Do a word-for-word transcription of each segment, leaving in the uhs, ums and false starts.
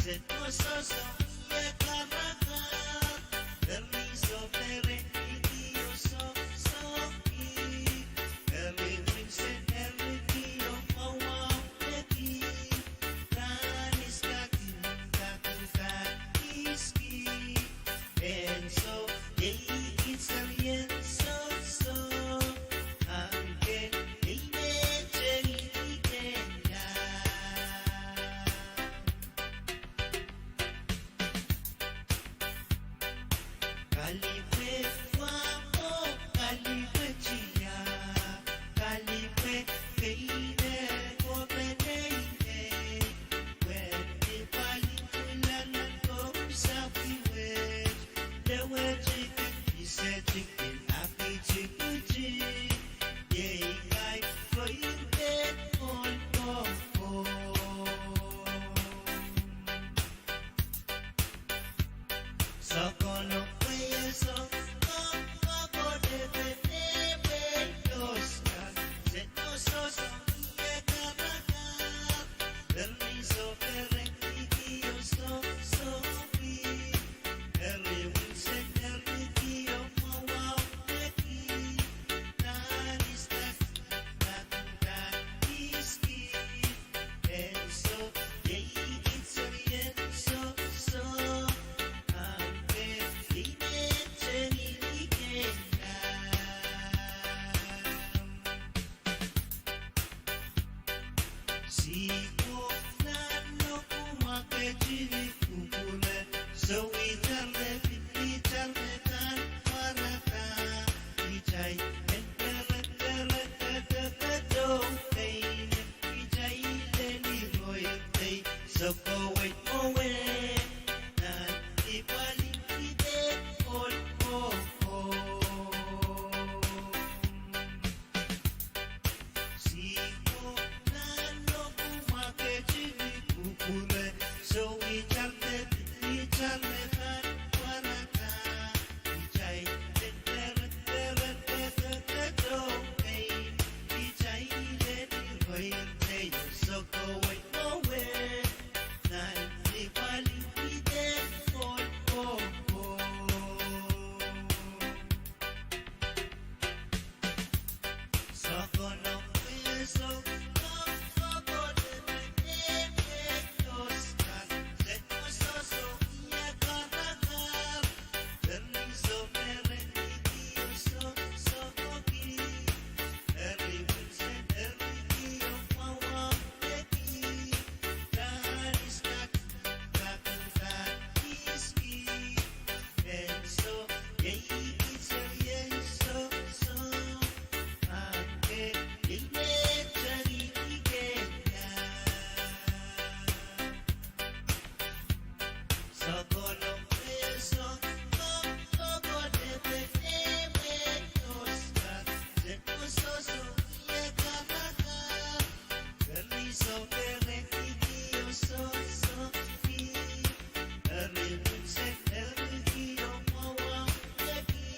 Sehd oh sohso, ie karakar. Eri sohpere, ih oh sohso ki. Eri wimsen, eri ih oh mwahu peki. Ranis kakin, kakin, kakin iski. Ansou iei ih serien sohso. Ahpw ke, ih me teni kenda. Kalipwe wahmo, kalipwe tia, kalipwe peine, kope neinei, wehn ni pali pwilalan ko sapwi wet, lewetiki, isetiki, akitikuti, iei kai koir pehn ohl kohkohn. Sokono pwe ie sohso, kokohko depe depe doska, sehd oh sohso, ie karakar. Eri sohpere, ih oh sohso ki. Eri wimsen, eri ih oh mwahu peki. Ranis kakin, kakin, kakin iski. Ansou iei ih serien sohso. Ahpw ke, ih me teni kenda. Sihpwo nan nohku, mwahu ketini kupwure, soh itar me, itar me pahn pwarada. Kitail en pere, pere, pere, pere, petou pein, kitail en iroir pei, sokowei mwowe, nan ni pali pide ohl kohkohn. Sihpwo nan nohku, mwahu ketini kupwure, soh itar me, itar me pahn pwarada. Kitail en pere, pere, pere, petou pein, kitail en iroir pei, sokowei mwowe, nan ni pali pide ohl kohkohn. Sokono pwe sohso, kokohko depe depe doska, sehd oh sohso, ie karakar. Eri sohpere, ih oh sohso ki. Eri wimsen, eri ih oh mwahu peki. Ranis kakin, kakin, kakin iski. Ansou iei ih serien sohso. Ahpw ke, ih me teni kenda. Sokono pwe sohso, kokohko depe depe doska, sehd oh sohso, ie karakar. Eri sohpere, ih oh sohso ki. Eri wimsen, eri ih oh mwahu peki.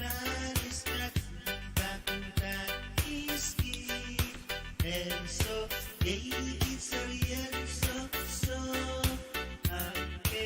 Ranis kakin, kakin, kakin iski. Ansou iei ih serien sohso. Ahpw ke,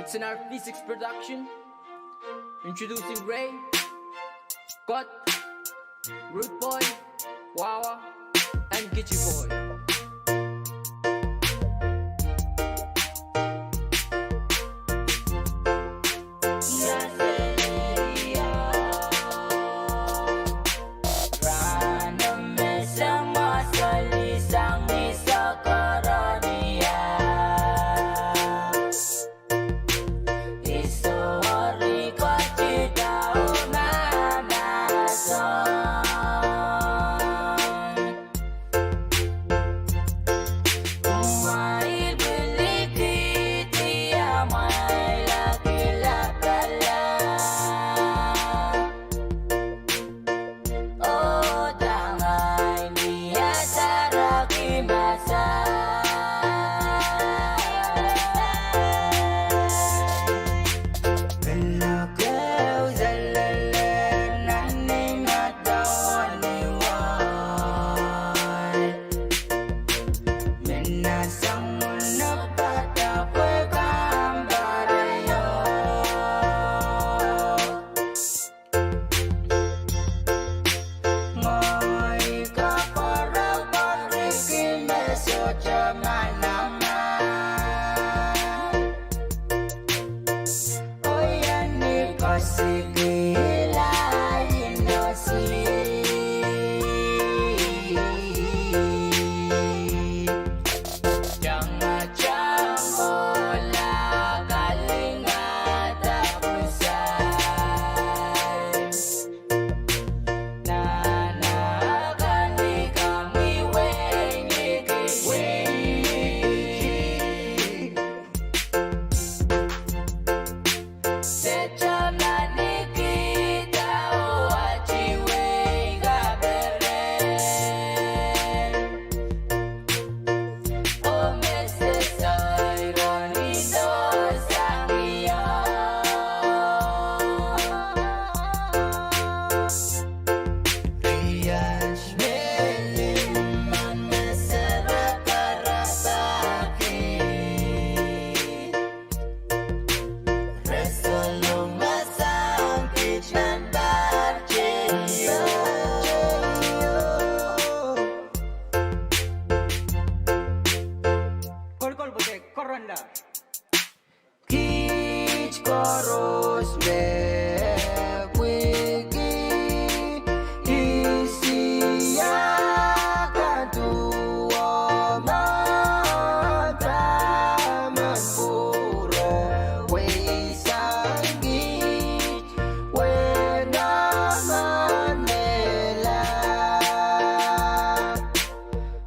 It's an R P six production. Introducing Ray, Kot, Rude Boy, Wawa, and Kichi Boy. Kiht koaros me pwiki Isia kan duwe ma taman pwuro wei sang kiht, wei naman mehla.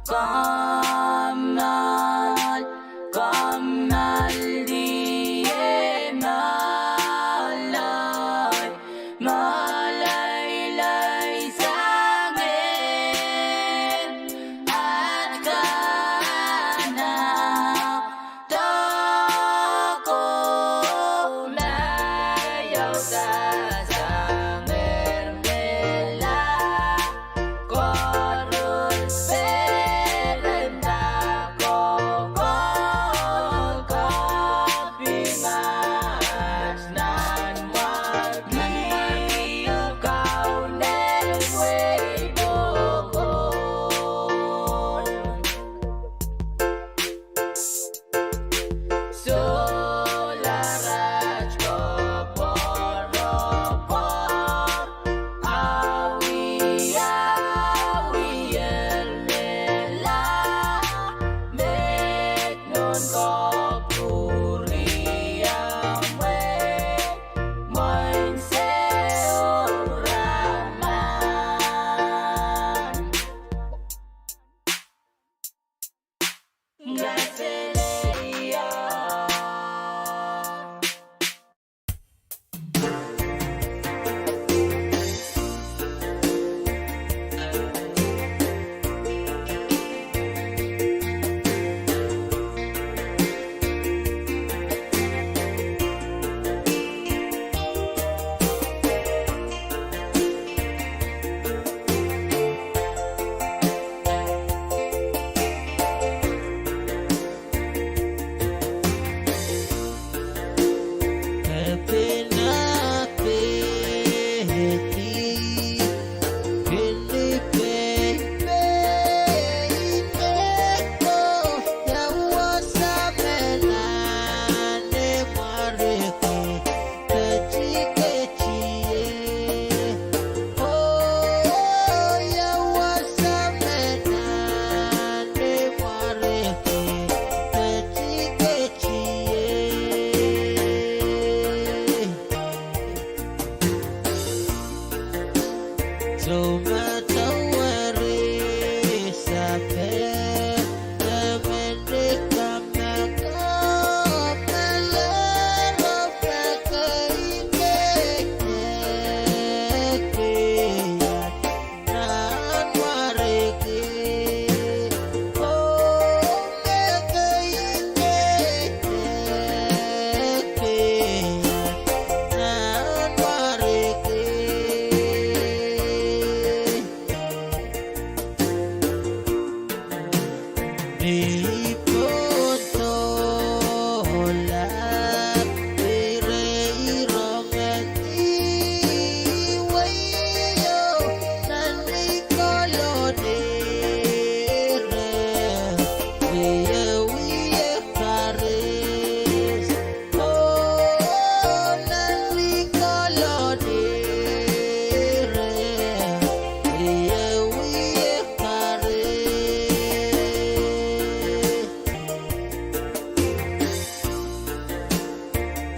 Kommoal, kommoal diema.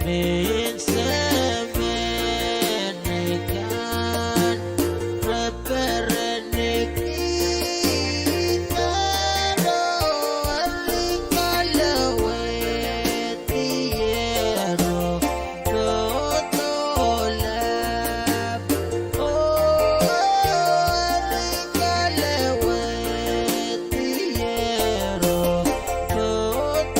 Mehn semen nei kan, re pereniki naro, eri kalowehdi ero, doadoahk. Oh, eri kalowehdi ero, doadoahk.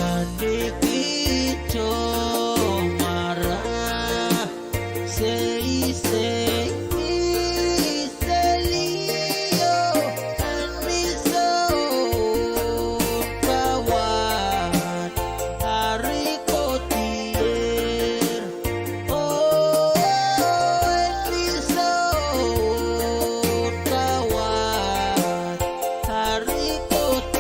Kahniki tohmwara, seisei, seisei liho, en mi soun kawan, ari kohdier. Oh, en mi soun kawan, ari kohdier.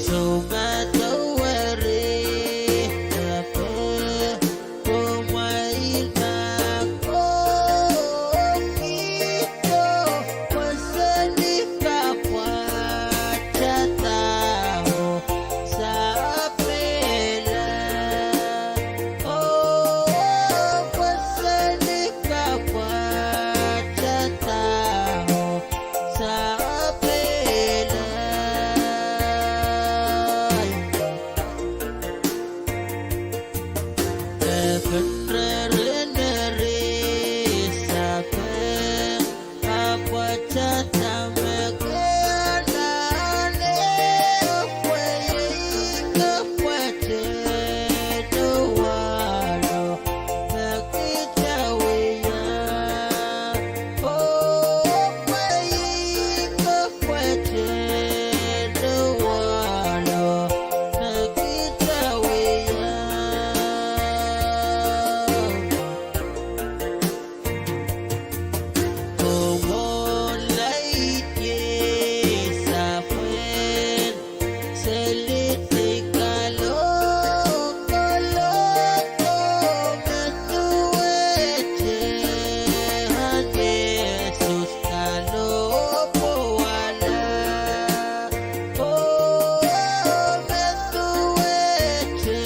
Soumahdo eri, kape, komwail mahkohng ito, pwe se ni kapwatahda oh sapwela. Oh, pwe se ni kapwatahda oh sapwela. Kepin reriner sapeng, kapwatahda me ke anahne, oh pwe ih kapwatehda wahlo me kita wia. Oh, pwe ih kapwatehda wahlo me kita wia. Komw oh laid ie sapwel, seli di kalohk, kalohk, oh me duwehte, ahn Sises kalohk pwoala. Oh, me duwehte,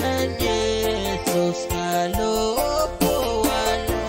ahn Sises kalohk pwoala.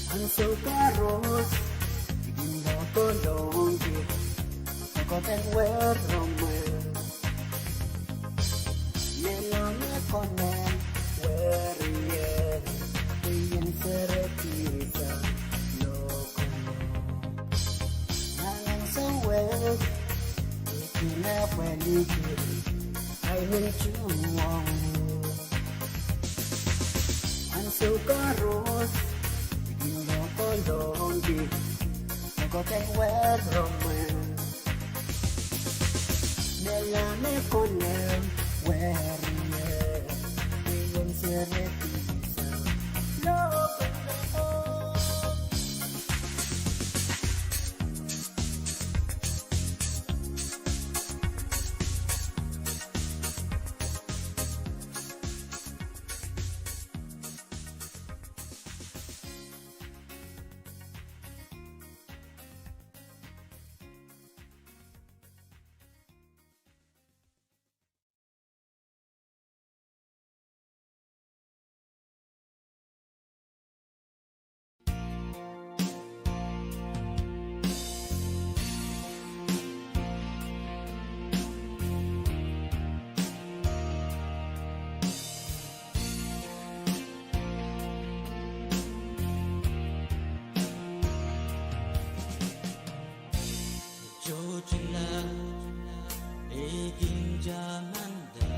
Ansou koaros, I kin lokolongki, kokohpen werohng mwo. Melahnekone werie, I en seredi sang lokolong. Nan ansou wet, I kin apwalih kiri, I men tuhwong. Ansou koaros, I kin lokolongki, kokohpen werohng mwo. Melahnekone werie, I en seredi sang lokolong. Tohtohla, I kin tamanda,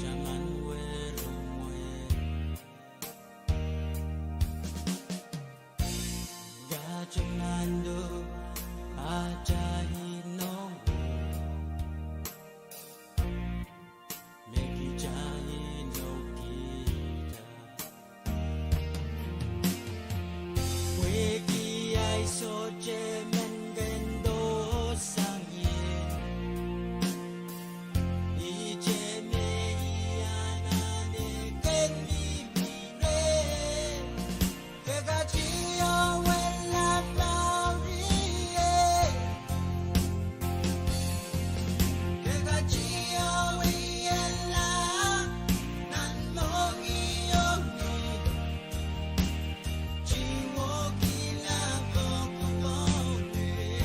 taman werohng mwo. Katamando atail inowo, me kitail inoukihda. Pwehki ahi sohte men kin dohsang ie, ihte me I anahne ken mihmi reh. Ke kak tiahk wehla mour ie. Ke kak tiahk wiahla nan mohngiong ie. Tiahk wehla kokopong ie.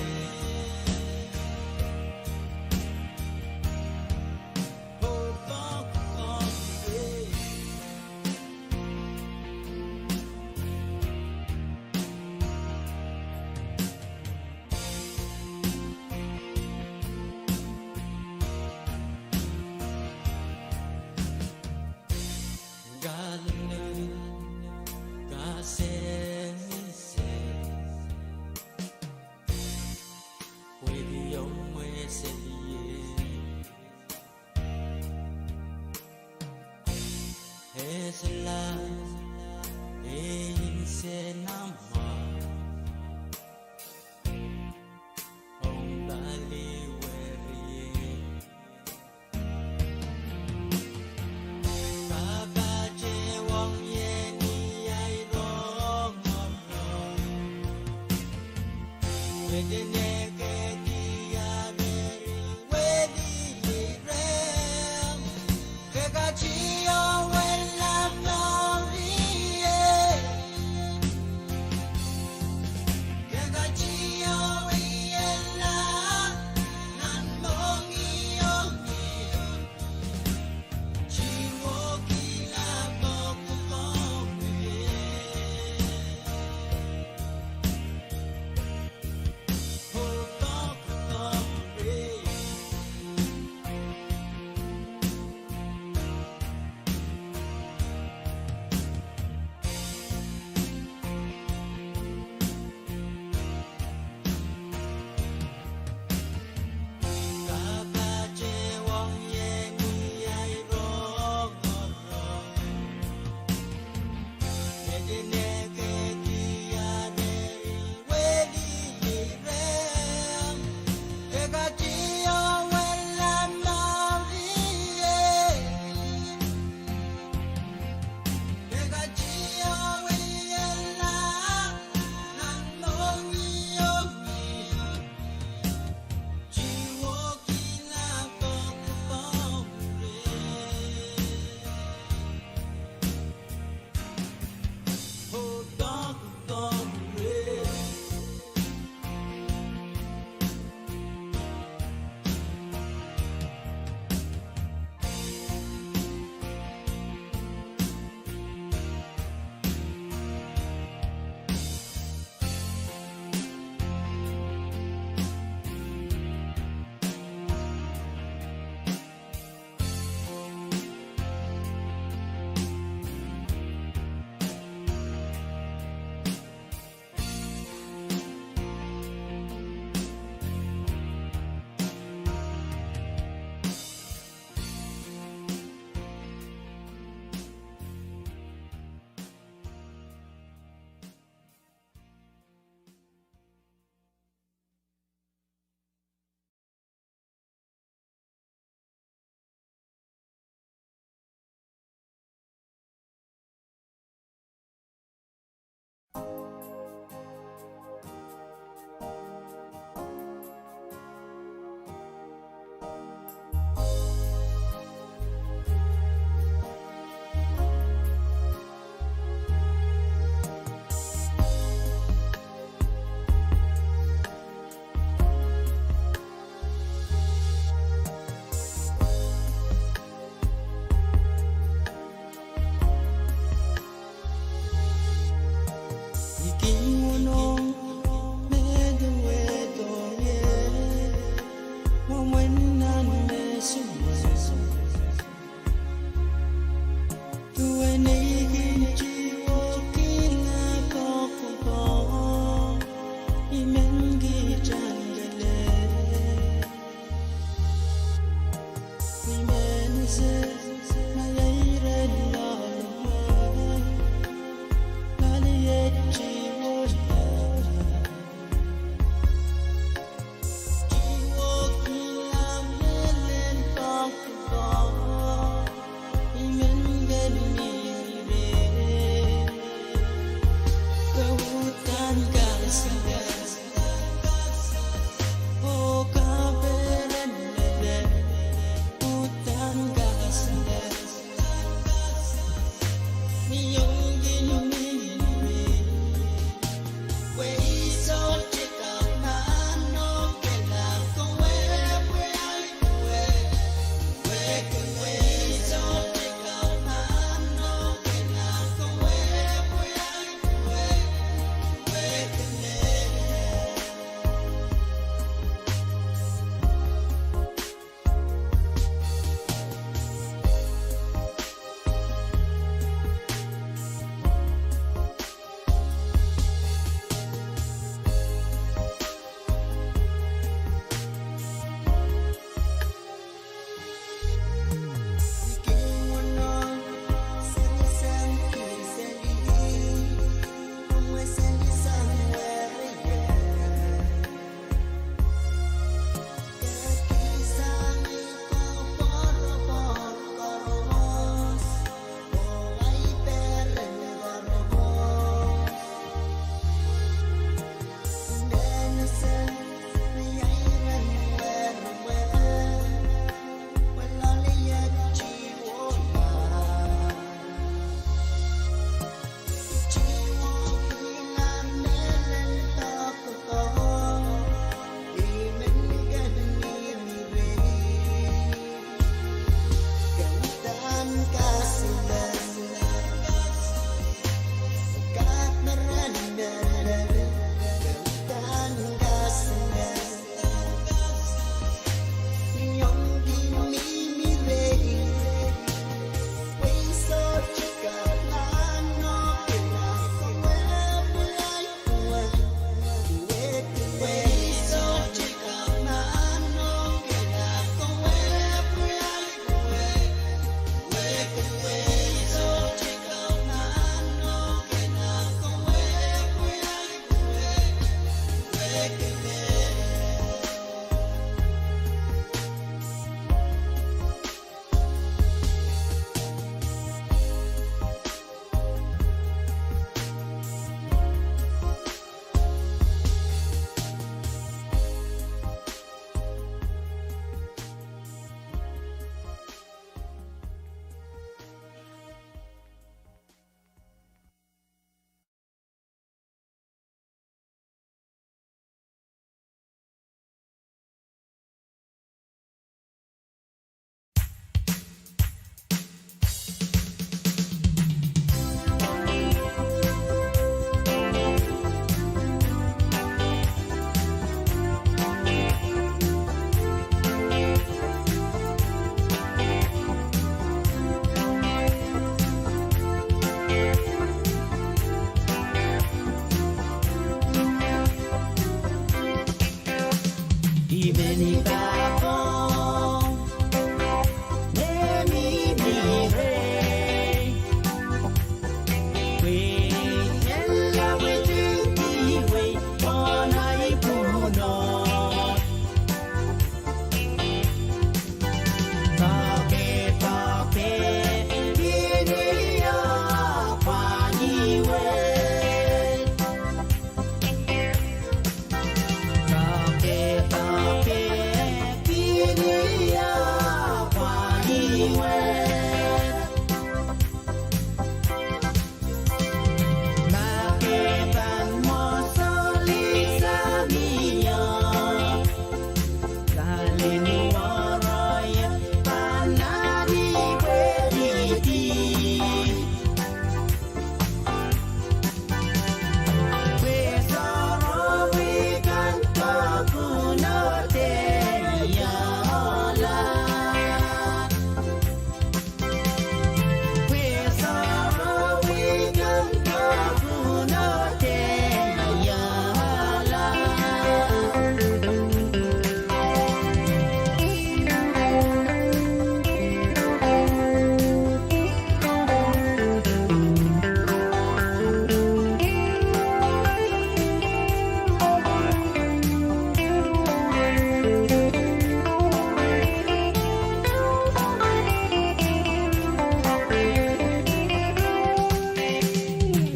Kokopong ie. Kahlap, kasehn ise, pwehki omw mwesel ie. Esehla, e nsenamwahu, omw pali werie. Kapatehwong ie ni ahi rongorong. Ketin ekei diarehri wehla reh. Ke kak tiahk wehla mour ie. Ke kak tiahk wiahla nan mohngiong ie.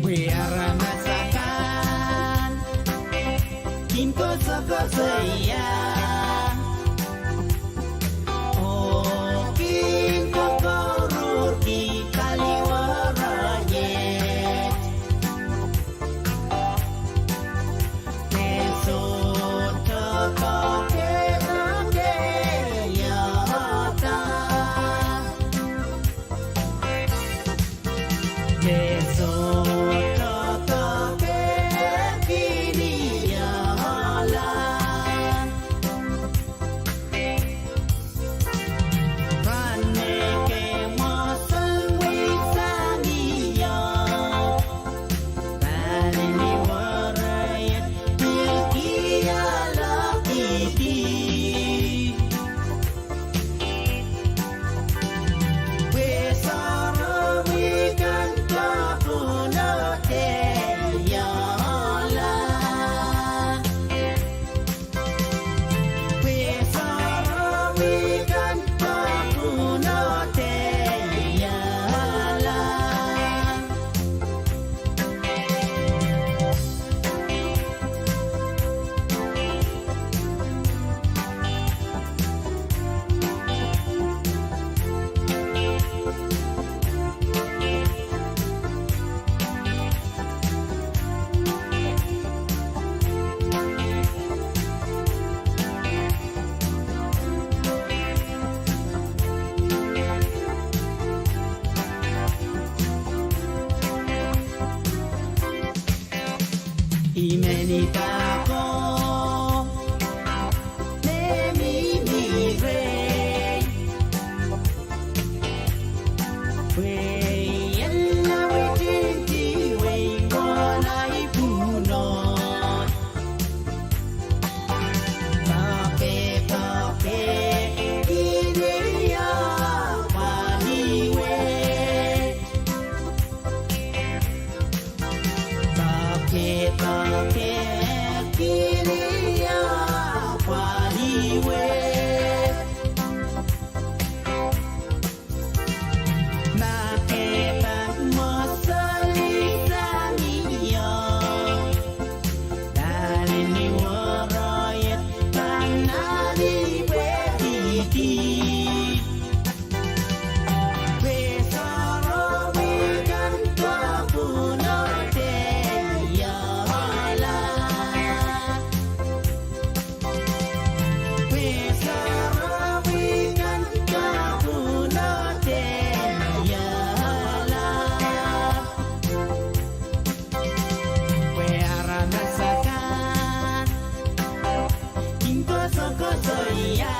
Pwe aramas akan kin koasokoasoia oh kin kokoururki paliwar iet. I men idako me mihmi rehi, pwe I en lawehte wehi won ahi pwuhnot. Poake, poake, kinia pwaliwe. Poake, poake, kinia pwaliwe. Ma ke pahn mwosolisang ie, pali ni woroie pahn alipwehdi. Pwe sarawi kan kapwunodeiala. Pwe sarawi kan kapwunodeiala. Pwe aramas akan kin koasokoasoia.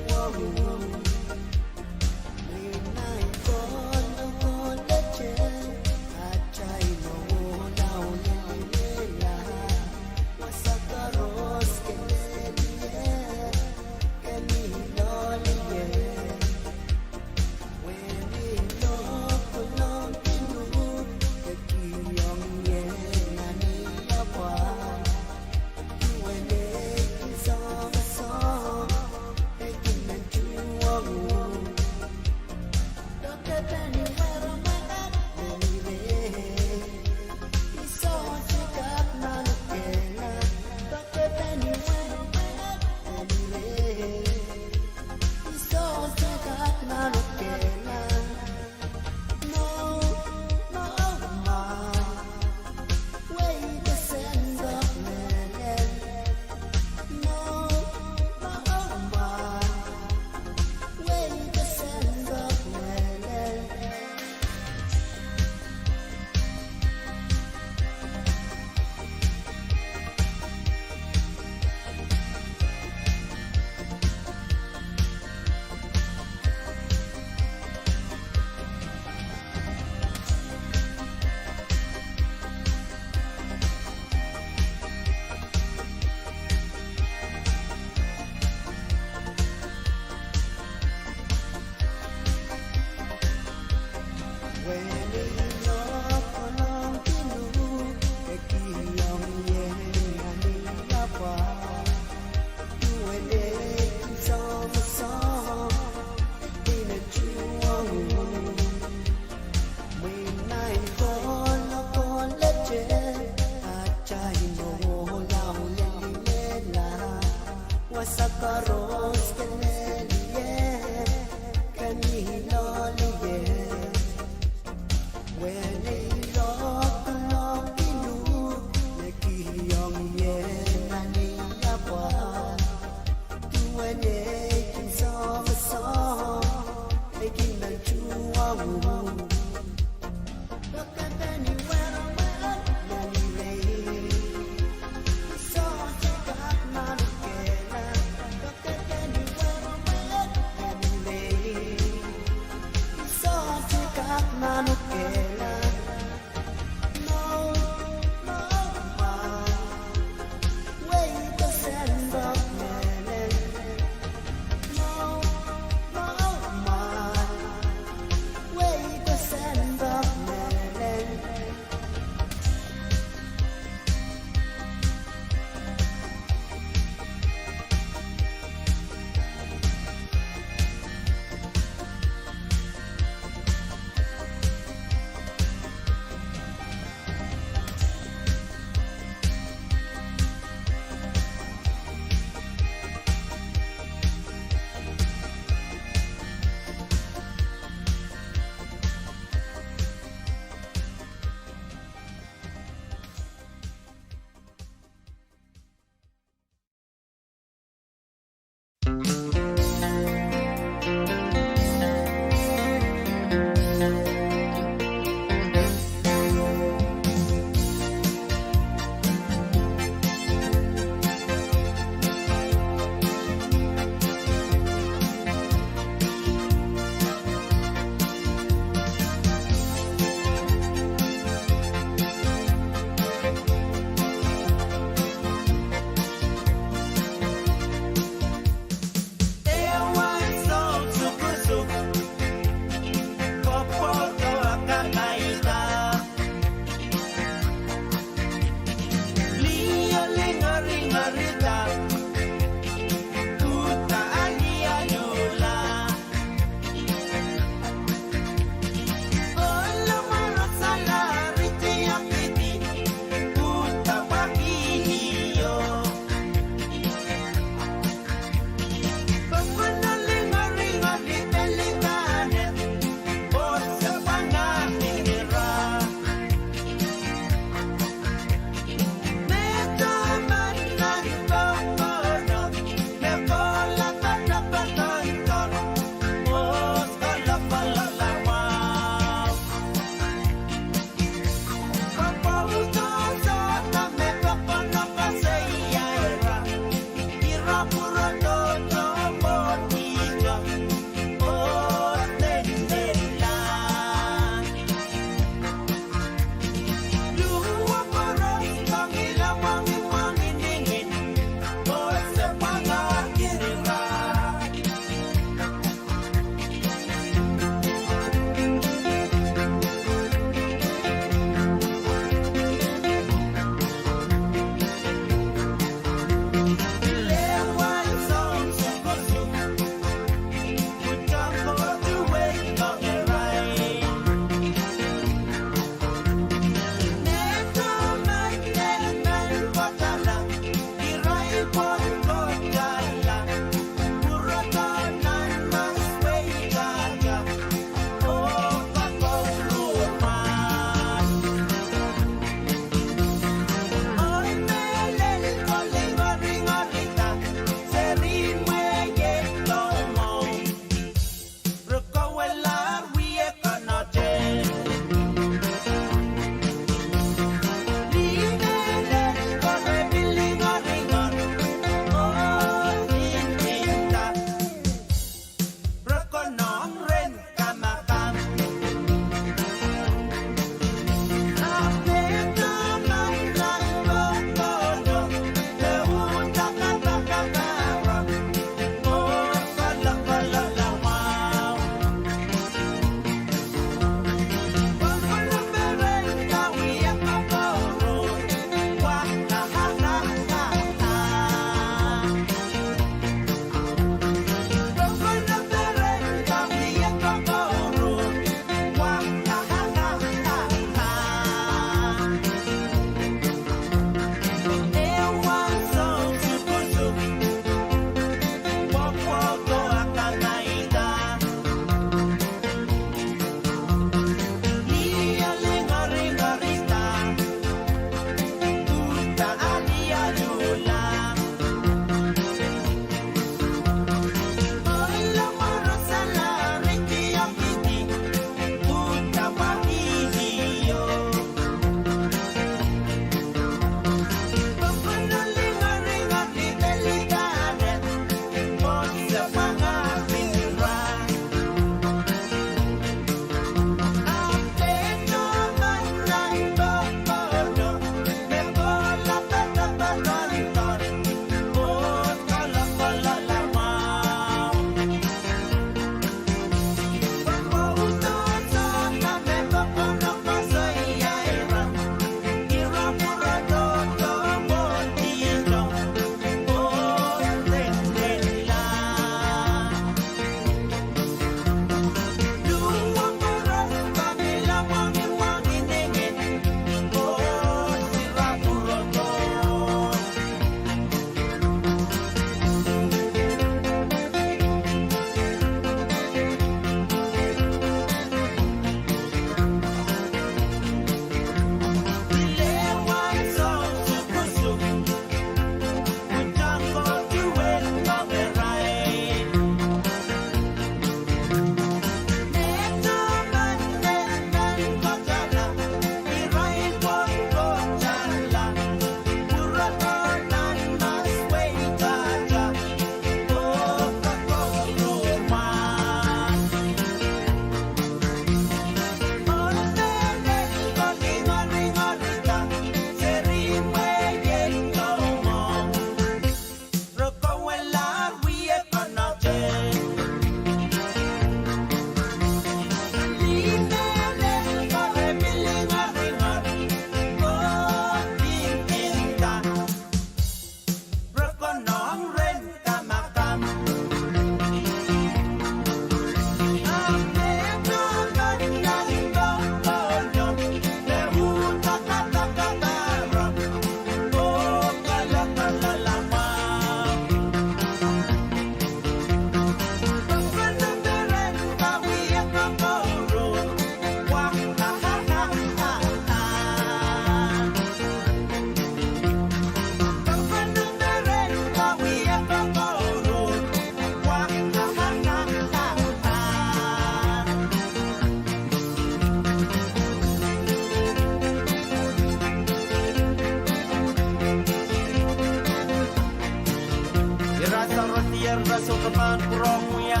Ira sohte pahn pwurehng wia.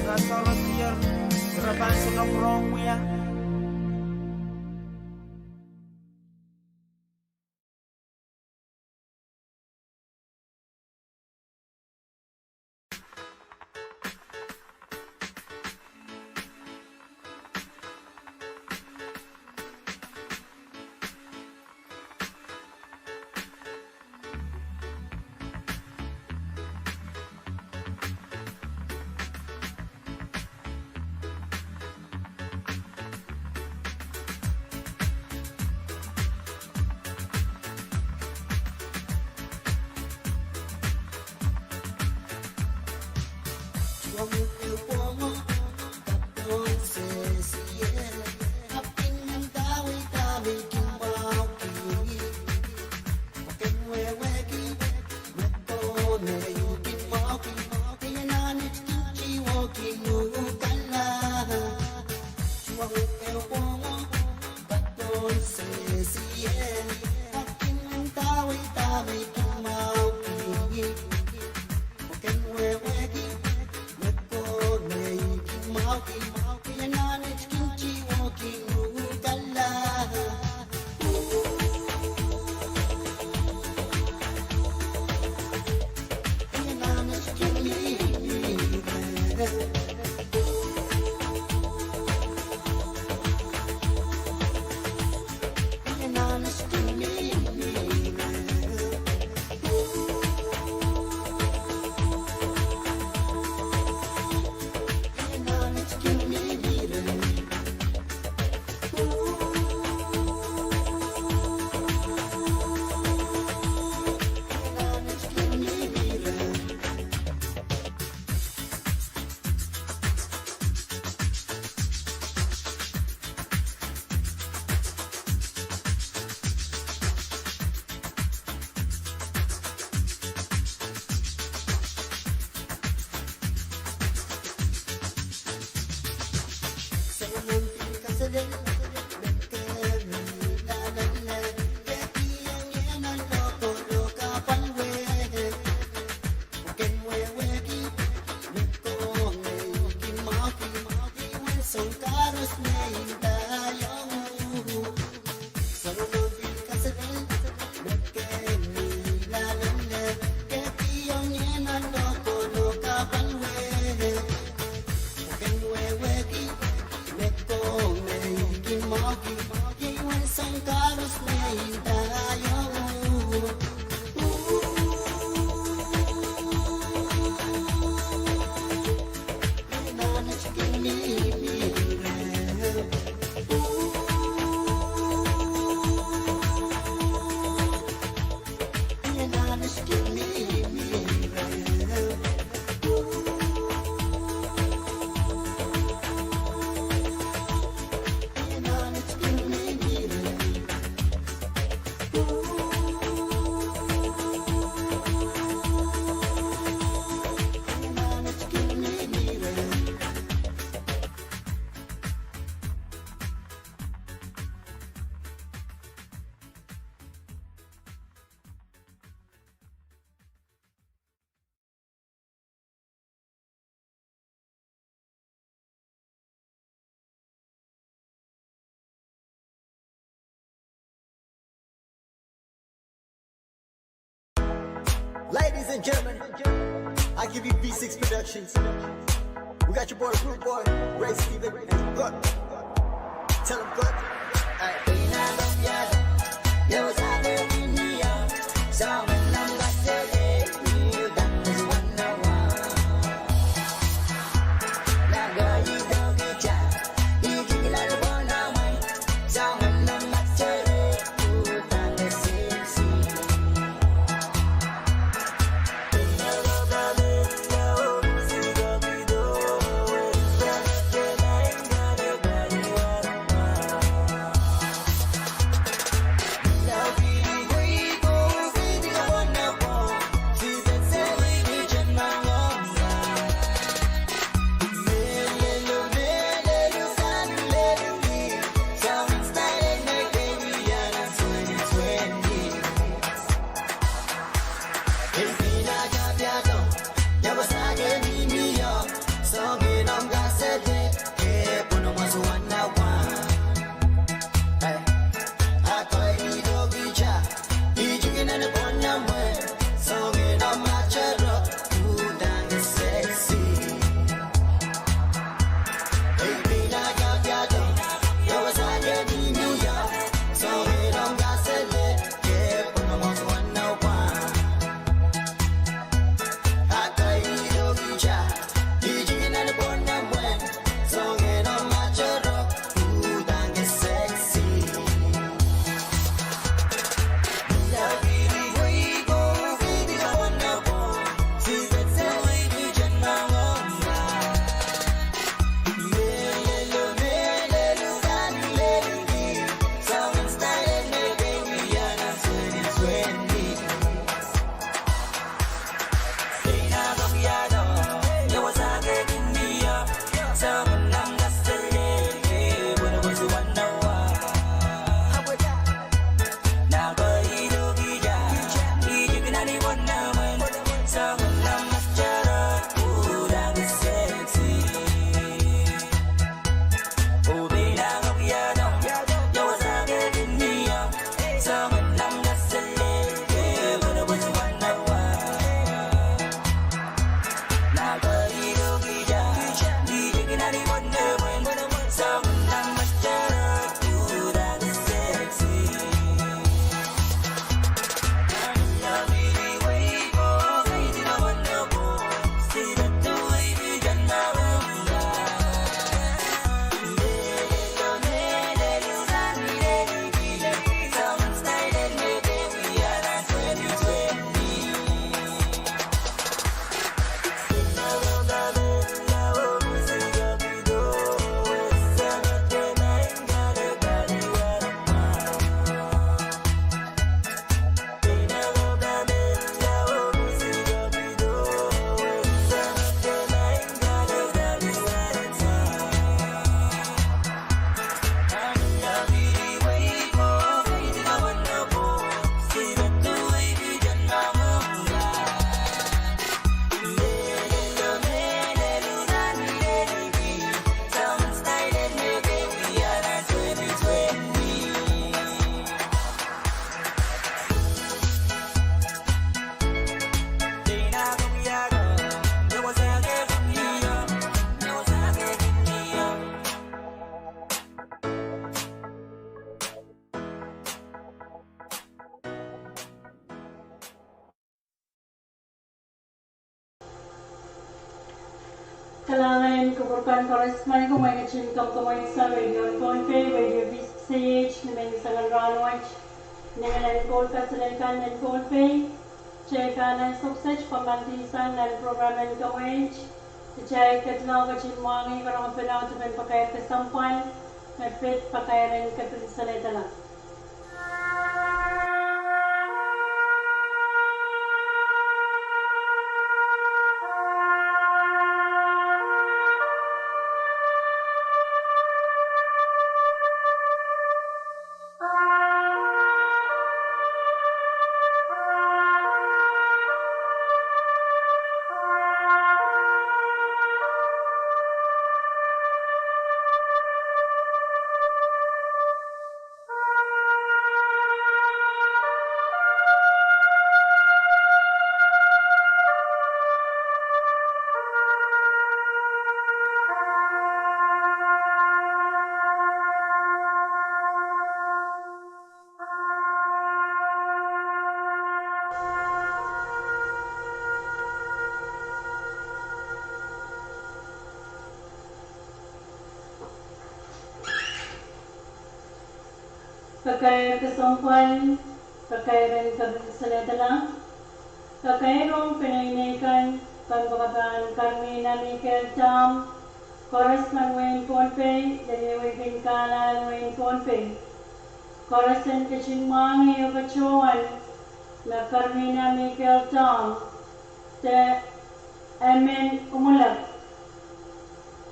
Ira sohte diar, ira pahn sohte pwurehng wia. Ladies and gentlemen, I give you V six Productions. We got your boy, Rude Boy, Ray Steven, and Good. Tell 'em, Good. Hey. Kalahngan en kupwur kan koaros, ma kumwail ketin kamwkamwailsa Radio Pohnpei, Radio V six A H, ni menseng en rahnwet, ni ngehn en Pohnpei, kaselel kan en Pohnpei. Kitail pahn ansou kiset pahn mihmi sang nan program en Kamweit. Kitail kedlong ketin mwahngih karonge pil ong dipen pakair kesempwal, me pid pakairen kepilselehda la. Pakair kesempwal, pakairen kepilselehda la. Pakair ong peneinei kan, kompoakepahn Carmina Michael Tom, koaros nan wehin Pohnpei, de ni wilikin kahlail wehin Pohnpei. Koaros en ketin mwahngih oh patohwan me Carmina Michael Tom, de emen Umulek,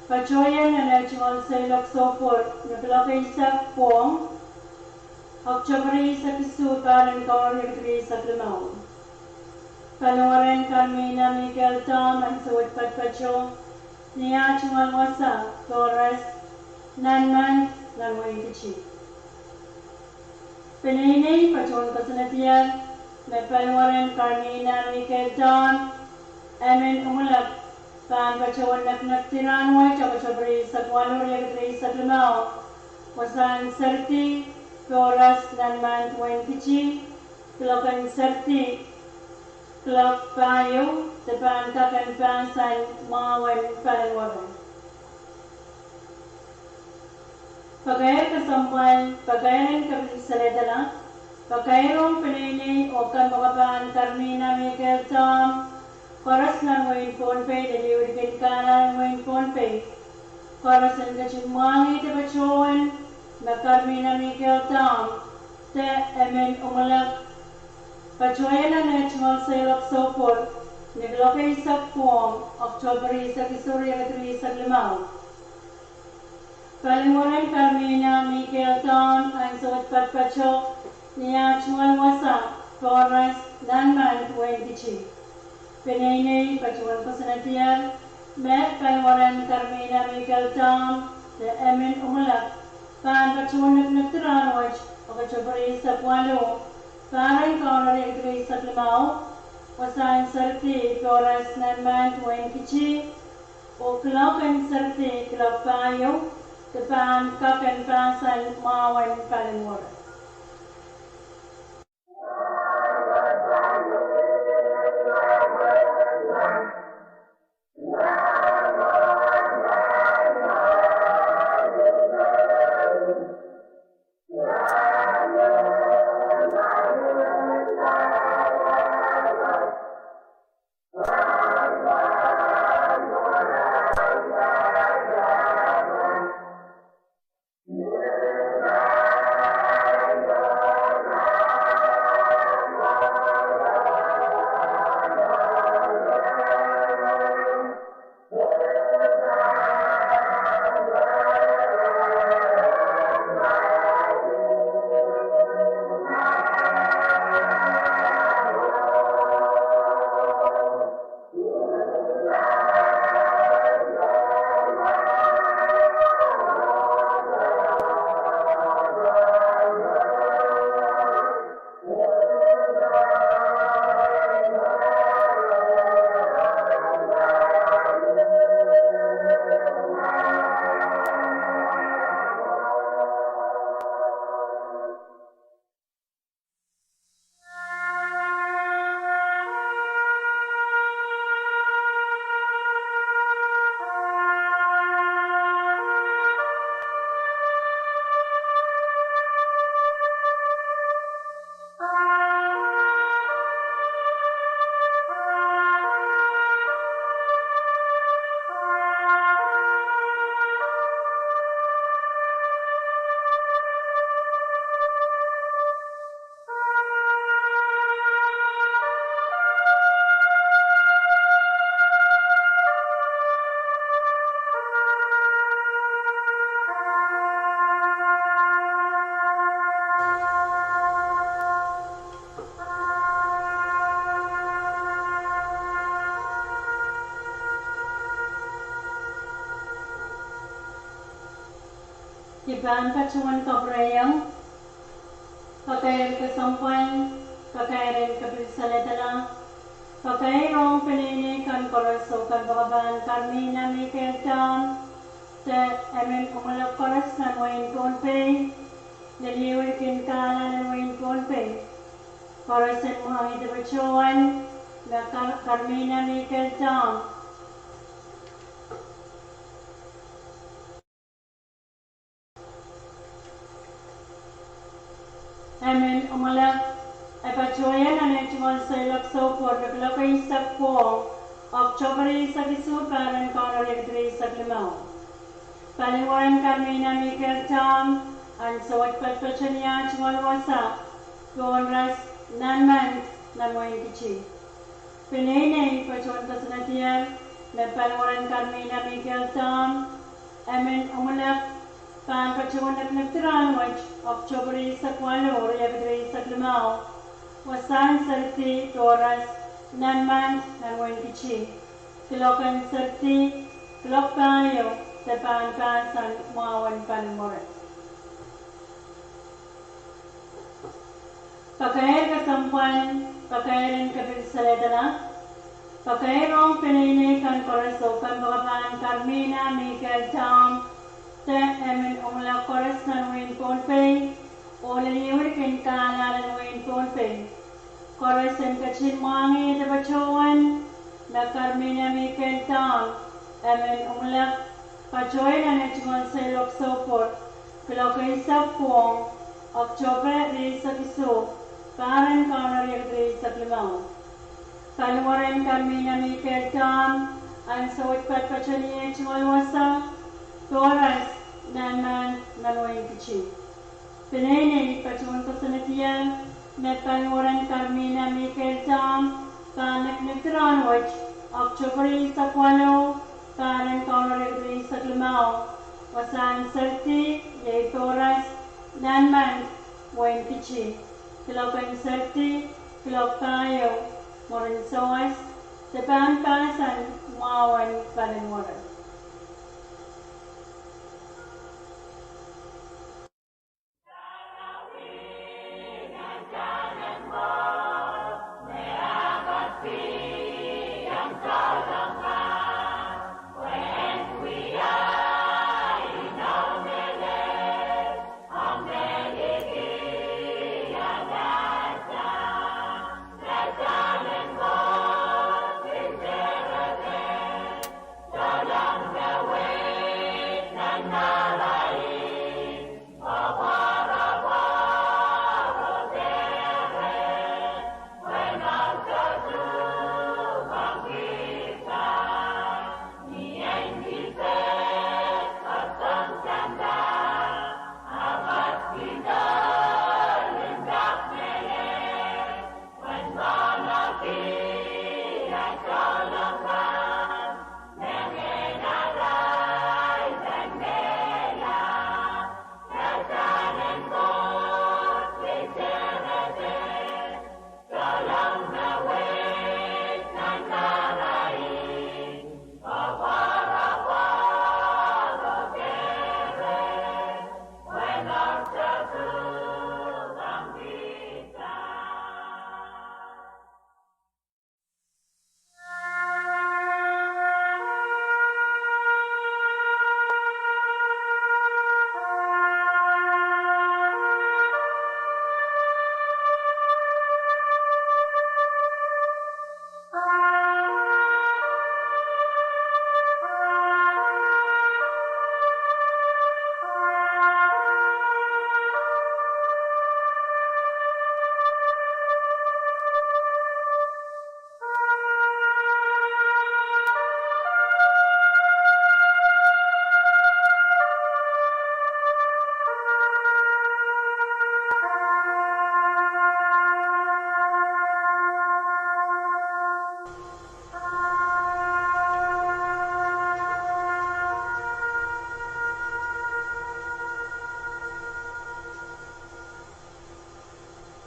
patohieng nan eh tungoal seiloak soupwor ni kuloak eisek pwong, Oktohper eisek isuh, pahr en Kauno riekid rieisek limau. Paliwaren Carmina Michael Tom ansou wet patopato ni ah tungoal wasa Poras, Nanmand, nan wehin Kiti. Peneinei patohwan koasoanehdier me paliwaren Carmina Michael Tom, emen Umulek, pahn patohwan nekinekdi rahnwet Oktohper eisek waluh, riekid rieisek limau, wasahn Seridi, Poras, Nanmand, wehin Kiti, kuloak en Seridi, kuloak pahieu, de pahn kak en pahsan mwahu en paliwere. Pakair kesempwal, pakairen kepilselehda la. Pakair ong peneinei oh kompoakepahn Carmina Michael Tom, koaros nan wehin Pohnpei, de ni wilikin kahlail wehin Pohnpei. Koaros en ketin mwahngih de patohwan me Carmina Michael Tom, de emen Umulek, patohieng nan eh tungoal seiloak soupwor ni kuloak eisek pwong, Oktohper eisek isuh, riekid rieisek limau. Paliwaren Carmina Michael Tom ansou wet patopato ni ah tungoal wasa Poras, Nanmand, wehin Kiti. Peneinei patohwan koasoanehdier me paliwaren Carmina Michael Tom, de emen Umulek, pahn patohwan nekinekdi rahnwet Oktohper eisek waluh, pahr en Kauno riekid rieisek limau, wasahn Seridi, Poras, Nanmand, wehin Kiti, oh kuloak en Seridi, kuloak pahieu, de pahn kak en pahsan mwahu en paliwere. Pahn patohwan kapwureiong. Pakair kesempwal, pakair en kepil saledla, pakair ong peneinei kan koaros oh kompoakepahn Carmina Michael Tom, de emen Umwulek koaros nan wehin Pohnpei, lel ih kin kahlahlen wehin Pohnpei. Koaros en mwahngih de patohwan me Kar-, Carmina Michael Tom. Emen Umwulek, e patohieng nan ei tungoal seiloak soupwoar ni kuloak eisek pwohng, Oktohpa rieisek isuh, pahr en Kauno riekid rieisek limau. Paliweren Carmina Michael Tom, ansou wet patopato ni ah tungoal wasa, Pohnras, Nanmand, nan wehin Kitti. Peneinei patohwan kosonnedier me paliweren Carmina Michael Tom, emen Umwulek, pahn patohwan nekinekidihr rahnwet, Oktohpa rieisek waluh, riekid rieisek limau, wasahn Serdi, Pohnras, Nanmand, nan wehin Kitti, kuloak en Serdi, kuloak pahieu, de pahn pahsan mwahu en paliweren. Pakair kesempwal, pakair en kepil saledla, pakair ong peneinei kan koaros oh kompoakepahn Carmina Michael Tom, de emen Umwulek koaros nan wehin Pohnpei, oh lel ih kin kahlahlen wehin Pohnpei. Koaros en ketin mwahngih de patohwan me Carmina Michael Tom, emen Umwulek, patohieng nan ei tungoal seiloak soupwoar, kuloak eisek pwohng, Oktohpa rieisek isuh, pahr en Kauno riekid rieisek limau. Paliweren Carmina Michael Tom, ansou wet patopato ni eh tungoal wasa, Pohnras, Nanmand, nan wehin Kitti. Peneinei patohwan kosonnedier me paliweren Carmina Michael Tom, pahn nekinekidihr rahnwet, Oktohpa rieisek waluh, pahr en Kauno riekid rieisek limau, wasahn Serdi, iei Pohnras, Nanmand, wehin Kitti, kuloak en Serdi, kuloak pahieu, mwurin sawas, de pahn pahsan mwahu en paliweren.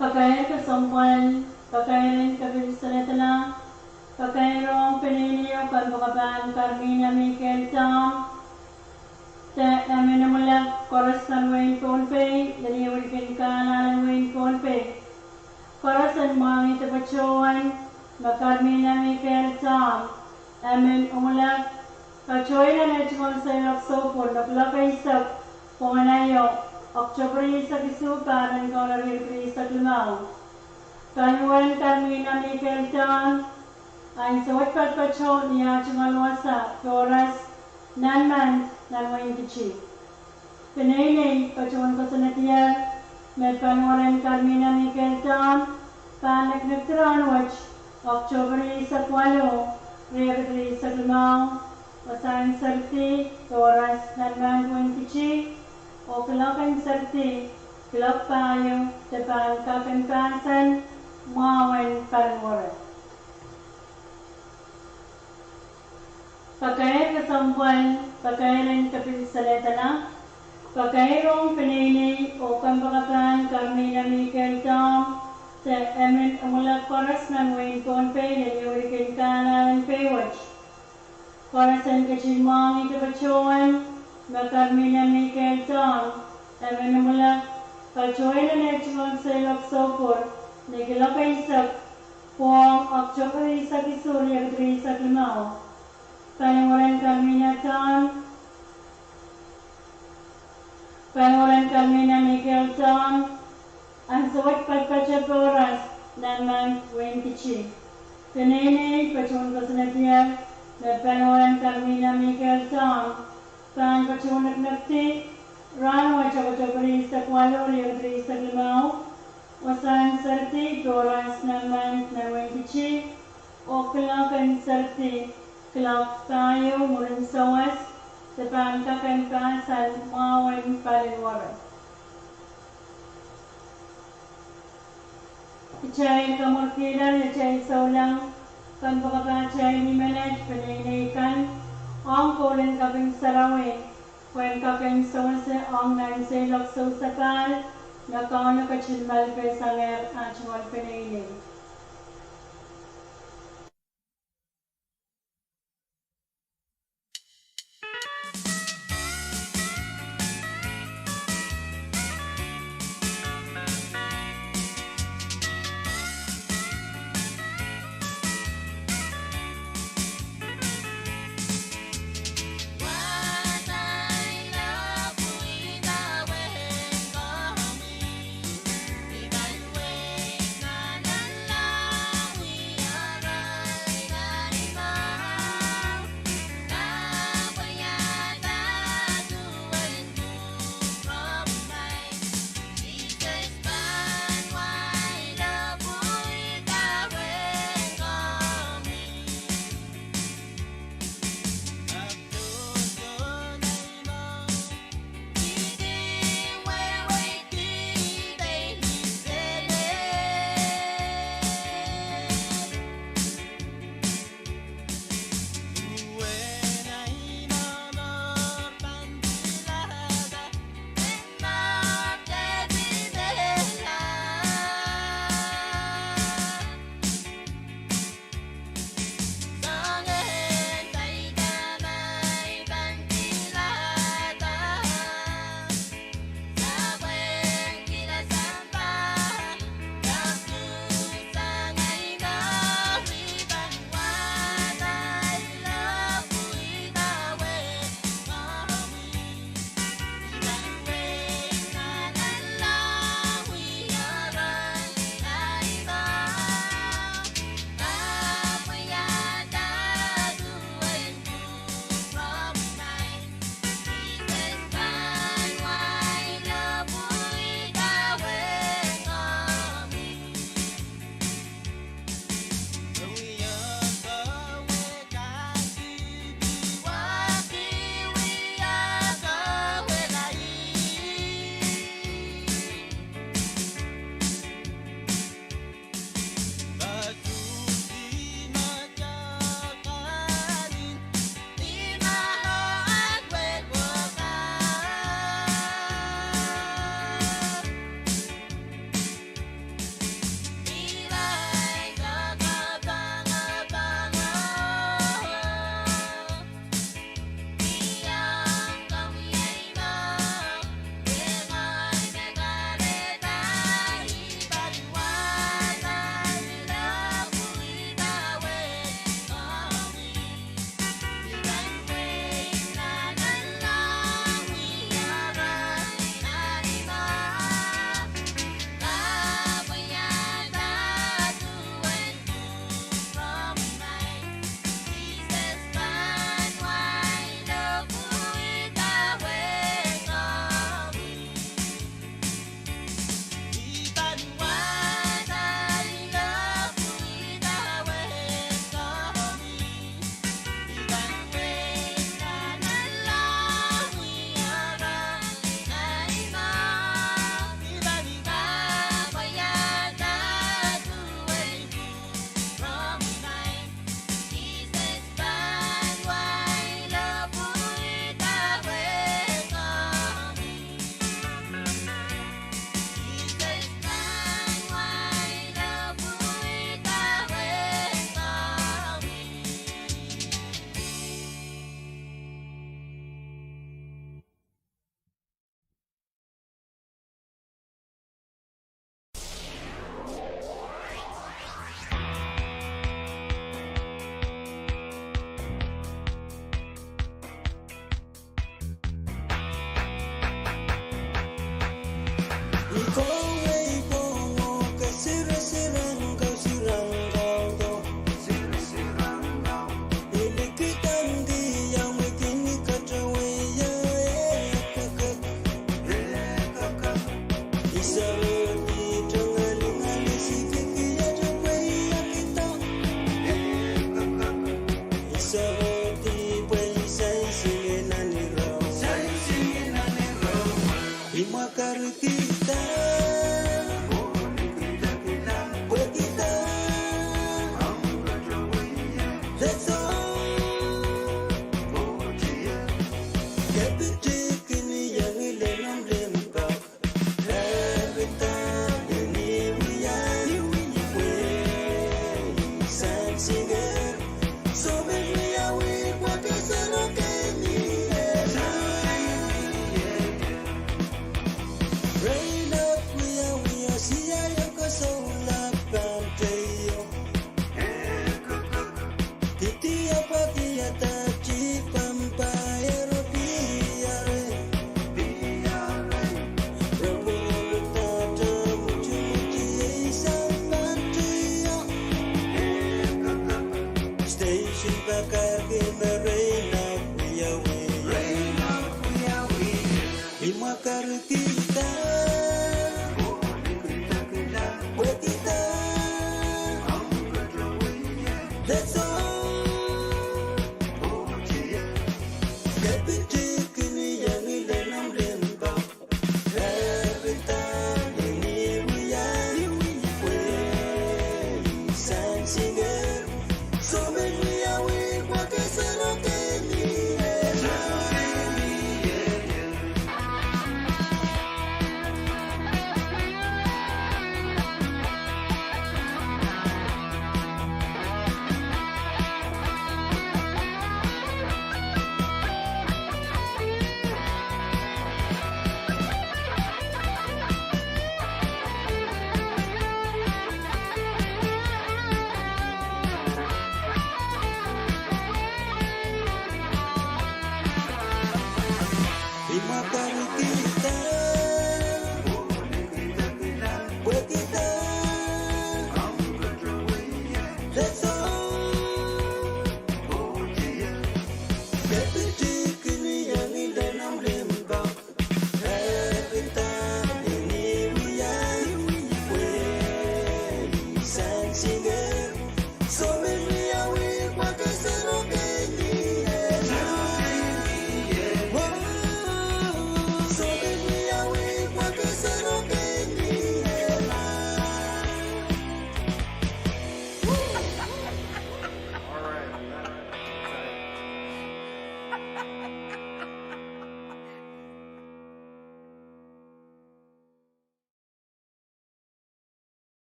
Pakair kesempwal, pakair en kepil saledla, pakair ong peneinei oh kompoakepahn Carmina Michael Tom, De emen imwilak koaros nan wehin Pohnpei, lel ehu likin kahlahlen wehin Pohnpei, koaros en mwahngih de patohwan me Carmina Michael Tom, emen imwilak, patohwan nan eh tungoal seiloak soupwur nan kuloak eisek pwongin aio, Oktohper eisek isuh, pahr en Kauno riekid rieisek limau. Paliwaren Carmina Michael Tom, ansou wet patopato ni ah tungoal wasa Doras Nanmand nan wehin Kitti. Peneinei patohwan kosonnedier me Paliwaren Carmina Michael Tom pahn nekinekdi rahn wet, Oktohper eisek waluh, riekid rieisek limau, wasahn seridi, Doras Nanmand, wehin Kitti, oh kuloak en seridi, kuloak pahieu, de pahn kak en pahsan mwahu en Paliware. Pakair kesempwal, pakair en kepil salehdala, pakair ong peneinei oh kompoakepahn Carmina Michael Tom, de emen imwilak koaros nan wehin Pohnpei, lel ehu likin kahlahlen pei wet. Koaros en ketin mwahngih de patohwan me Carmina Michael Tom, emen imwilak, patohwan nan eh tungoal seiloak soupwur ni kuloak eisek pwong, Oktohper eisek isuh, riekid rieisek limau. Paliwaren Carmina Tom, Paliwaren Carmina Michael Tom, ansou wet patopato Doras Nanmand, wehin Kitti. Peneinei patohwan kosonnedier me Paliwaren Carmina Michael Tom pahn patohwan nekinekdi rahn wet, Oktohper eisek waluh, riekid rieisek limau, wasahn seridi, Doras Nanmand nan wehin Kitti, oh kuloak en seridi, kuloak pahieu, mwurin sawas, de pahn kak en pahsan mwahu en Paliware. Kitail kamwurkihla atail souleng kompoakepahtail ni menet, peneinei kan, ong koul en kaping sarawi pwehn kak en sewese ong nan seiloak sousapahl me Kauno ketin malipehsangehr ah tungoal peneinei.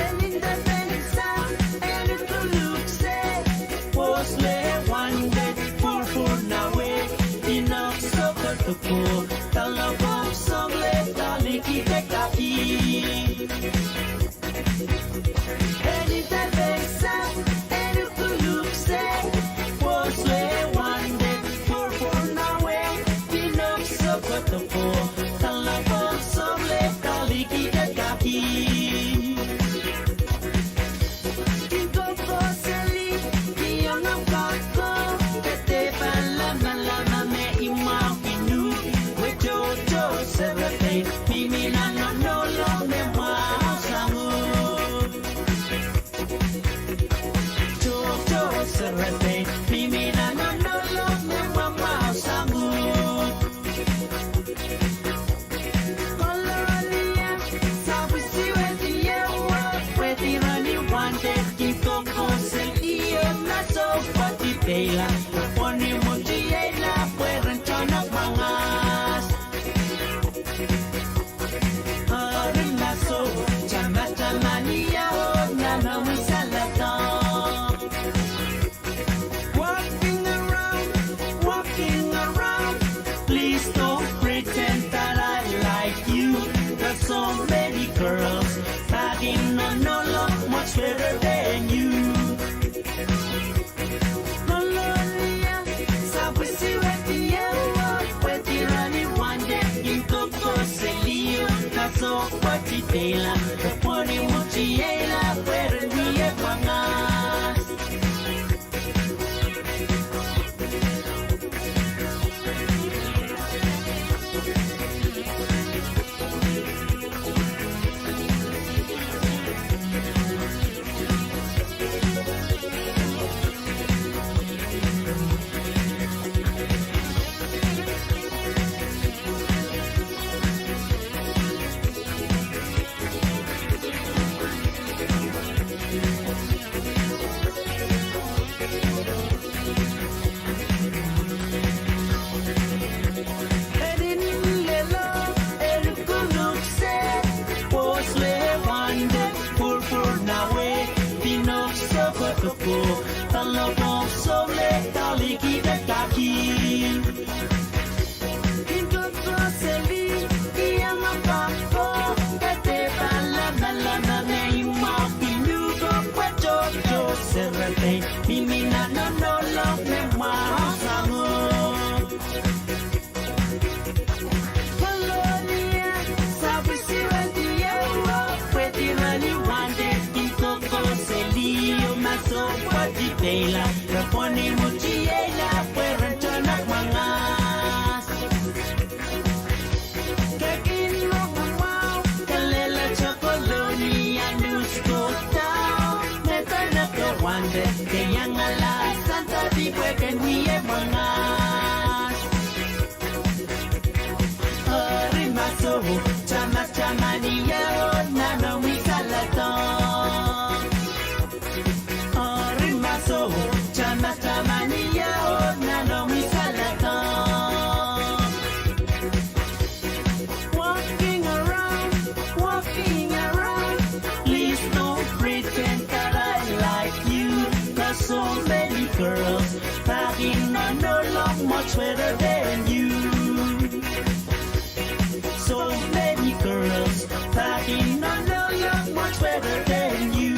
Emen de pil sang, en kuloak se, pwohs leh wahn de pwurpwurda wet, pinoak sohte ko, talapok sohte leh, taliki de kaki. Emen de pil sang, en kuloak se, pwohs leh wahn de pwurpwurda wet, pinoak sohte ko, talapok sohte leh, taliki de kaki. Kin kohkohseli, kin iang kak ko, ke dehr pahn lamalam me imwahu kin uhk, wet Ko, palopo, sole, taliki, de kaki. Kin koko seli, ia ma pako, kete pala, mala, mala, me imwa, pinuko, pwe, toto, serete, mimi, nano, nolo, me mwa, sango. Polonia, sapwisiwedi ewo, pwedi rani wande, kin koko seli, o maso, pwedi peila, raponi muti eila, pwe ren tohn mwangas. Kekin mwahu, kelehla tokolonia, nusko tao, me pene ke wande, ke iangala, santa di pwe ken wie mwangas. Eri maso, tama, tamani, ia, o, nano, mi, salado. Eri maso, tama, tamani, ia, o, nano, mi, salado. Walking around, walking around. Please don't pretend that I like you. 'Cause so many girls talking on no love much better than you. So many girls talking on no love much better than you.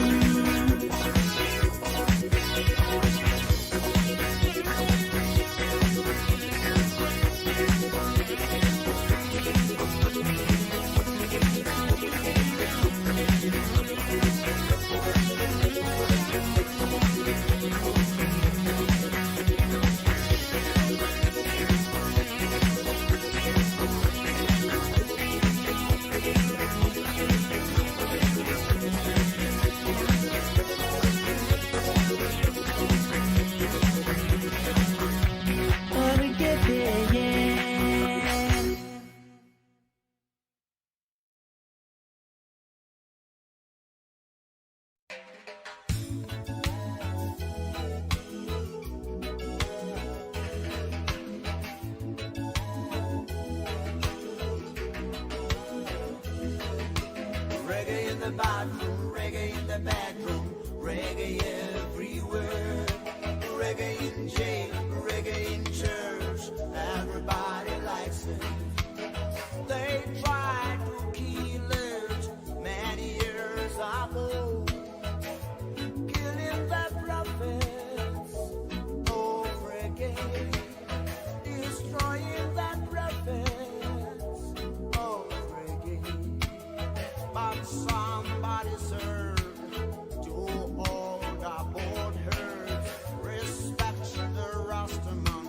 Reggae in the bathroom, reggae in the bedroom, reggae everywhere. Reggae in jail, reggae in church, everybody likes it. They tried to kill it many years ago, killing the prophets of reggae, destroying the prophets of reggae. But somebody served to all the board heads. Respect the Rastaman,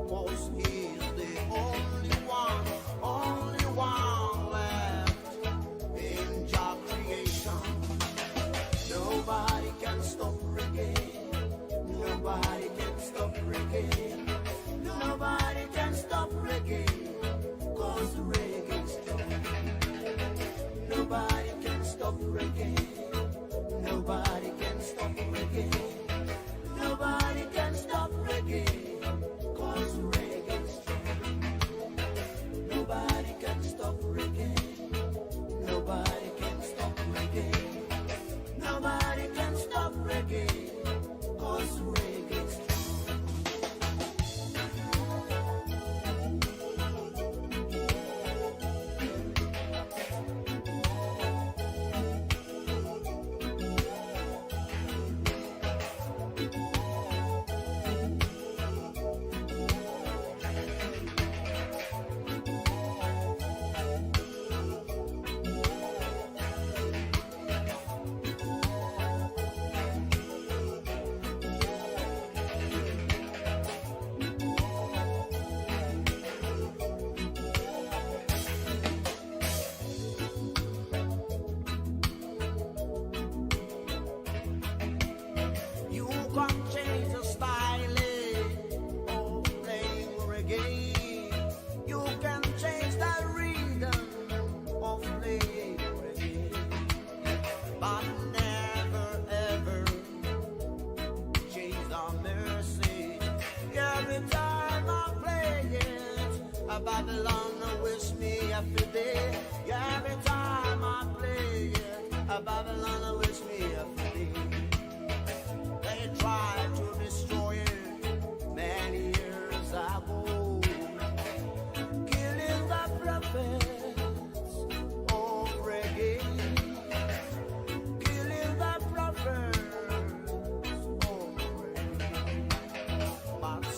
'cause he's the only one, only one left in Jah creation. Nobody can stop reggae. Nobody can stop reggae. Nobody can stop reggae. 'Cause reggae is strong. Nobody can stop reggae. Nobody can stop reggae. Nobody can stop reggae. 'Cause reggae is strong. Nobody can stop reggae. Nobody can stop reggae. Nobody can stop reggae. 'Cause reggae is strong.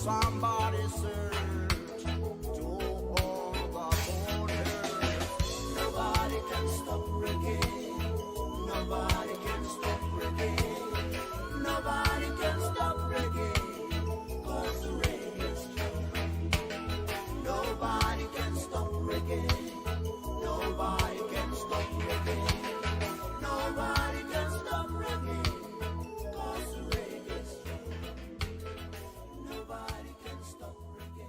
Somebody search to all the corners. Nobody can stop reggae. Nobody can stop reggae. Nobody can stop reggae. 'Cause the reggae is strong. Nobody can stop reggae. Nobody can stop reggae. Nobody can stop reggae. 'Cause the reggae is strong. Nobody can stop reggae. Nobody can stop reggae. Nobody can stop reggae.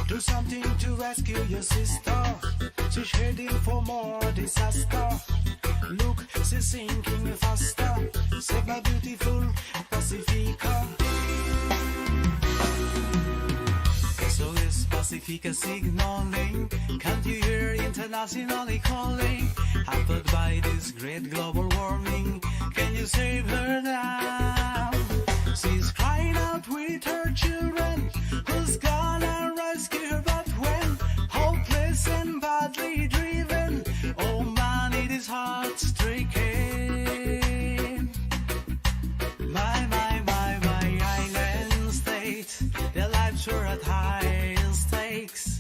Do something to rescue your sister. She's heading for more disaster. Look, she's sinking faster. Save my beautiful Pasifika. S O S Pasifika signaling. Can't you hear internationally calling? Hampered by this great global warming. Can you save her now? She's crying out with her children, who's gonna rescue her? But when hopeless and badly driven, oh man, it is heartstricken. My, my, my, my island state, their lives were at high stakes.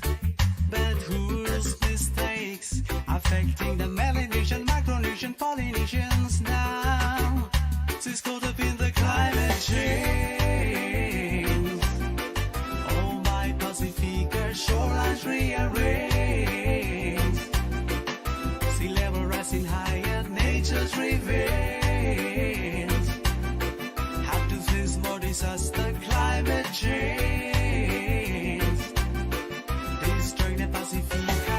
But whose mistakes affecting the Melanesian, Micronesian, Polynesians now? She's caught up in the climate change. Oh my Pasifika, shorelines rearranged. Sea level rising higher, nature's revenge. Have to face more disaster, climate change. Destroying the Pasifika.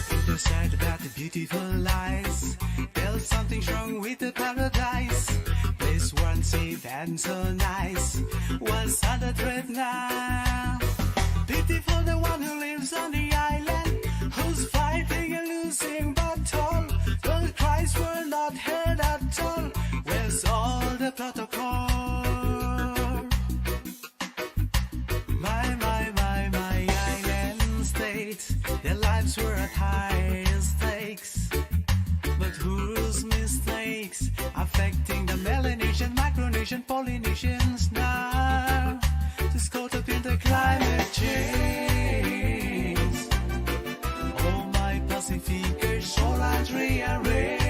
It is sad but beautiful lies. There's something wrong with the paradise. Place once safe and so nice was under threat now. Pity for the one who lives on the island, who's fighting a losing battle. The cries were not heard at all. Where's all the protocol? My, my, my, my island state, their lives were at high stakes. But whose mistakes affecting the Melanesian, Micronesian, Polynesians now? She's caught up in the climate change. Oh my Pasifika, shorelines rearranged.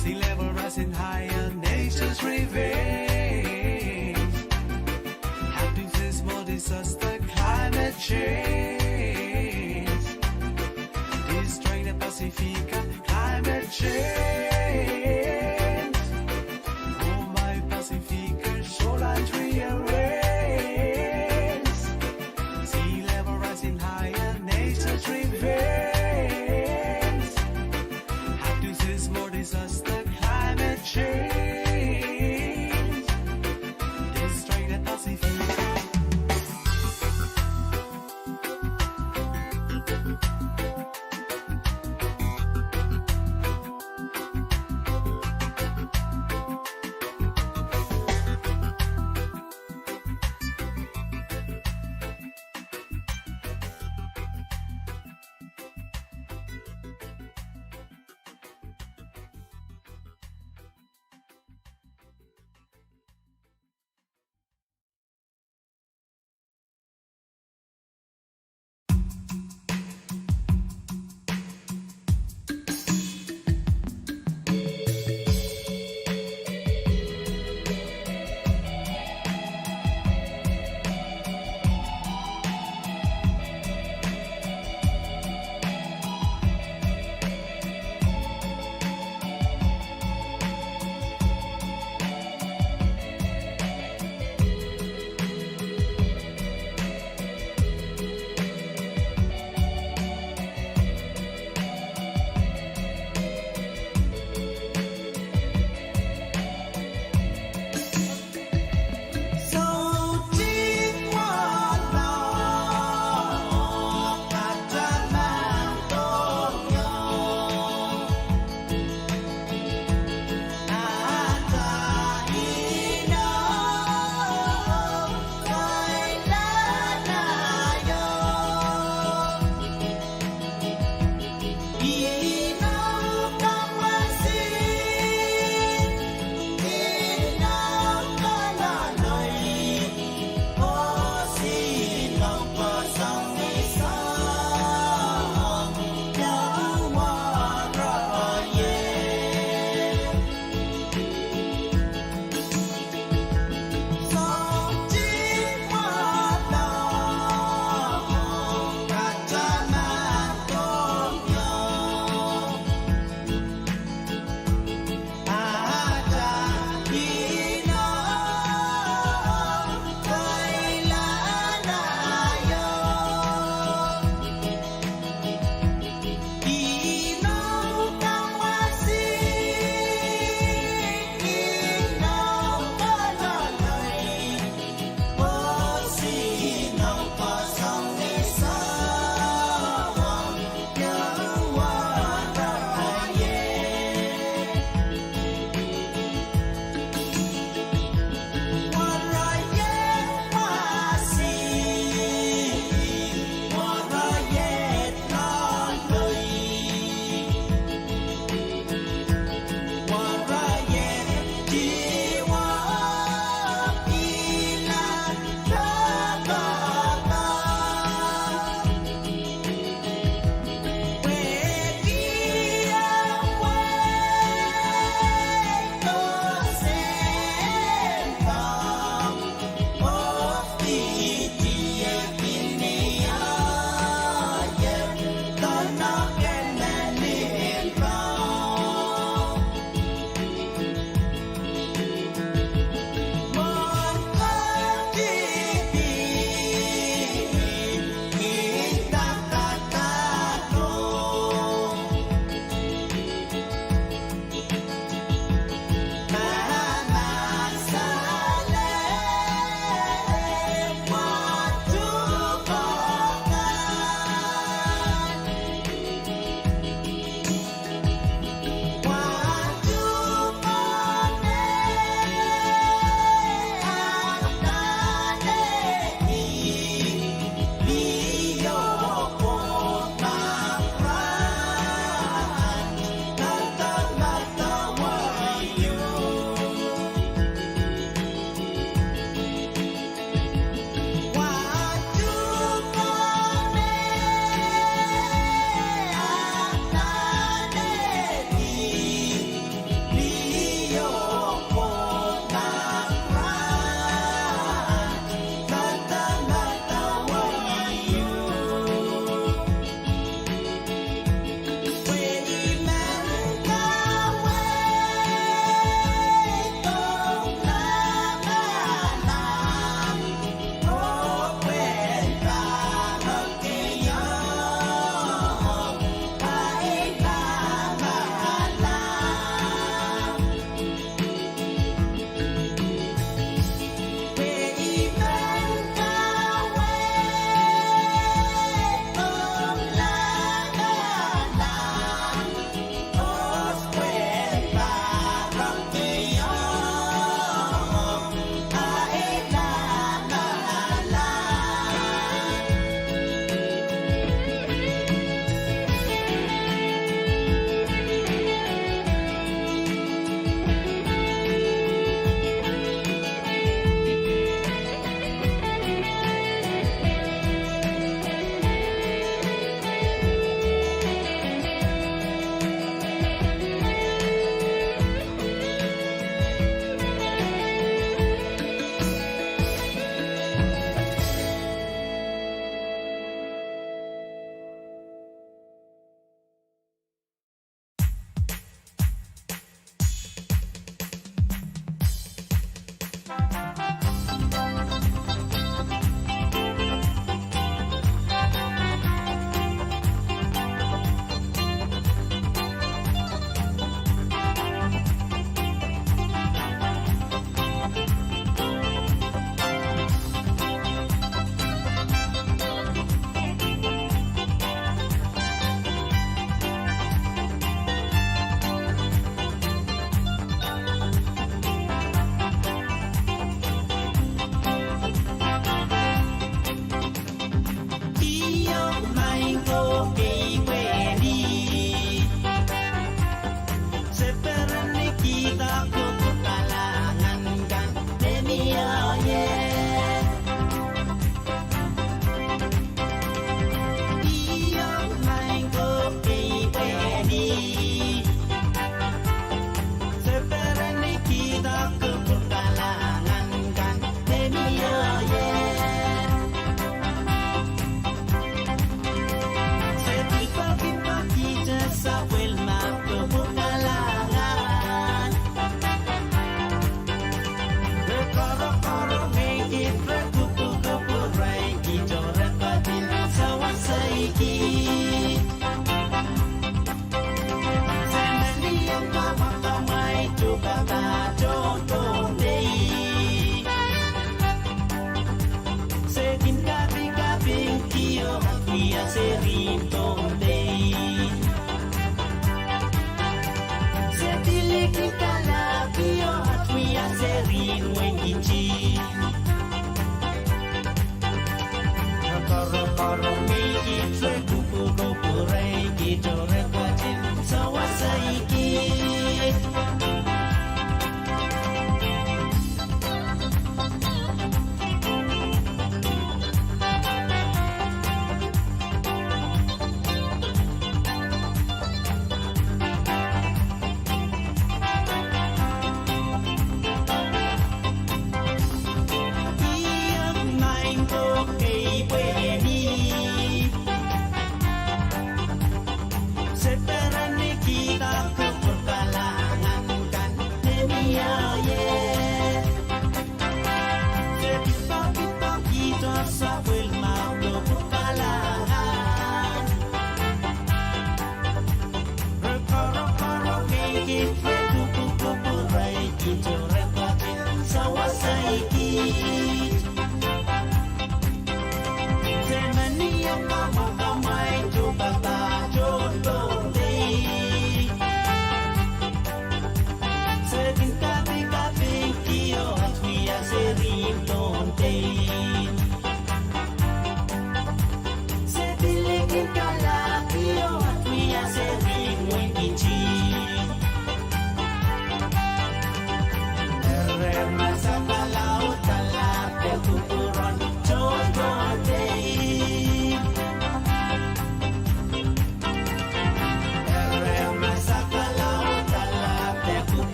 Sea level rising higher, nature's revenge. Have to face more disaster, climate change. Destroying the Pasifika, climate change. Oh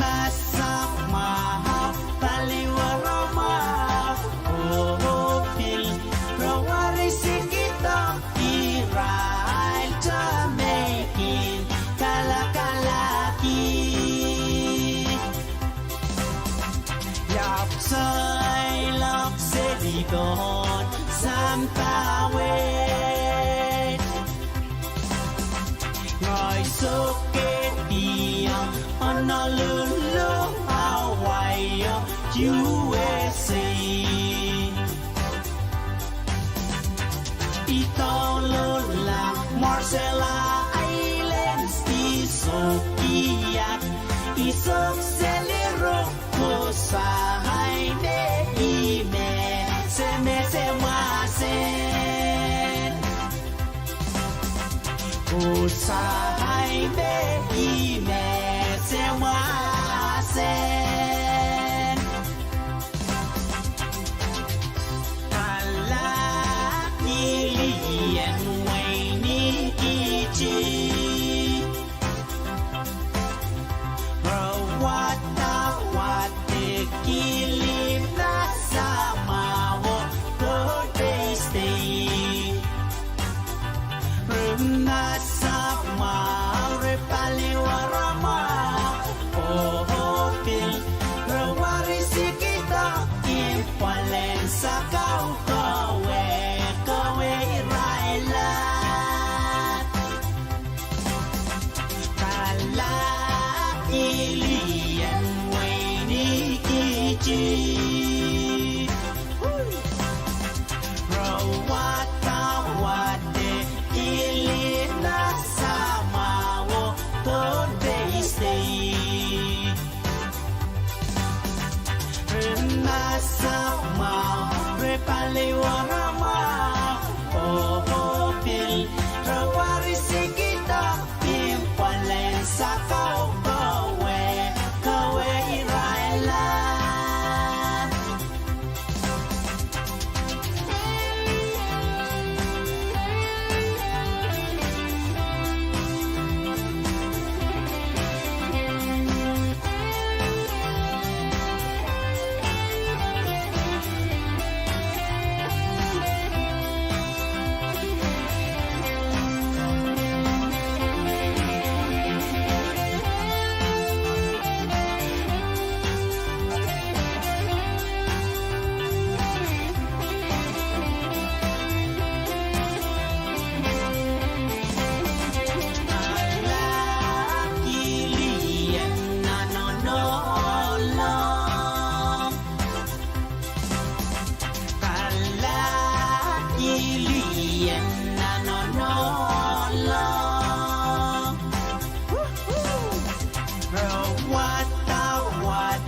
Masak mwahu, paliwar mwahu, oh pil re wahrisikihdo irail tohn mehn kin kalakalahki. Iap seiloak seli pohn sampah wet. Ngehi sokehdiong Honolulu, Hawaii, U S A. I douluhl nan Marshall Islands, I sok iap, I sok seli rong, oh sahi me I mehsemehse mwahsen. Oh sahi me I mehsemehse mwahsen. Kalahkilien Weini Kiti. Re wadawad kilin masamwahu, Pohnpei State. Re masamwahu, re paliwar mwahu, oh pil re wahrisikihdo kin pwalen sakau kowe, kowe irail ahd. Kalahkilien Weini Kiti. Re wadawad kilin masamwahu, Pohnpei State. Re masamwahu, re paliwar mwahu, oh pil re wahrisikihdo kin pwalen sakau kowe, kowe irail ahd. Kalahkilien nan onohlong. Kalahkilien nan onohlong. Re wadawad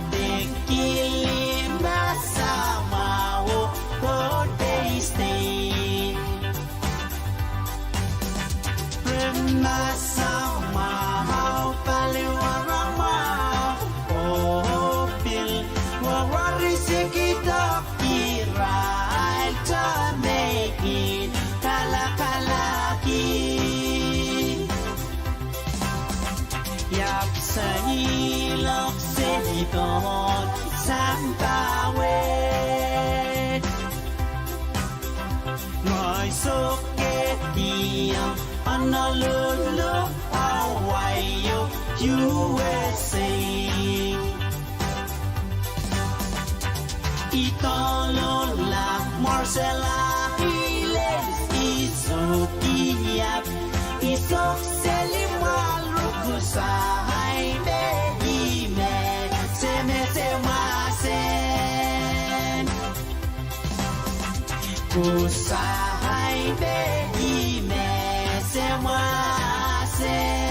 kilin masamwahu, Pohnpei State. Re masamwahu, paliwar mwahu, oh pil re wahrisikihdo irail tohn mehn kin kalakalahki. Iap seiloak seli pohn sampah wet. Ngehi sokehdiong Honolulu, Hawaii, U S A. I douluhl nan Marshall Islands, I sok iap, I sok seli mwahl rong, oh sahi me I mehsemehse mwahsen. Oh sahi me I mehsemehse mwahsen.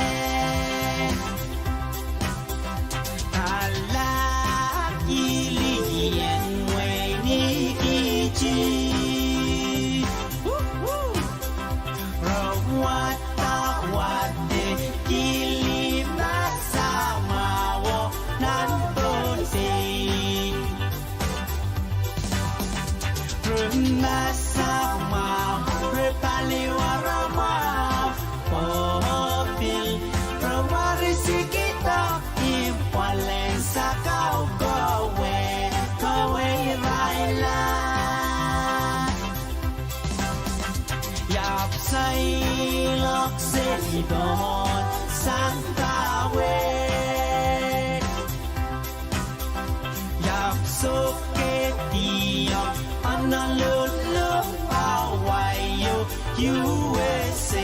Kalahkilien Weini Kiti. Re wadawad kilin masamwahu nan Pohnpei. Re masamwahu Lolo, Hawaii, U S A.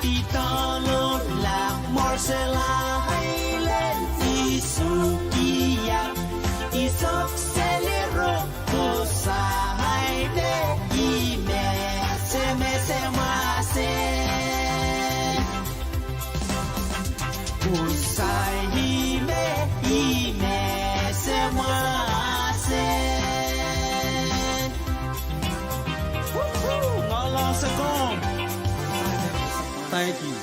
I download-lahng Marshall Islands, I sukuhlahng, I sohte seli roko, Saipan, I mehse, mehse mahsen. Usaime, I mehse mahsen. Woohoo! Ngalase kom. Thank you.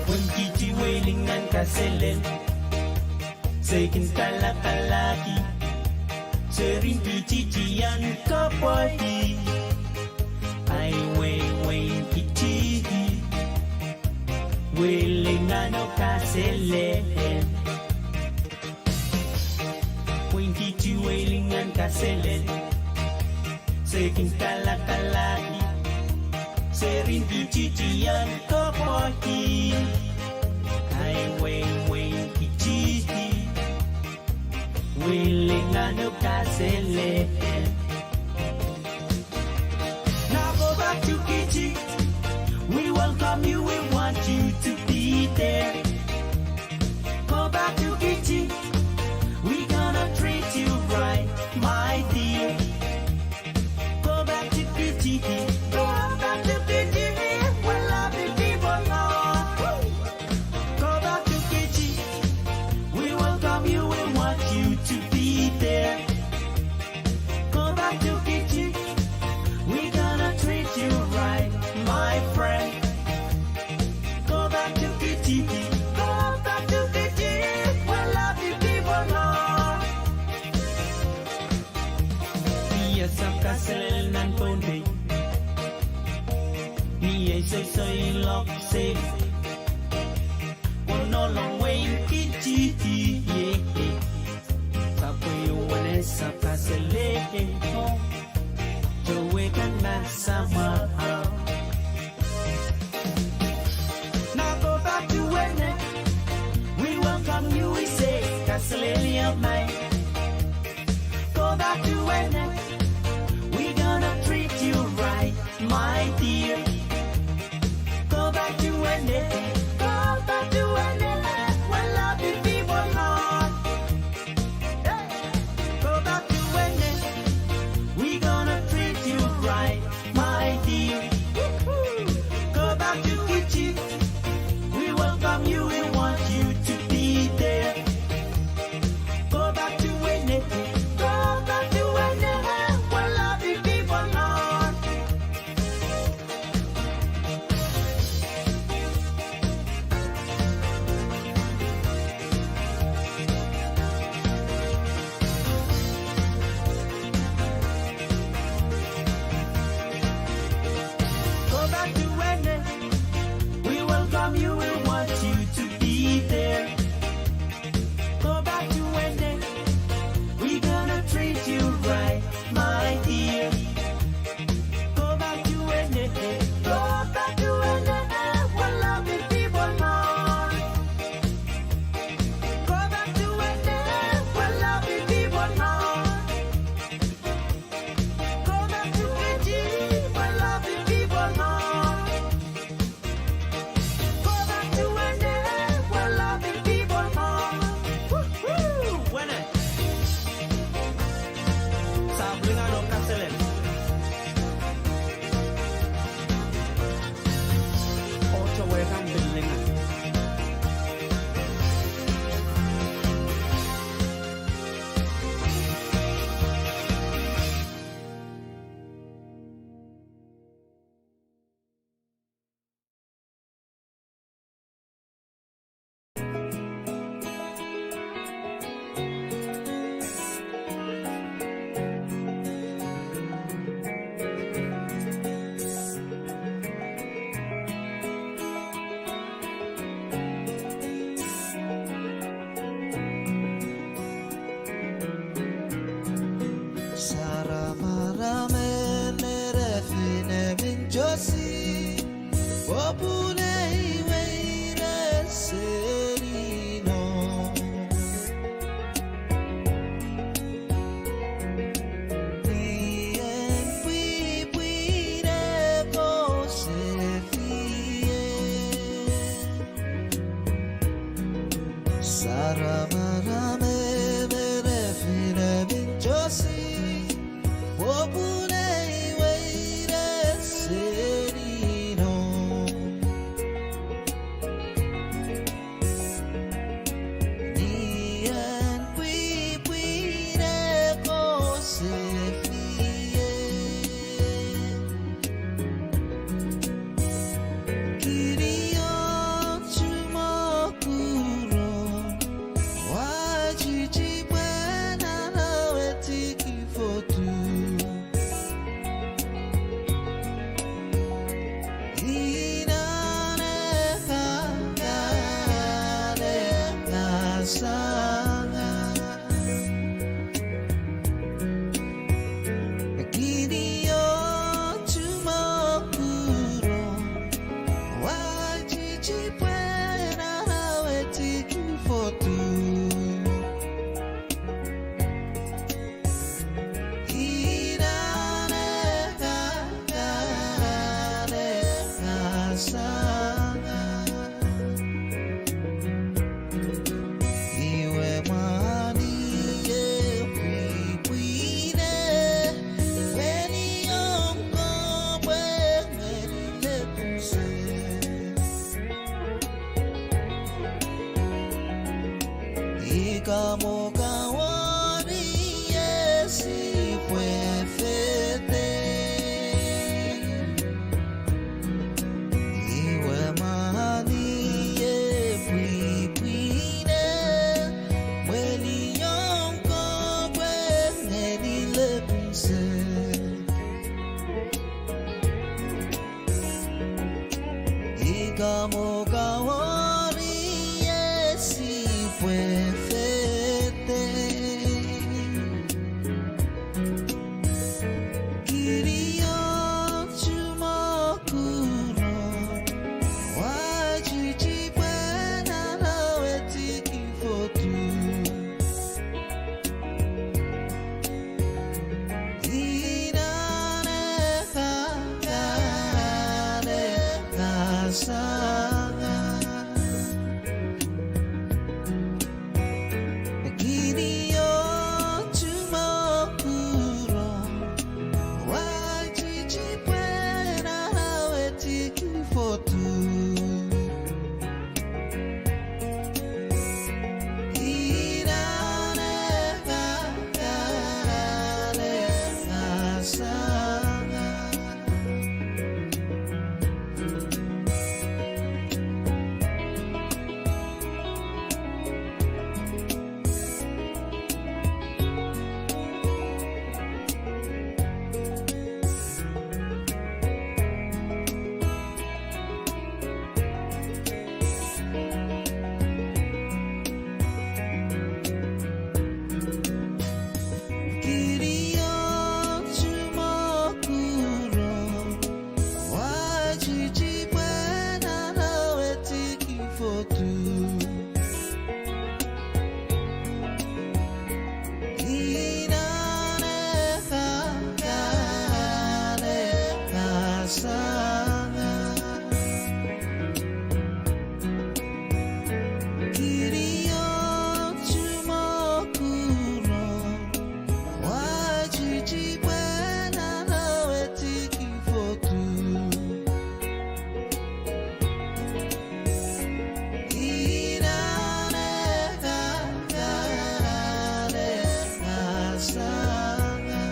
Pwehn kihdi welingan kaselel, se kin kalakalahki, seri kihdi tiahn kapwaiada. Ai wehi, wehi kihdi, welingan oh kaselel. Pwehn kihdi welingan kaselel, se kin kalakalahki, seri kihdi tiahn kapwaiada. Ai wehi, wehi kihdi, welingan oh kaselel. Now go back to Kiti. We welcome you, we want you to be there. Go back to Kiti. We gonna treat you right, my dear. Go back to Kiti. Go back to Kiti. We love you, people, Lord. Go back to Kiti. We welcome you, we want you to be there. Go back to Kiti. We gonna treat you right, my friend. Go back to Kiti. Go back to Kiti. We love you, people, Lord. Mie sahpw kaselel nan Pohnpei. Mie soisoilok se wonohng wehin Kiti, ie. Sapwe wene sahpw kaselel, oh, towe kan ma samwa. Now go back to Wene. We welcome you, we say, kaselel ie mai. Go back to Wene. We gonna treat you right, my dear. Go back to Wene. Go back to Wene. We love you, people, Lord. Hey! Go back to Wene. We gonna treat you right, my dear. Woohoo! Go back to Kiti. We welcome you, we want you to be there. Go back to Wene. Go back to Wene. We love you, people, Lord. Saramaram emen e fine mintosi, pwopwun ei weire seninom. Ni en pwipwine koasoia, Kidion tumwakuron, waititi pwehn alehdi kihfotu. Inan e kak ale kasanga. Kidion tumwakuron, waititi pwehn alehdi kihfotu. Inan e kak ale kasanga. Ih we mwahni e pwipwine, pwehn iong komw pwe ngehn lepin seri. I kamokawori ie sipwe fedek. Ih we mwahni e pwipwine, pwehn iong komw pwe ngehn lepin seri. I kamokawori ie sipwe fedek. Kidion tumwakuron, waititi pwehn alehdi kihfotu. Inan e kak ale kasanga. Kidion tumwakuron, waititi pwehn alehdi kihfotu. Inan e kak ale kasanga. Kidion tumwakuron, waititi pwehn alehdi kihfotu. Inan e kak ale kasanga. Kidion tumwakuron, waititi pwehn alehdi kihfotu. Inan e kak ale kasanga.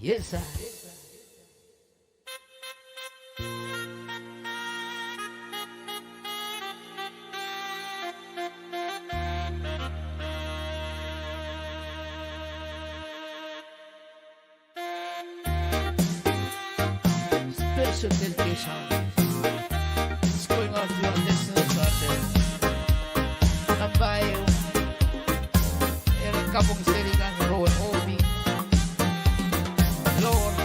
Yes, sir. Special dedication is going out to our listeners out there. Nambaio, Eric Kapong Serikan, Rowan Obi, Lord,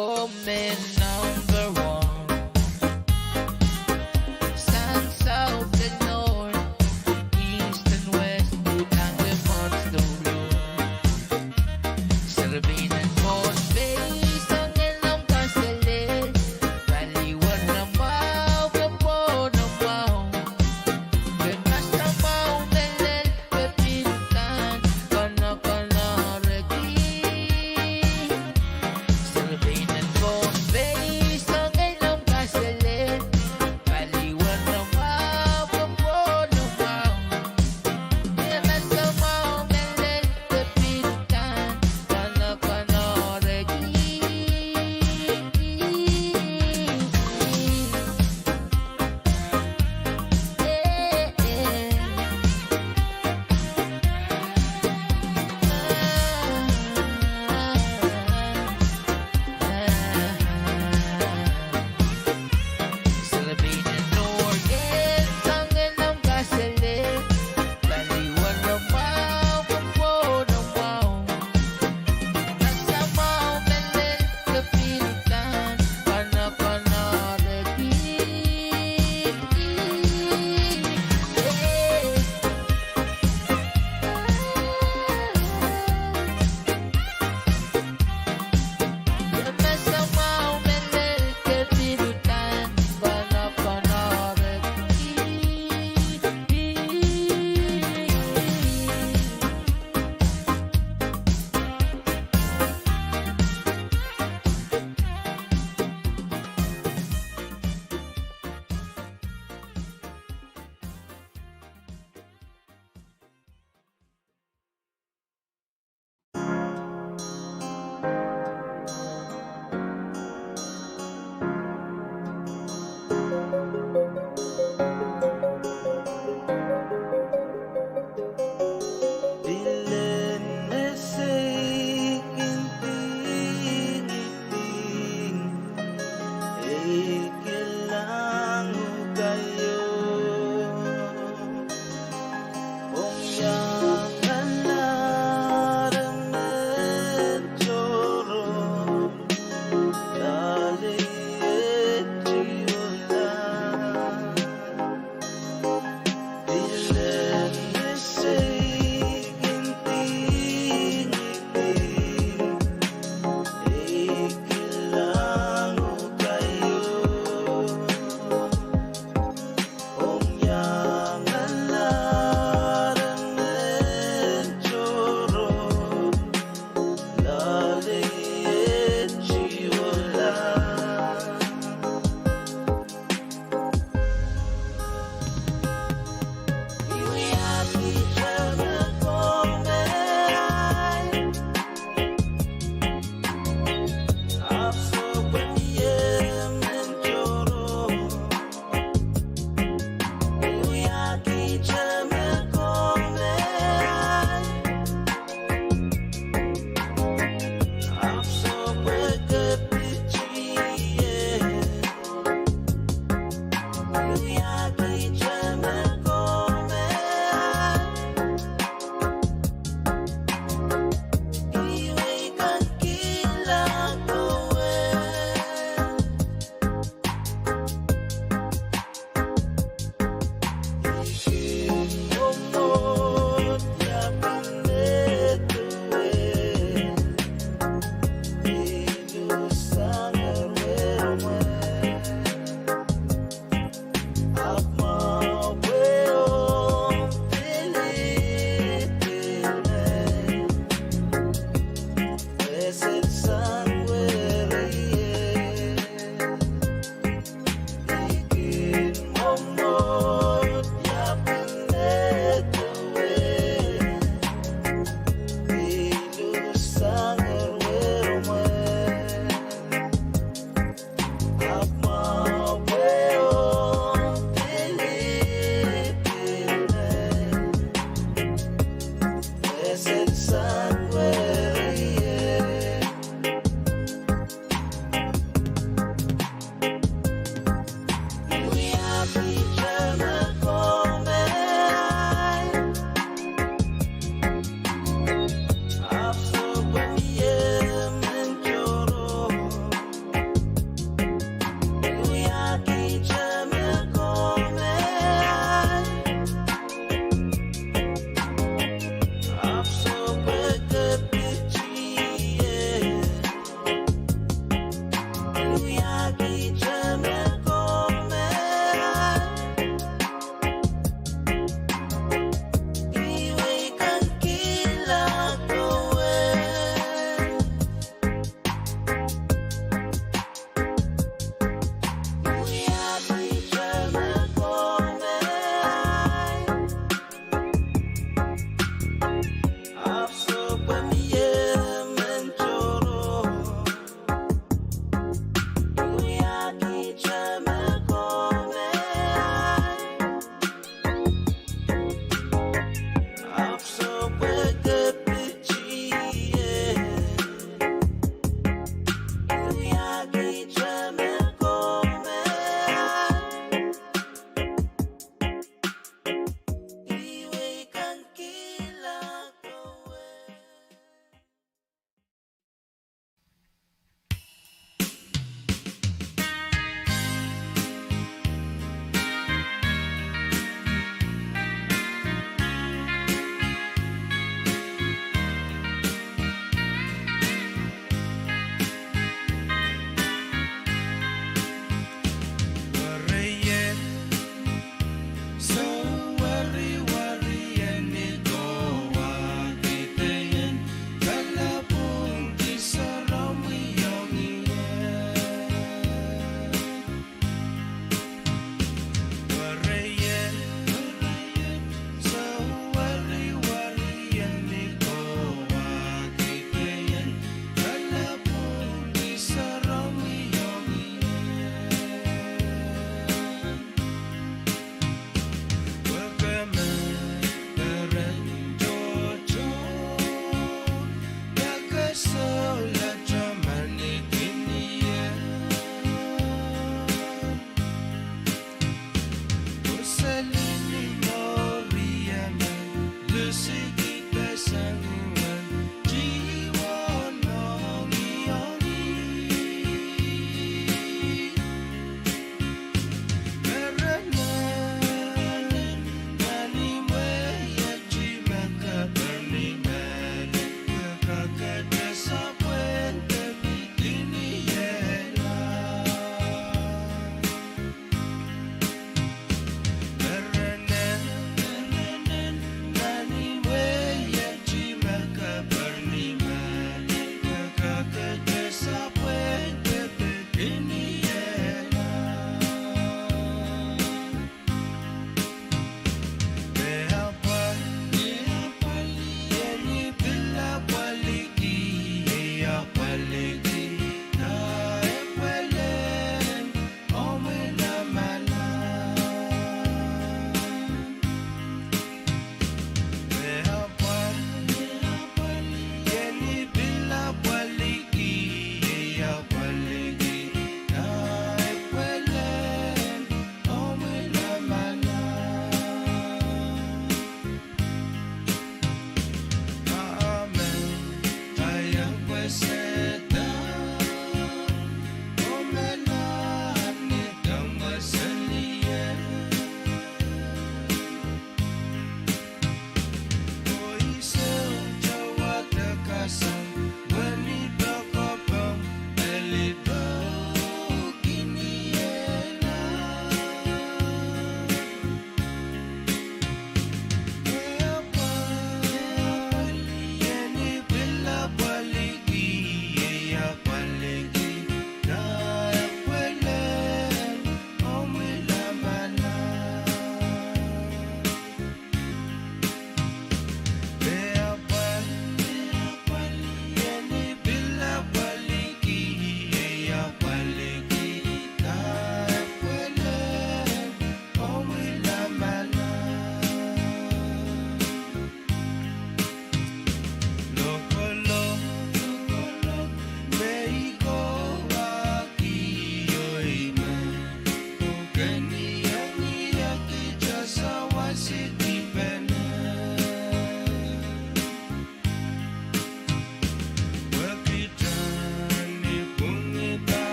Oh, me number one. Sang south and north, east and west, uhdahn me mwohd douluhl. Serepein en Pohnpei, soangen omw kaselel, paliwar nan mwahu, kepwohn nan mwahu. Pil masa mwahu mehlel, pil kan kanakanarki. Serepein en Pohnpei.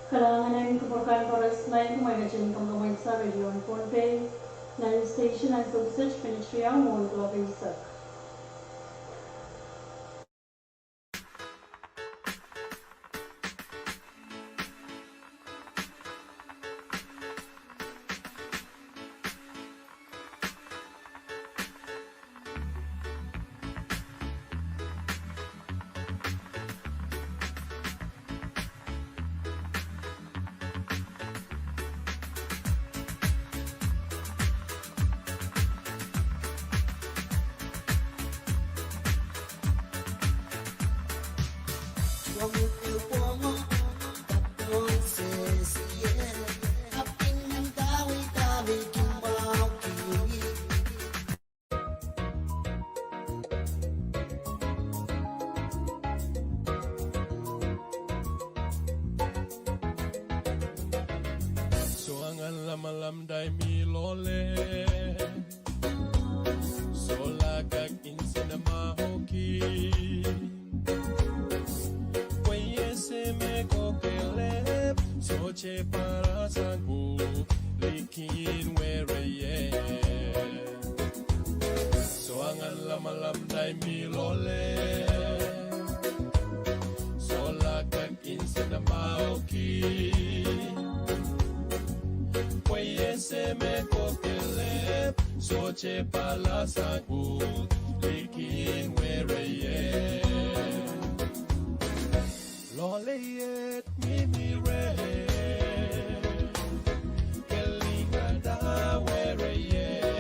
Kalahngan en kupwur kan koaros, maing kumwail ketin kamwekid sang radio en Pohnpei, nan station en Fuksuit, minit riau mwohn kuloak eisek. Soangen lamalam dahme mi loale, soh, lakak nsenamwahuki. Pwe I ese me koh kelehpw sohte pahn sang pwuhk likin wereier. Soangen lamalam dahme mi loale, soh, lakak nsenamwahuki. Pwe I ese me koh kelehpw sohte pahn sang pwuhk likin wereier. Loaleiet mihmi reh, ke lingada wereiet.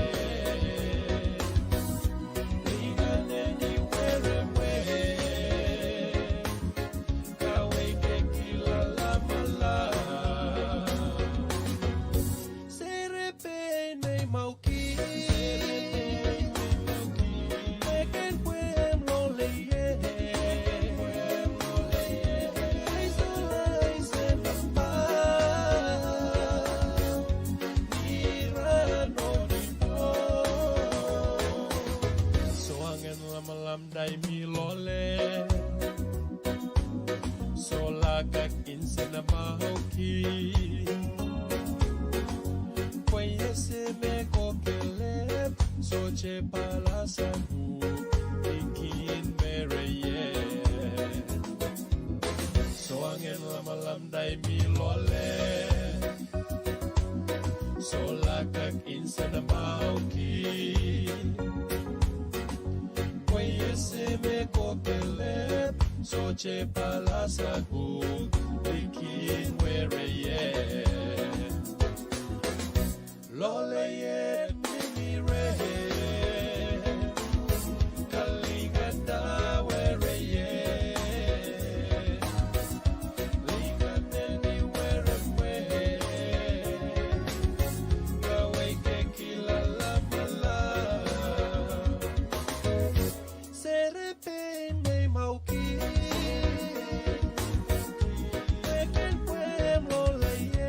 Lingan eni weremwe, Sohte pahla sang uhk, I kin wereie. Soangen lamalam da I mi loale. Sohla kak insenamwahuki. Pwe I ese me ko kelehpw, sohte pahla sang uhk, I kin wereie. Loale iet mihmi reh, kalingan da wereie. Lingan en ni weremwe, kaweikihla lamalam. Serepein neimwahuki, me kin pwehn loale ie.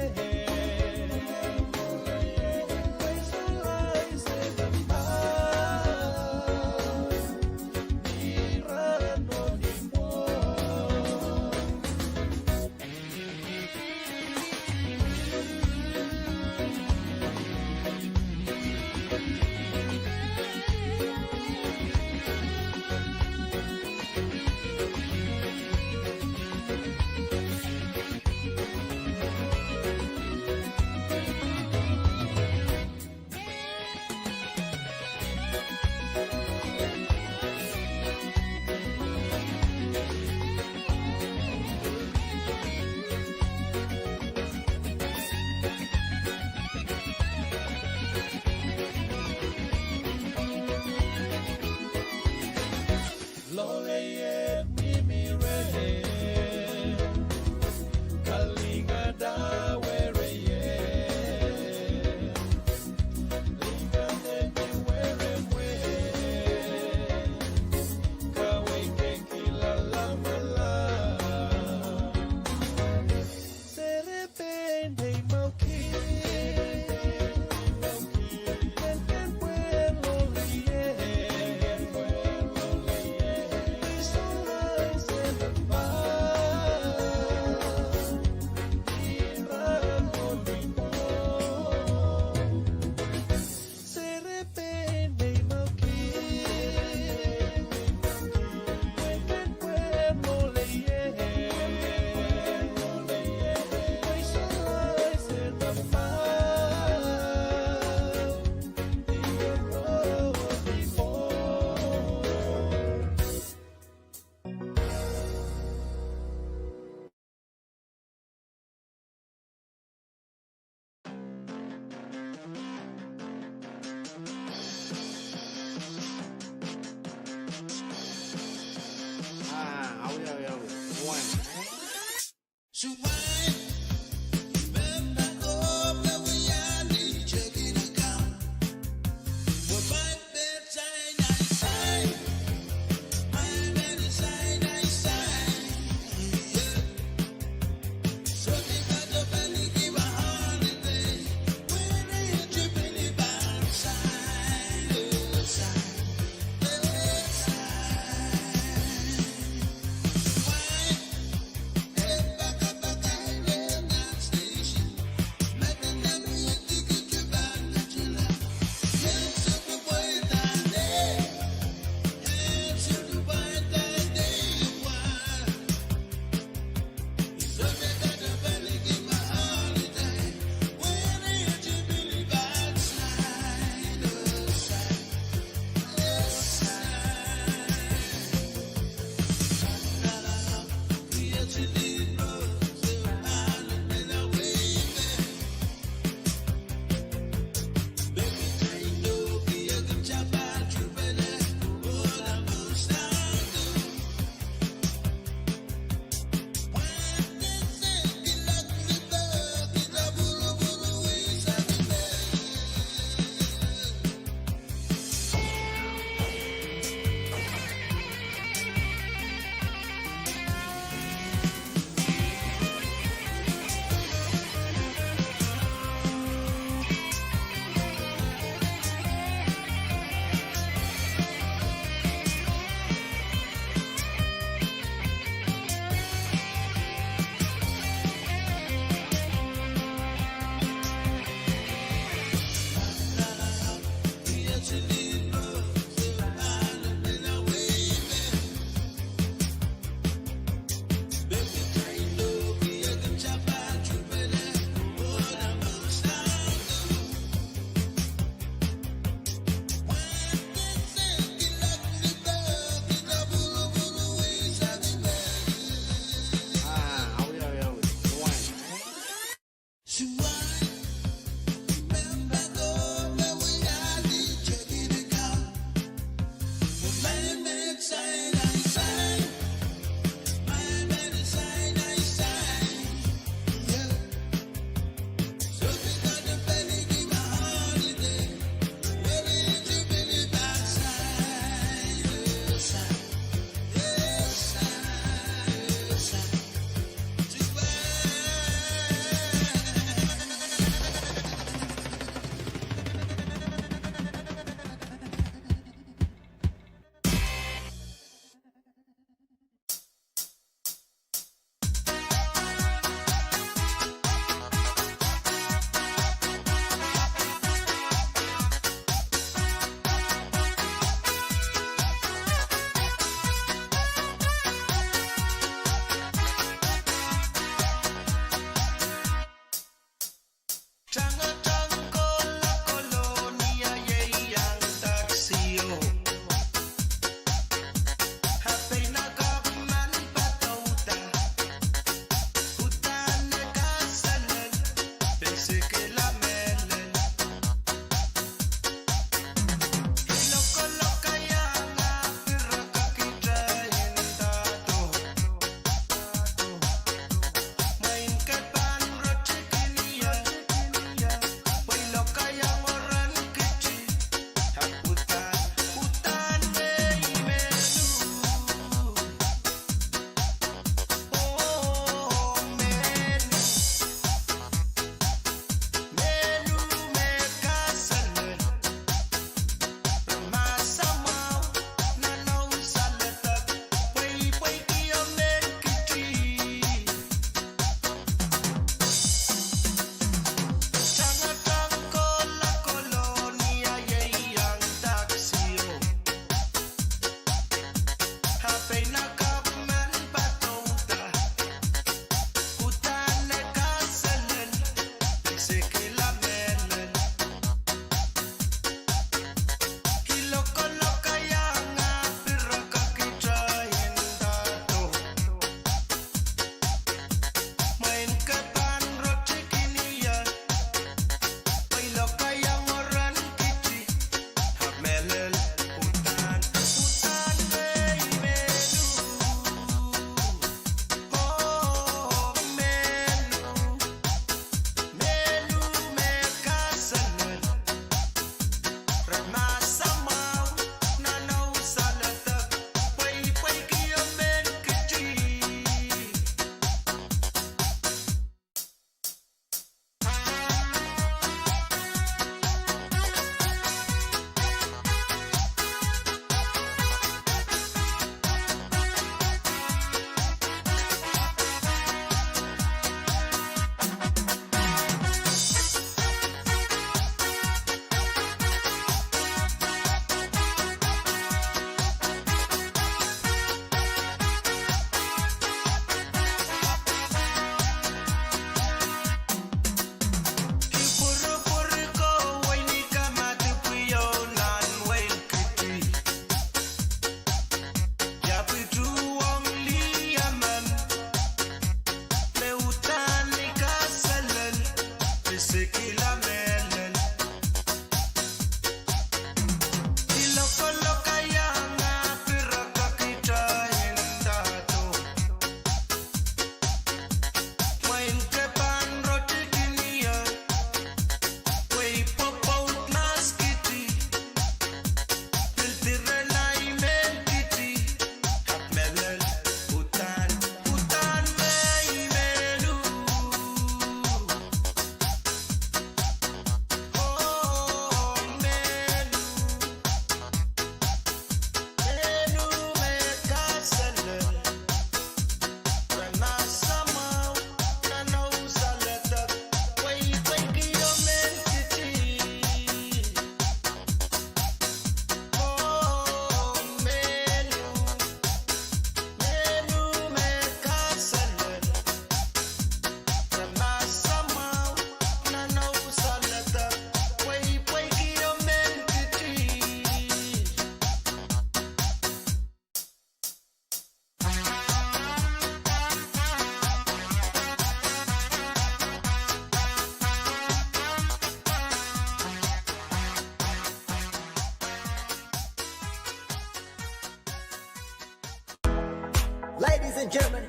Gentlemen,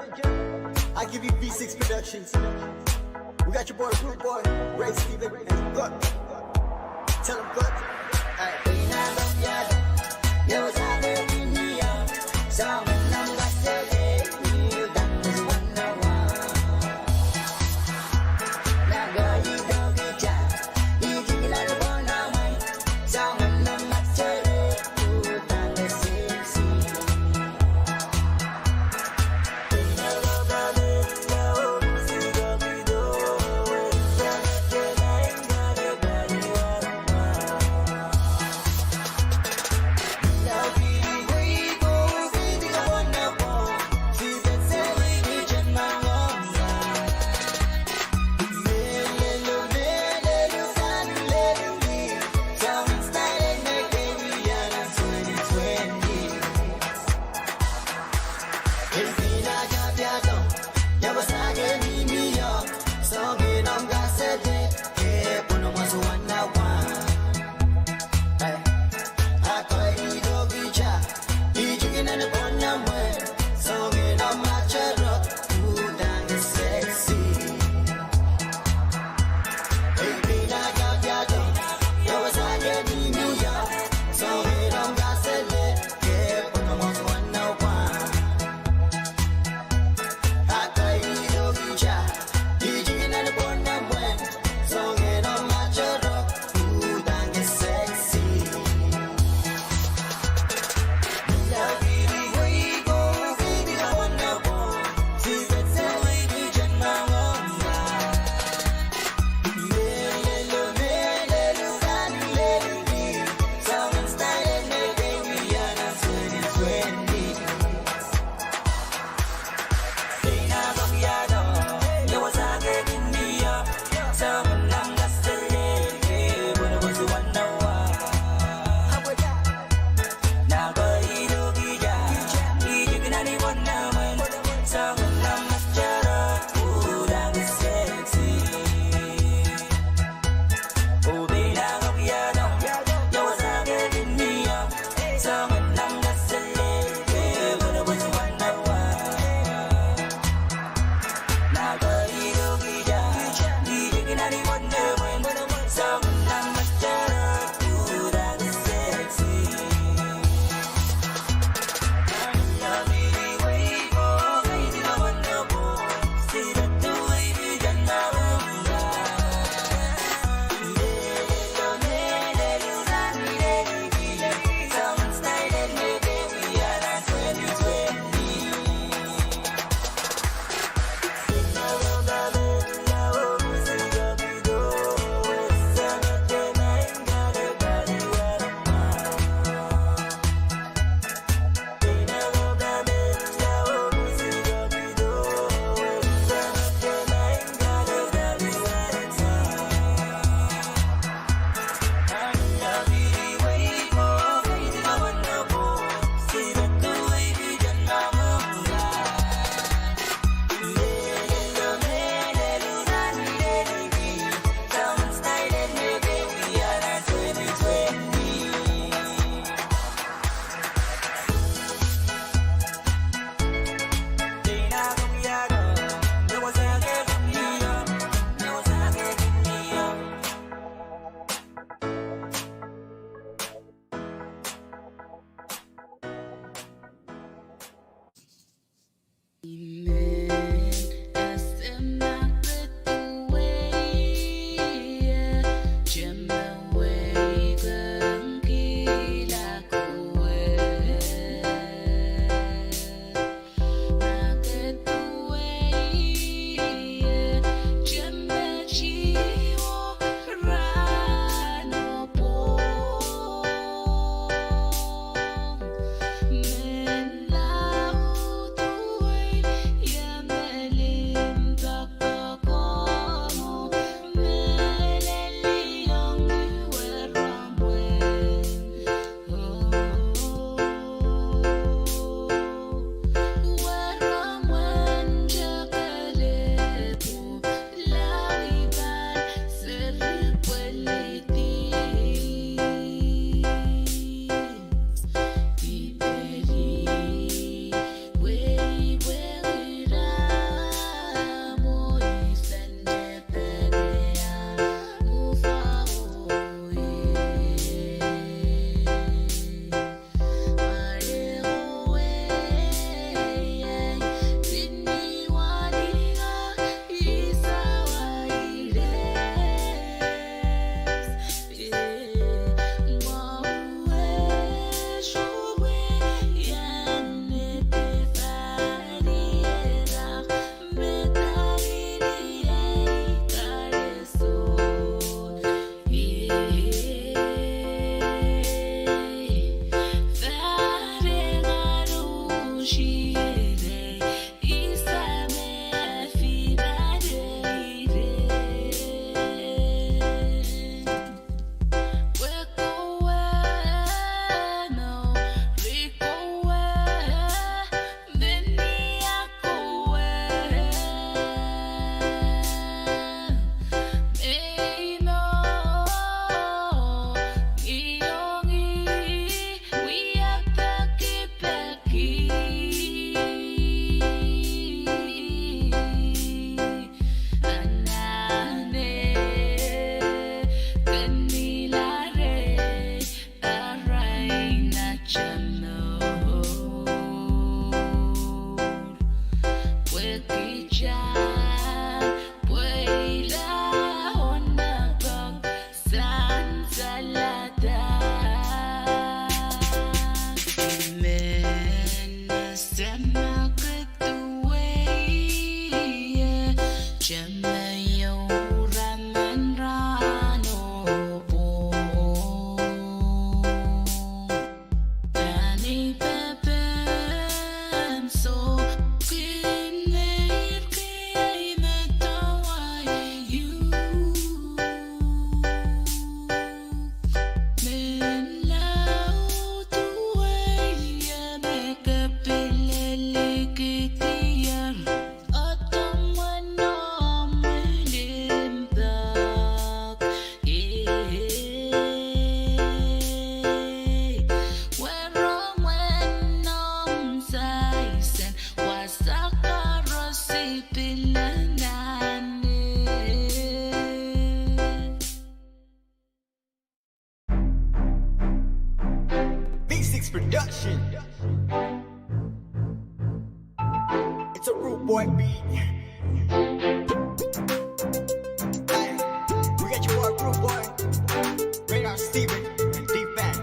I give you V six Productions. We got your boy Rude Boy, Ray Steven, and Gut. Tell 'em Gut. All right. Production. It's a rude boy beat. Hey, we got your boy, rude boy. Radar Steven and D-Pan.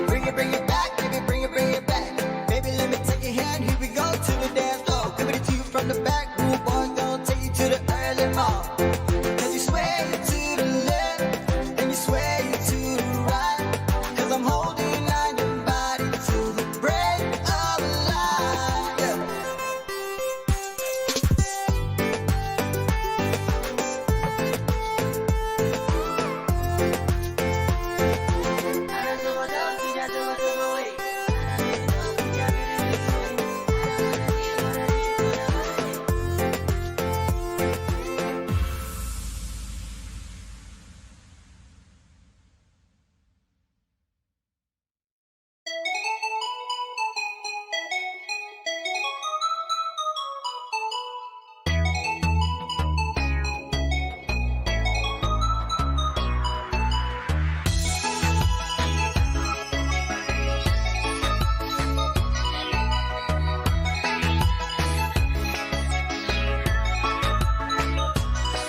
Bring it, bring it back, baby, bring it, bring it back. Baby, let me take your hand, here we go to the dance floor. Give it to you from the back, rude boy, gonna take you to the early morn. 'Cause you sway to the left, and you sway to the right. 'Cause I'm holding on your body till the break of light. Yeah.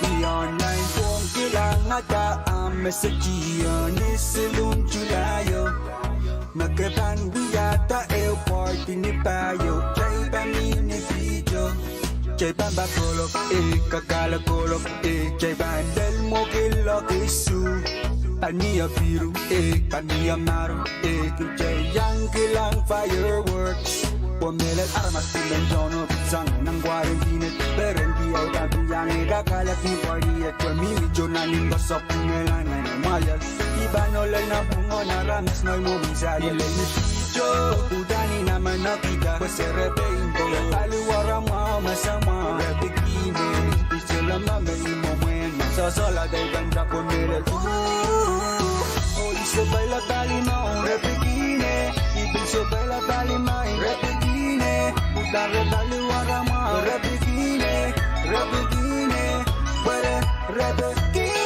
Ni online form kilangada ahmw message-o ni siluh July-o. Me ke pahn wiahda ehu party ni pahieu, kitail pahn mih ni video. Kitail pahn pahn kolok, eh, kakala kolok, eh, kitail pahn lel mwoki loki su. Pahn mie biru, eh, pahn mie maro, eh, kitail iang kilang fireworks. Pwe mehlel aramas pil en tohn oh sang nan quarantine, perenti ahi pahn pil iang ira kalek ni party et. Pwe mihmi tohn nan imwesep, mehla nan imwalial. I pahn ohlel nan pwungen aramas, noumw mwomwen sali. Lel ni video, uhdahn I namwanokihda pwe serepein kohla pali waramwahu, masamwahu, repikihne. I solahr me I mwomwen ma sohsohla de I pahn tapwe mehlel. Oh, I solahr pali mwahu, repikihne. I pil solahr pali mwahu, repikihne. Uhdahn re pali waramwahu, repikihne, repikihne. Pwe re, repikihne.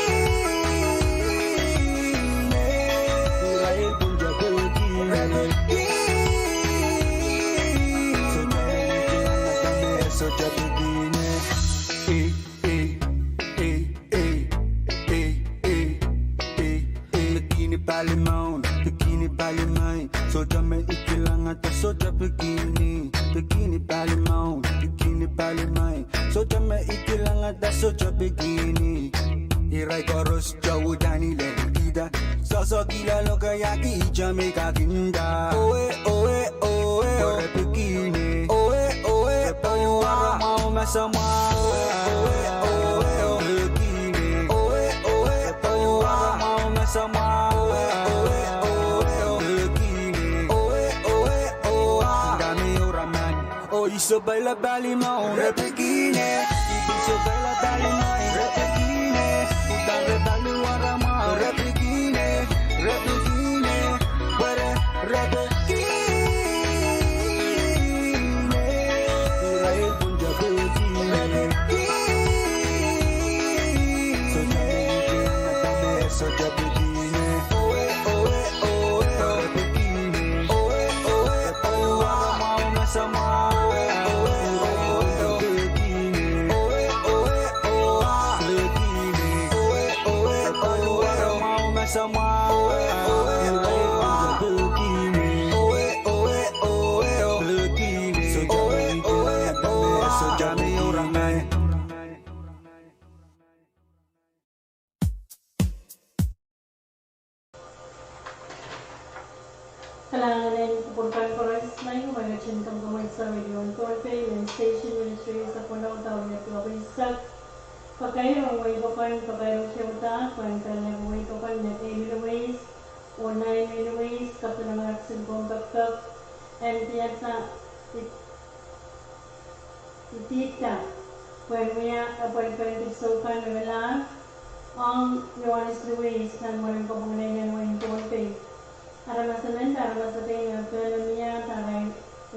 Sohte pekihne, eh, eh, eh, eh, eh, eh, eh, eh, eh. Pekihni pali maun, pekihni pali maing. Sohte me I kilangada sohte pekihni, pekihni pali maun, pekihni pali maing. Sohte me I kilangada sohte pekihni. Irail koaros towe dani lelkihda. Sohsohkihla lokaiahki ihte me I kakinda. Owe, owe, owe, oh. Re pekihni. Owe, owe, oh. Pali waramwahu me samwa. Owe, owe, oh. Pekihni. Owe, owe, oh. Pali waramwahu me samwa. Owe, owe, oh. Pekihni. Owe, owe, oh. Dami uraman. Oh, I sohpeila pali maun, re pekihni. I sohpeila pali maun, re pekihni. Udahn re pali waramwahu, re pekihni, re pekihni. Were, re pekihni. Irail pwunja pekihni. Sohte pekihni, sohte pekihni. Owe, owe, owe, re pekihni. Owe, owe, owe, waramwahu me samwa. Owe, owe, owe, pekihni. Owe, owe, owe, pekihni. Owe, owe, owe, waramwahu me samwa. Owe, owe, owe, pekihni. Owe, owe, owe, pekihni. Sohte pekihni, sohte pekihni. Kalahngan en kupwur kan koaros, maing, oh mwein ketin kamkamwet seri en Pohnpei, main station Ministries of Wonder Without Net Global Sat. Pakair ong wehi pokon, pakair ong keuda, pwehn pil wehi pokon me Amy Louise, oh Naomi Louise, kapedolong aht silikon pekpek, en diasa, it- Idihda pwehn wia appointment dipwisou kan me melahr ong Ioanis Louise nan Mwaren Kopwung Lelehng, wehin Pohnpei. Aramas emen de aramas ekei me pil mie atail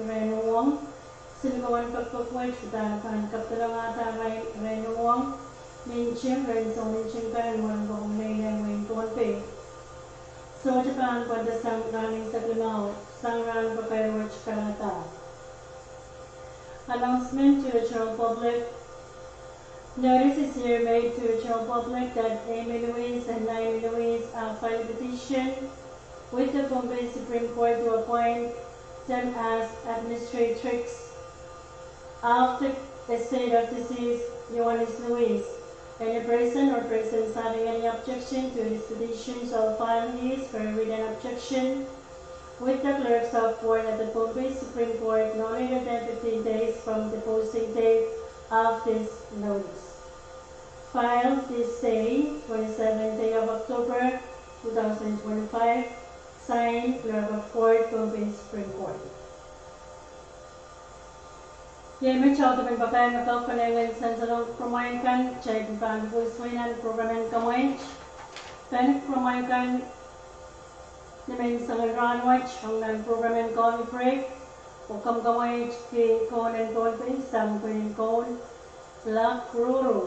irail uhwong silikon pekpek wet, uhdahn pahn kapedolong atail irail uhwong ni nting rehn soun nting kan en Mwaren Kopwung Lelehng, wehin Pohnpei. Sohte pahn pwandasang rahn eisek limau sang rahn pakair wet kaladahr. Announcement to the general public. Notice is here made to the general public that Amy Louise and Naomi Louise have filed a petition with the Pohnpei Supreme Court to appoint them as administratrix of the estate of deceased Ioanis Louise. Any person or persons having any objection to this petition shall file his or her written objection with the clerks of court at the Pohnpei Supreme Court no later than fifteen days from the posting date of this notice. Filed this day, twenty-seventh day of October, two thousand twenty-five. Signed, Clerk of Court, Pohnpei Supreme Court. Iei me taudepen papah me kak konehng en sansalohng pwuromwail kan. Kitail pahn pwuhs wei nan pwurogram en kamweit. Pahn pwurogram kan ni menseng en rahn wet ong nan pwurogram en Coffee Break, oh kamweit ki Koun en Pohnpei sang Pwihn en Koun, Lak Ruru.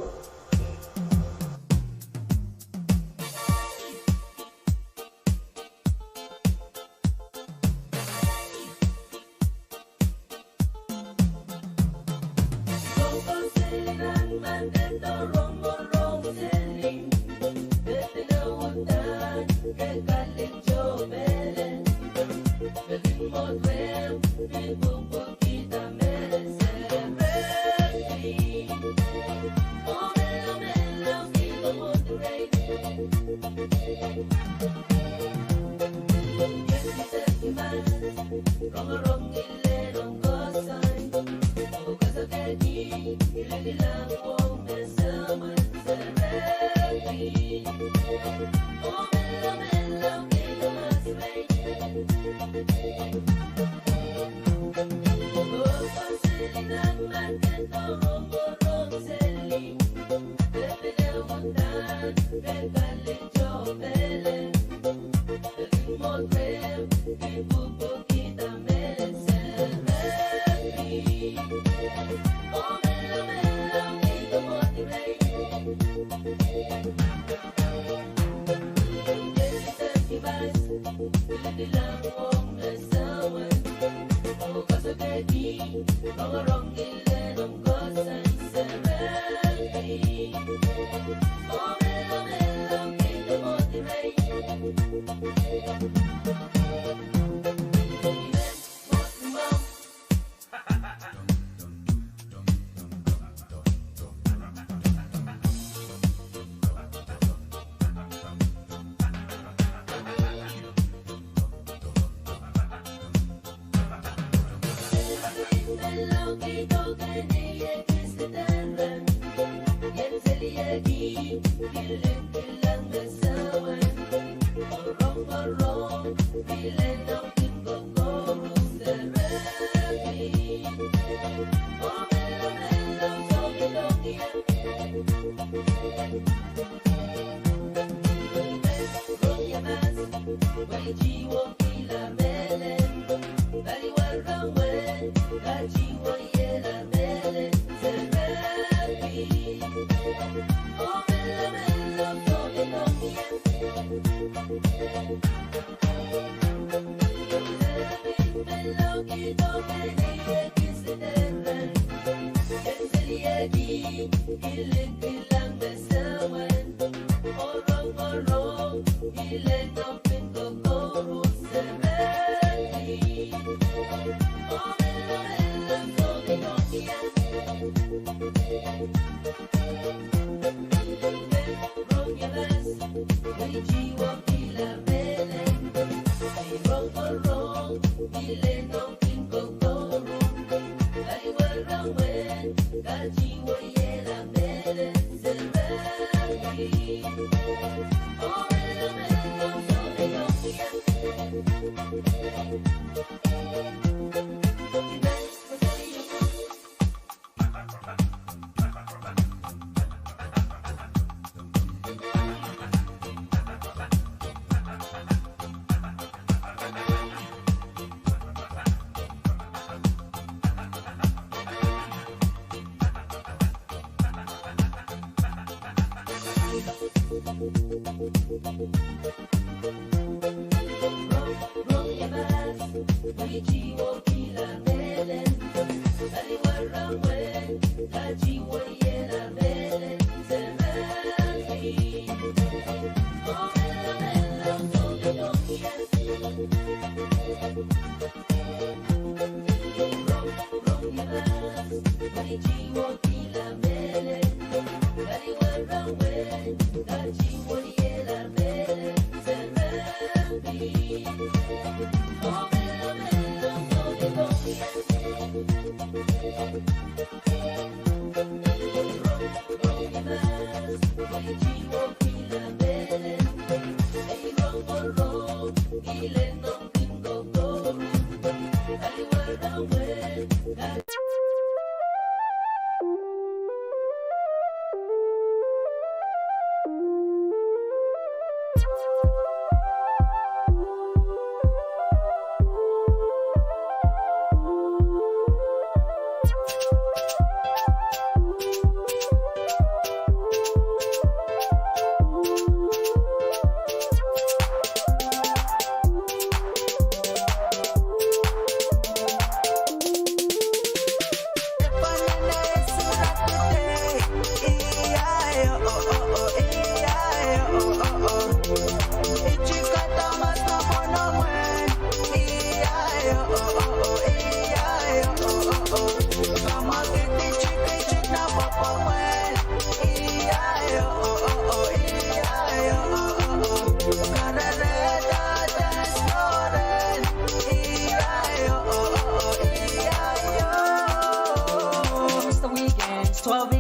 It's the weekend, twelve a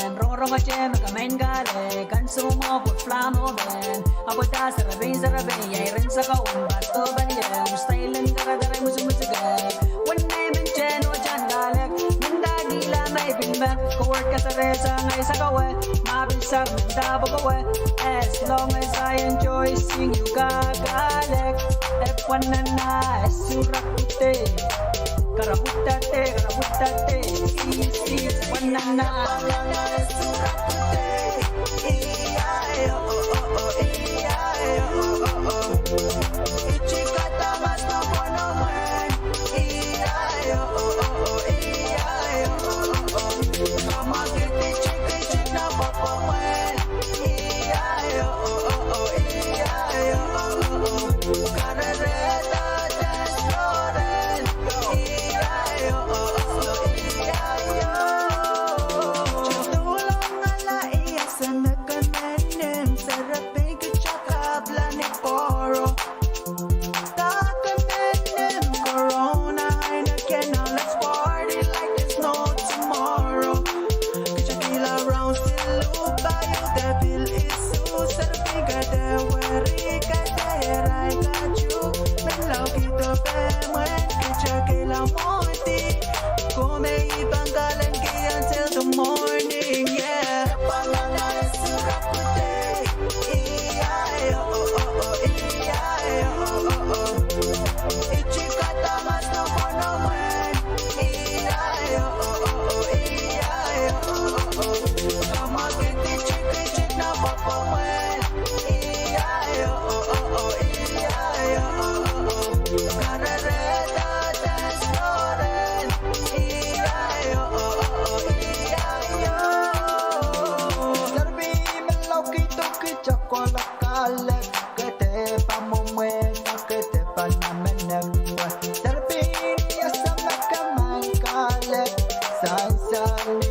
m, rongorong ete me ke maing kahlek, ansou mwo pwe flam open. Ahpw dah serepein serepein, ia iren sakaun, pasto palian, style en kereder, musumusuke. Wen nei men teno tan kahlek, mendahkihla ma I pil mek, ke word kasaresang ai sakawe, ma pil sar mendahpw kowe. As long as I enjoy seeing you, ka kahlek, e pwanana, e surak pwute. Karapwutate, karapwutate, si, si, pwanana.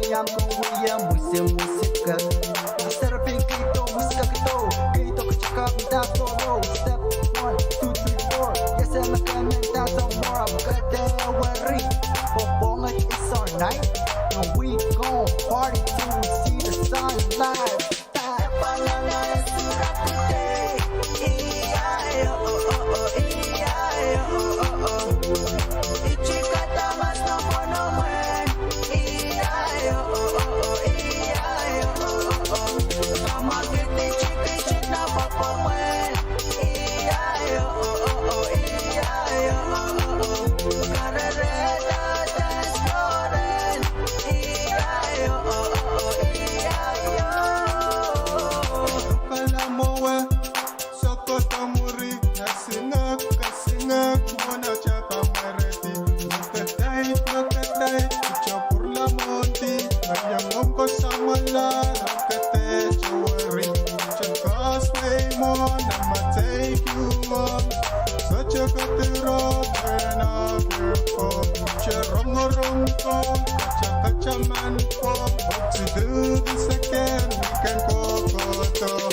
Iang kin wia mwusimwusiket. Serafin keido, mwusiket keido, keido kitail kak nda solo. Step one, two, three, four. Yes, I like it, man, that's a more. I'm good there, worry. But Bonga is our night, and we gon' party till we see the sunlight. Kalamowe, sokoto mwuri, esingek, esingek, mwohn atail pahn mwerehdi. Lokatai, lokatai, kitail pwurala mwohndi, me iang omw kosamwala, lokatai, toweri. Kitail causeway mwohn, a ma take you home. Sohte kedirong, turn off your phone. Kitail rongorong ko, kitail kataman ko. Hope to do this again, we can go, go, go.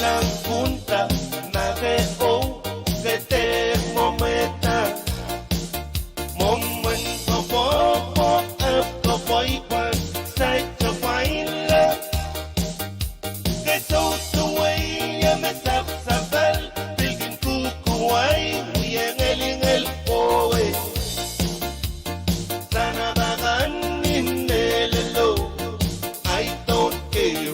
Tang kunta, ma ke ou, ke dehr mwomwehda. Mwomwen koapworopwor, epw koapwoipwon, saikinte pwainla. Ke soutuwei ie me sapsapal, pil kin kukuwai, wie ngelingel pwowe. Sana bakan ni mehlelo, I don't care.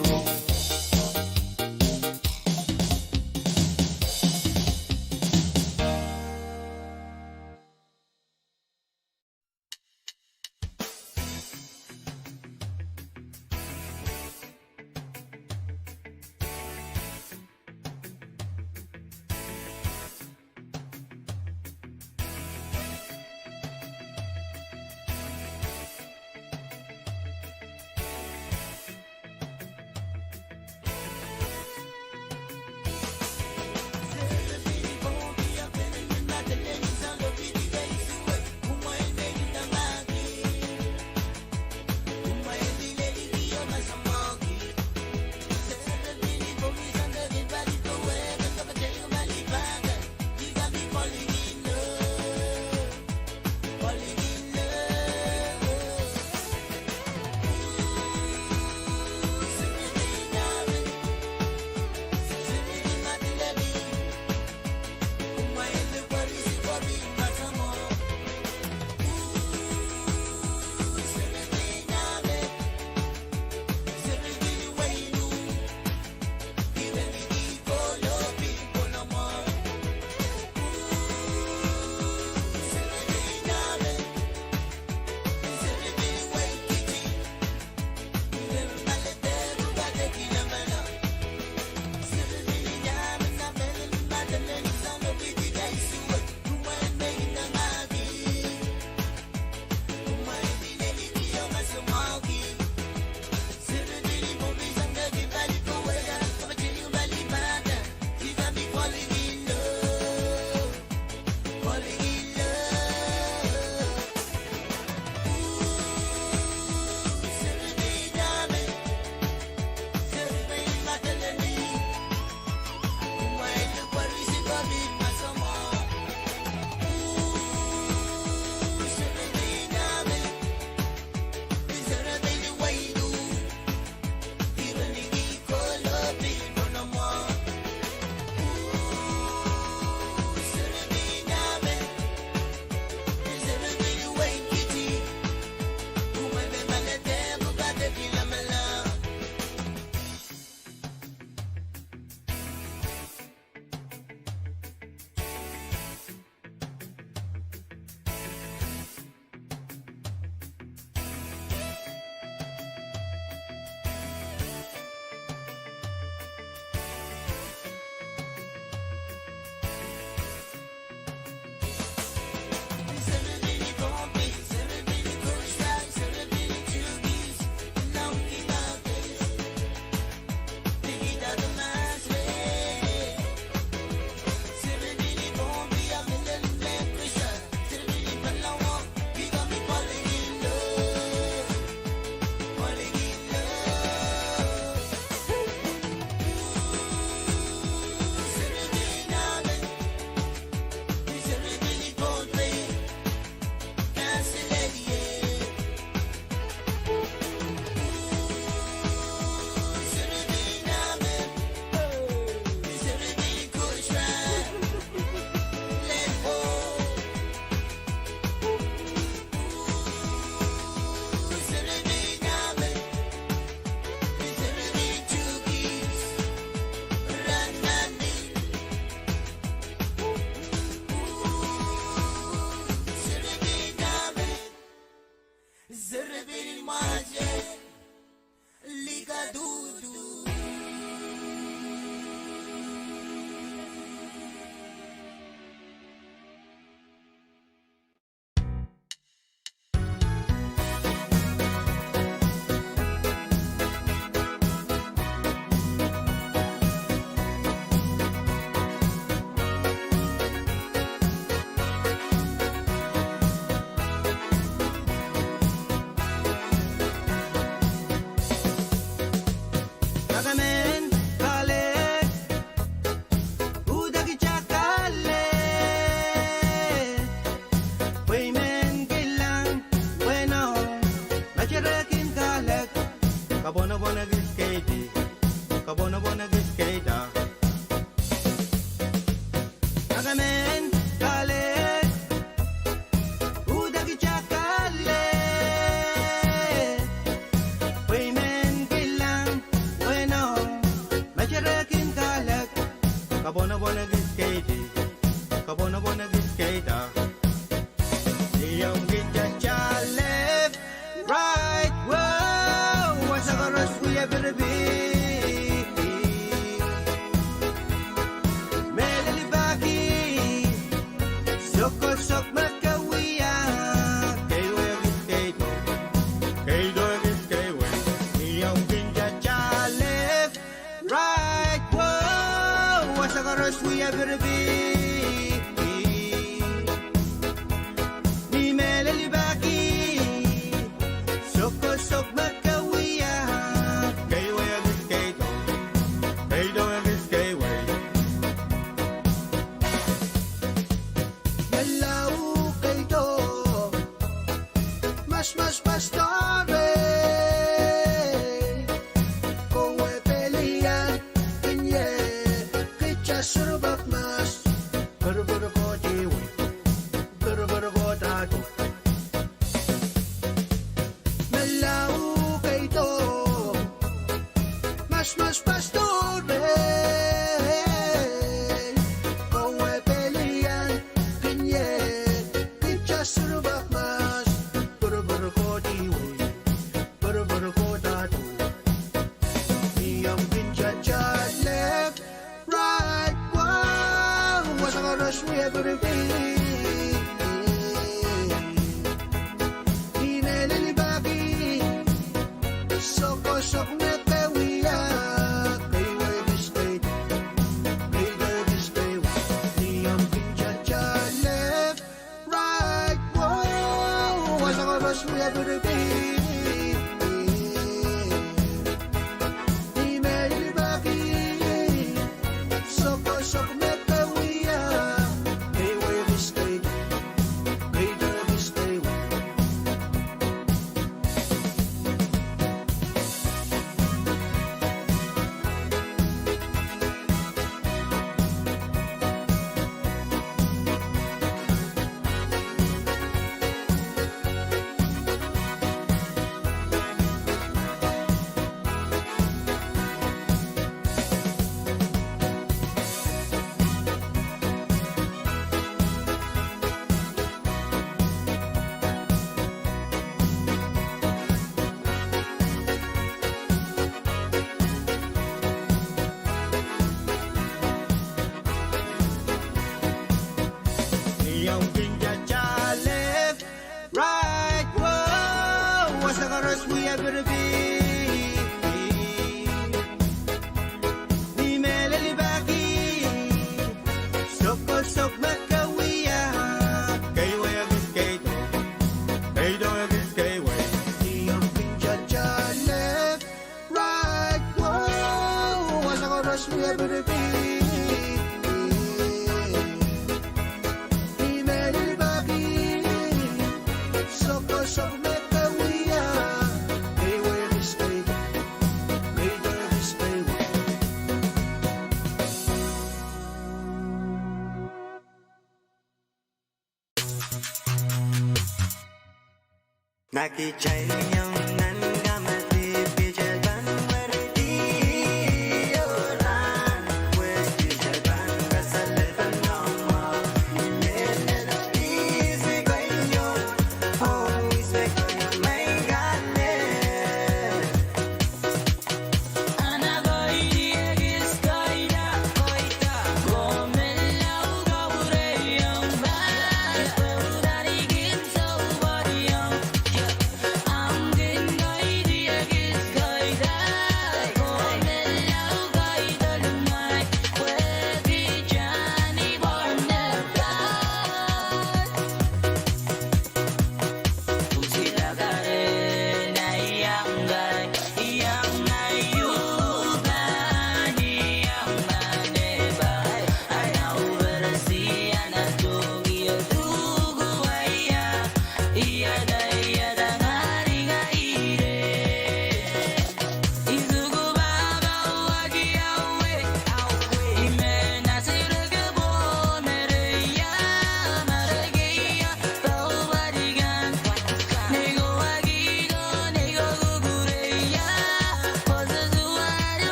Kakemen, Kalek, Kapwonopwon ekis keidi, kapwonopwon ekis keida. Akamehn kahlek, uhdakihda kahlek. Pwe I men kilang, weno, me sehse kin kahlek. Kapwonopwon ekis keidi, kapwonopwon ekis keida. Ni omw kin tatail left, right, wow, wasa koaros wie piripir. Mehlel I peki, sokosok me ke wia, keiwe ekis keido, keido ekis keiwe. Ni omw kin tatail left, right, wow, wasa koaros wie piripir. Ni mehlel I peki, sokosok me ke wia, keiwe ekis keido, keido ekis keiwe. Mehlel I keido, mas, mas, mas, story. Kowe pelian, kin ie, kitail sohte pak mas. Purpur koht iwe, purpur koht ado. Mehlel I keido, mas, mas, pastor, kowe pelian, kin ie, kitail sohte pak mas. Purpur koht iwe, purpur koht ado. Ni omw kin tatail left, right, wow, wasa koaros wie piripir. Ni mehlel I peki, sokosok me ke wia, keiwe ekis keido, keido ekis keiwe. Ni omw kin tatail left, right, wow, wasa koaros wie piripir. Ni mehlel I peki, sokosok me ke wia, keiwe ekis keido, keido ekis keiwe. Ni omw kin tatail left, right, wow, wasa koaros wie piripir. Ni mehlel I peki, sokosok me ke wia, keiwe ekis keido, keido ekis keiwe. Ni omw kin tatail left, right, wow, wasa koaros wie piripir. Ni mehlel I peki, sokosok me ke wia, keiwe ekis keido, keido ekis keiwe.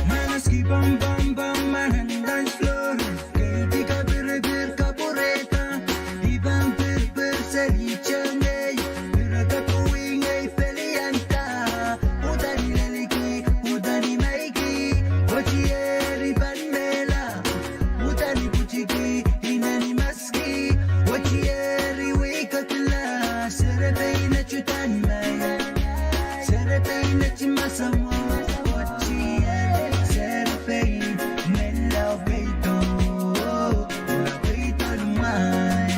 Manaski pam pam pam, manan dance floor. Keidi kapirpir kapwurehda. I pahn pirpir seli tengei. Pirada pwuhngei pelianda. Udani leliki, udani maiki. Otieri pahn mehla. Udani pwutiki, inani mas Otieri wihkakla, serepein netudan mai. Serepein neti masamwa. Otieri, serepein, menlau peido, peido mai.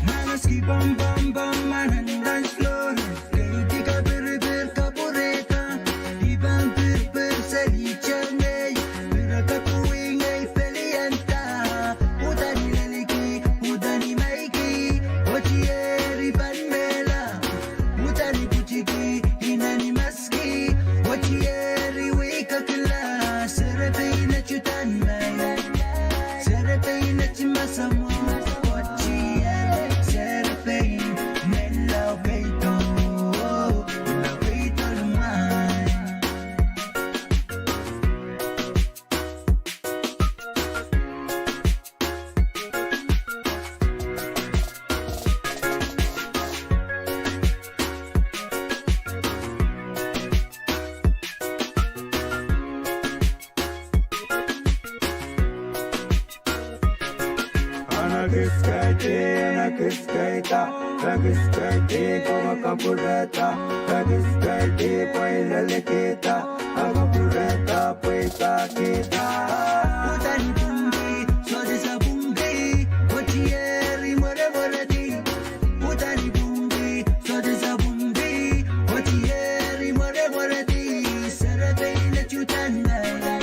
Manaski pam pam pam, manan dance floor. Keidi kapirpir kapwurehda. I pahn pirpir seli tengei. Pirada pwuhngei pelianda. Udani leliki, udani maiki. Otieri pahn mehla. Udani pwutiki, inani maski. Otieri wihkakla, serepein netudan mai. Serepein neti masamwa. Otieri, serepein, menlau peido, peido mai. Anahn kis kaidi, anahn kis kaida, anahn kis kaidi, pwe ma kapwurehda, anahn kis kaidi, pwe I lelikihda, a kapwurehda, pwe I pahkihda. Udani pwungki, sohte sapwungki, otieri mweremweredi. Udani pwungki, sohte sapwungki, otieri mweremweredi. Serepein netudan mai.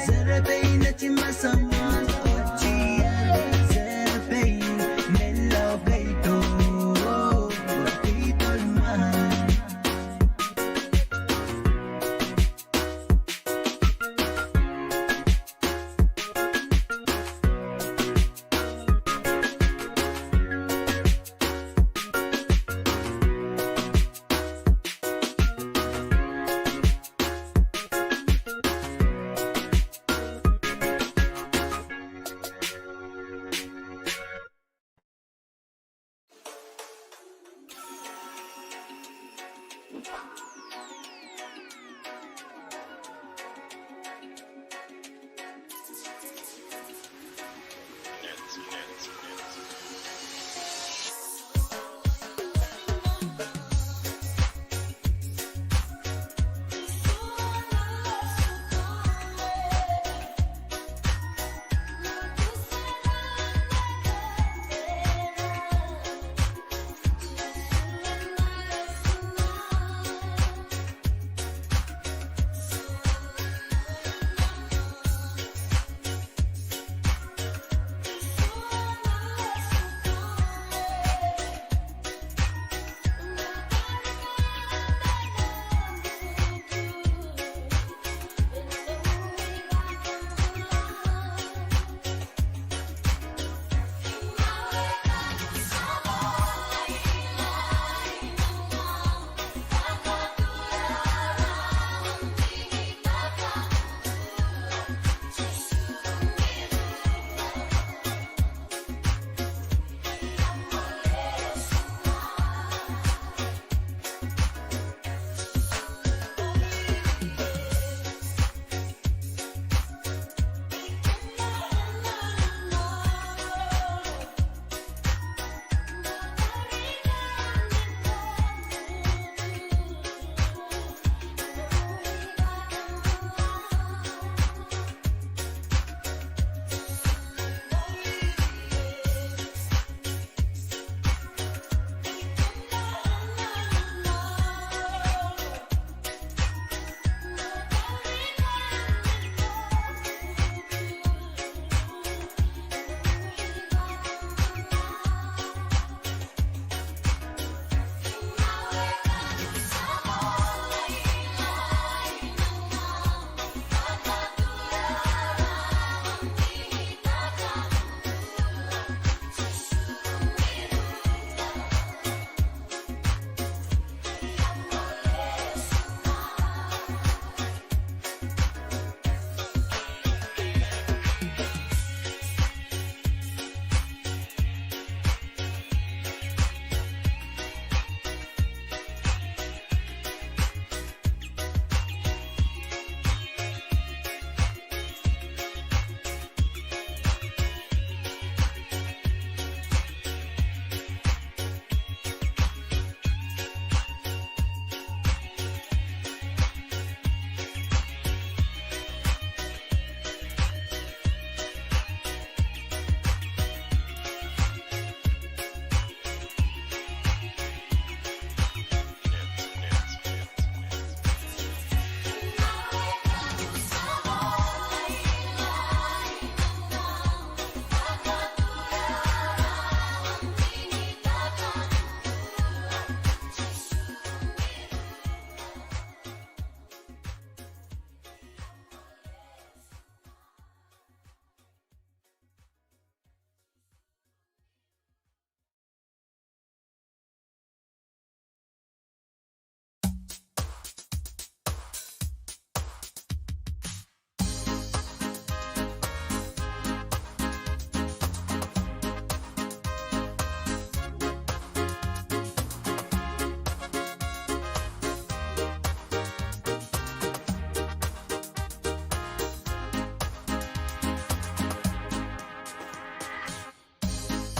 Serepein neti masamwa. Otieri, serepein, menlau peido, peido mai.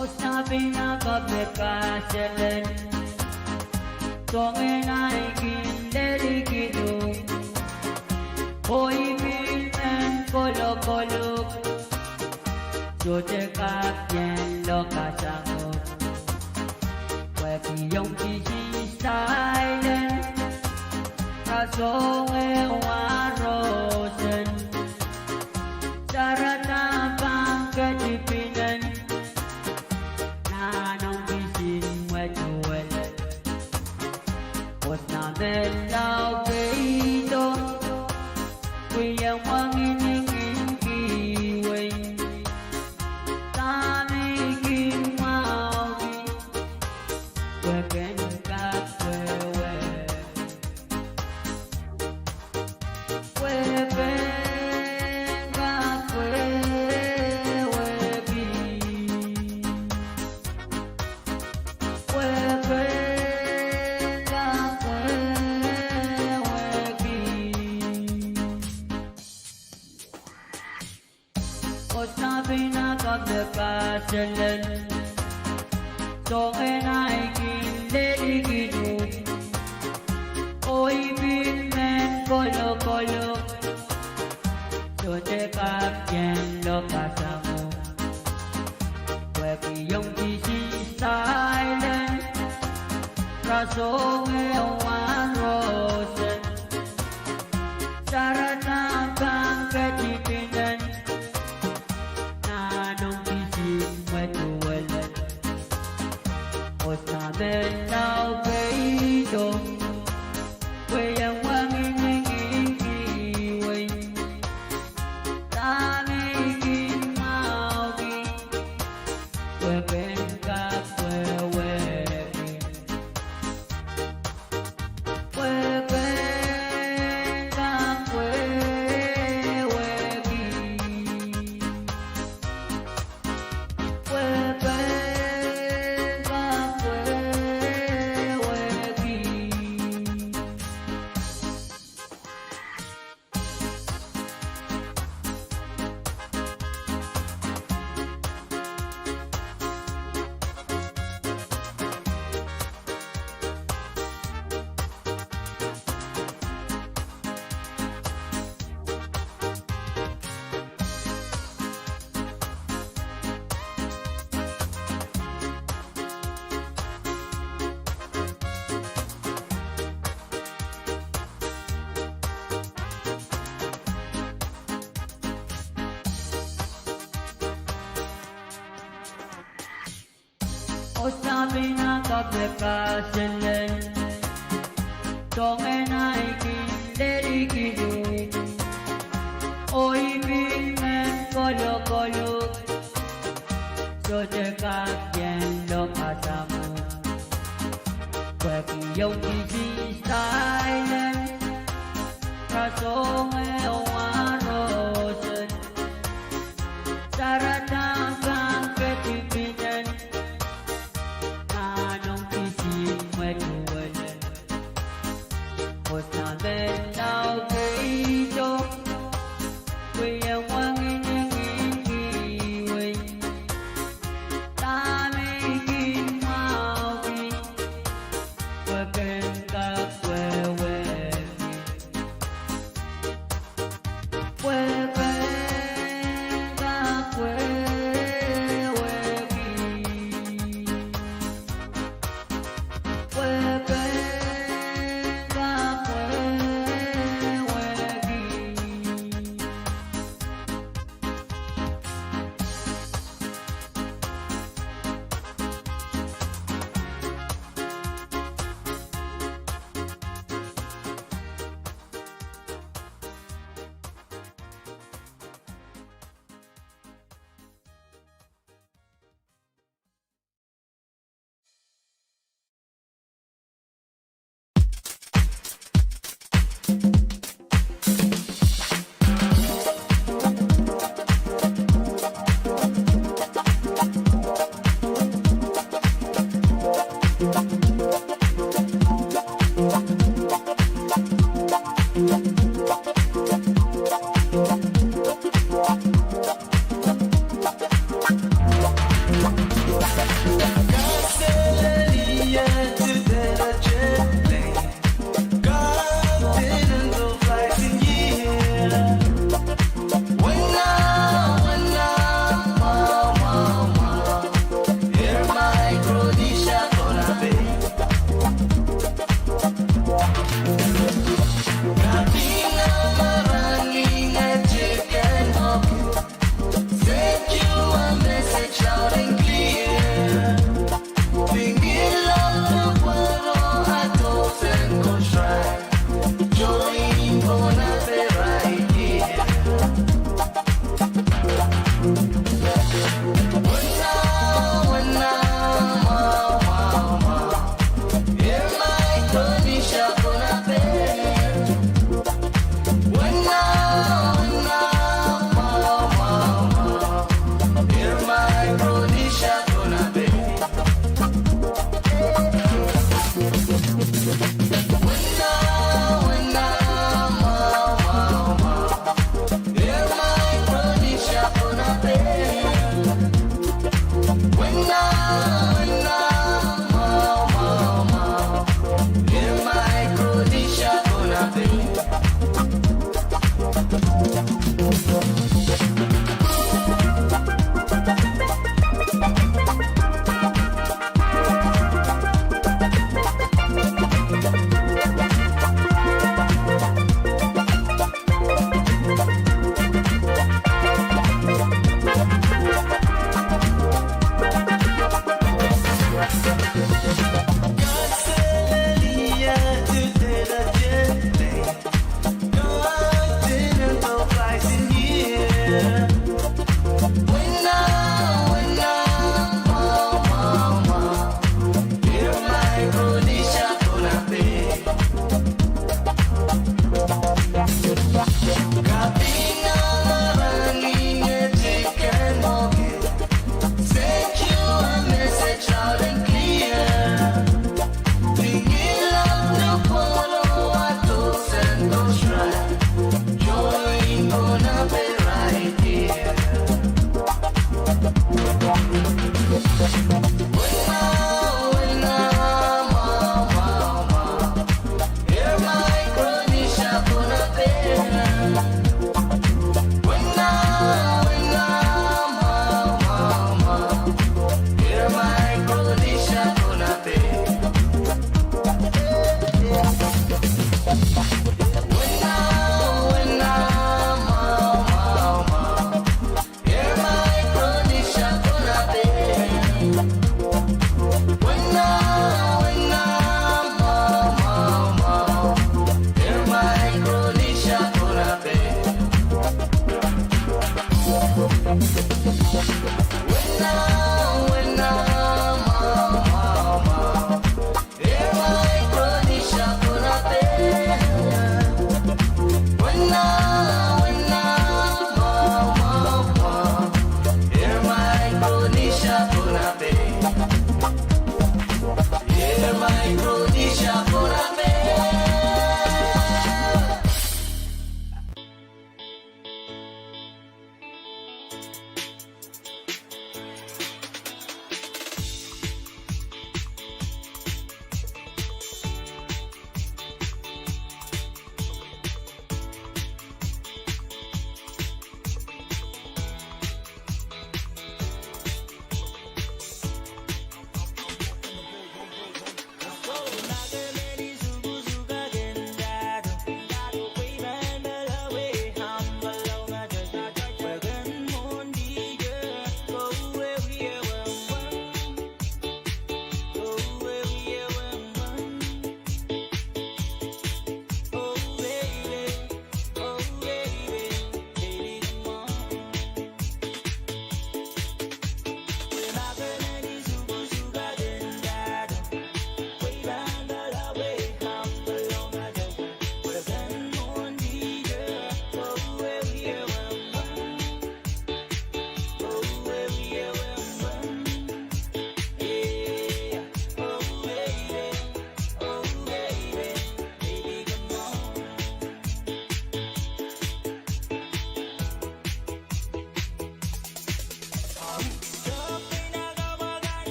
Osapina kapehd kaselel, soangen ahi kin lelikiduhk, oh I pil men kolokoluk, sohte kak ien lohkasamwo. Pwehki ong kisin silence, rasehng ehu rosen, sarada pahn ketipinen, nan ong kisin mwetuwel. Osapina peido, pwe ien wangin kin kihwei, dahme I kin mwahuki, pwe ken kak wehwehki. Pwe ken kak wehwehki. Pwe ken kak wehwehki. Osapina kapehd kaselel, soangen ahi kin lelikiduhk, oh I pil men kolokoluk, sohte kak ien lohkasamwo. Pwehki ong kisin silence, rasehng ehu rosen, sarada pahn ketipinen, nan ong kisin mwetuwel. Osapina peido, pwe ien wangin kin kihwei, dahme I kin mwahuki, pwe ken kak wehwehki. Pwe ken kak wehwehki. Pwe ken kak wehwehki. Osapina kapehd kaselel, soangen ahi kin lelikiduhk, oh I pil men kolokoluk, sohte kak ien lohkasamwo. Pwehki ong kisin silence, rasehng ehu rosen, sarada pahn ketipinen, nan ong kisin mwetuwel. Osapina peido, pwe ien wangin kin kihwei, dahme I kin mwahuki, pwe ken kak wehwehki.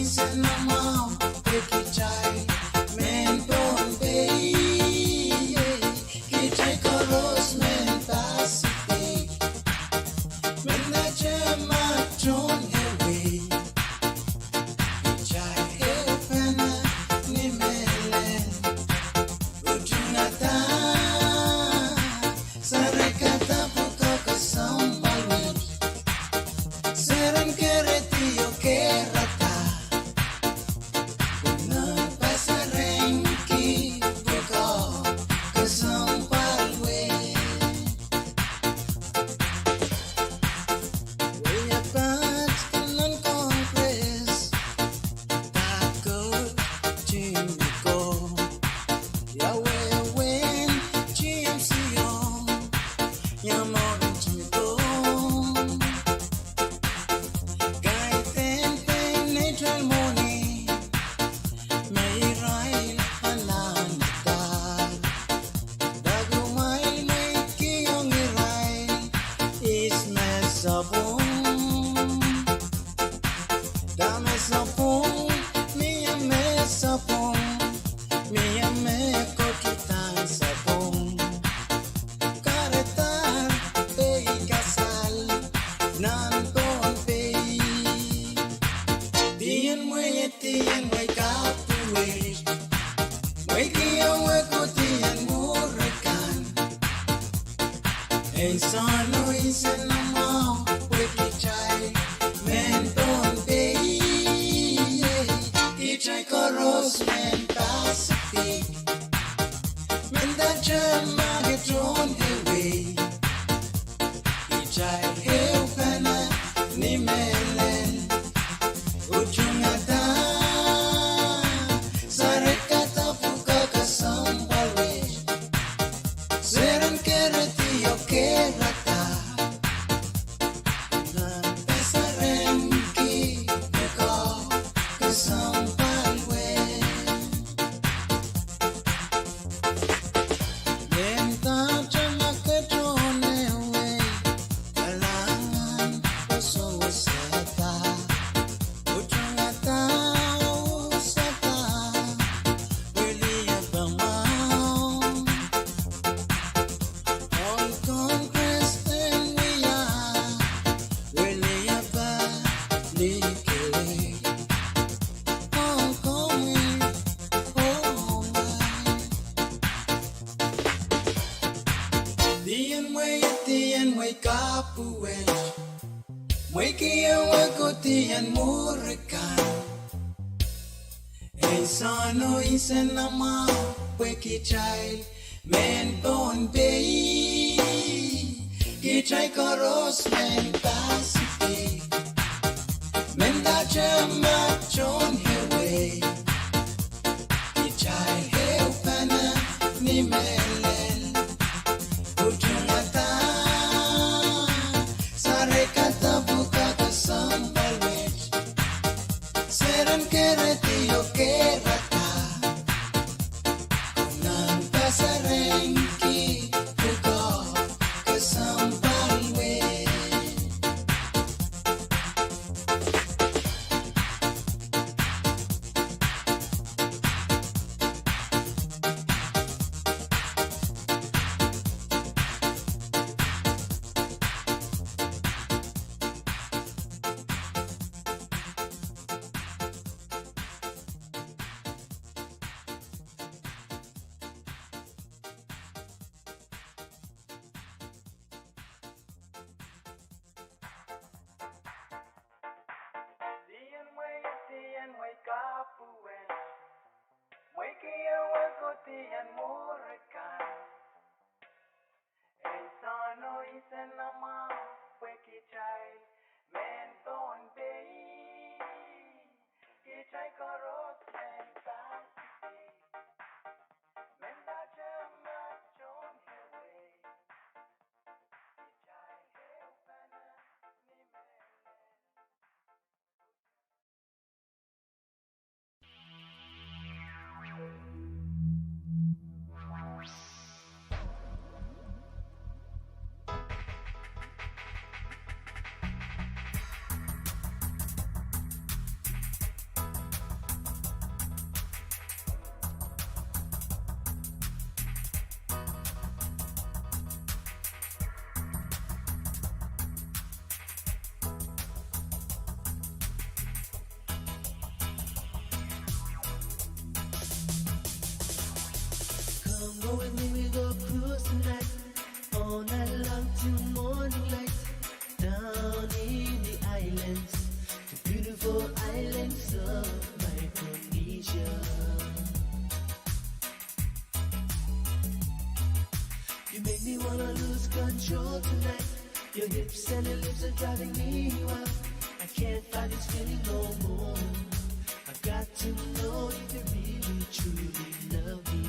Ise namwahu pwe kitail mehn Pohnpei, kitail koaros mehn Pacific. Mendahte ma tohn ehuehu, kitail ehupene ni mehlel. Utungada, sarekada pwukoa kesempwal wet. Seren kerehdi oh keirada, nan pasarenki pwukoa kesempwal wet. Wia pat nan Congress, pako, team ko, ia wehwehn T M C o, ia mour team ko. Kaidehn pein neutral mwohni, me irail anahne dahl. Dahme kumwail mweidkihong irail, ihs me sapwung? Dahme sapwung? Mie me sapwung, mie me kotuhdahn sapwung. Kahrehda pei kasal nan Pohnpei. Dien mwehi, dien mwehi kapw wet. Mweiki oh wekudien mwuri kan. Ansouno ise namwahu pwe kitail mehn Pohnpei, kitail koaros mehn Pacific. Mendahte ma ke tohn ehuehu, kitail ehupene ni mehlel. Utungada, sarekada pwukoa kesempwal wet. Seren kerehdi oh keirada, nan pasarenki pwukoa kesempwal wet. Mendahte ma ke tohn ehuehu, kalahngan oh sewesehda. Utungada, sehda, wiliape mwahu. Ohl Congress en wia, wiliape likelek. Ohl Congress, oh my. Dien mwehi, dien mwehi kapw wet. Mweiki oh wekudien mwuri kan. Ansouno ise namwahu pwe kitail mehn Pohnpei, kitail koaros mehn Pacific. Mendahte ma tohn ehuehu, kitail ehupene ni mehlel. Utungada, sarekada pwukoa kesempwal wet. Seren kerehdi oh keirada, nan pasarenki pwukoa kesempwal wet. Dien mwehi, dien mwehi kapw wet. Mweiki oh wekudien mwuri kan. Ansouno ise namwahu pwe kitail mehn Pohnpei, kitail koaros mehn Pacific. Mendahte ma tohn ehuehu, kitail ehupene ni mehlel. control tonight. Your hips and your lips are driving me wild. I can't fight this feeling no more. I've got to know if you really, truly love me.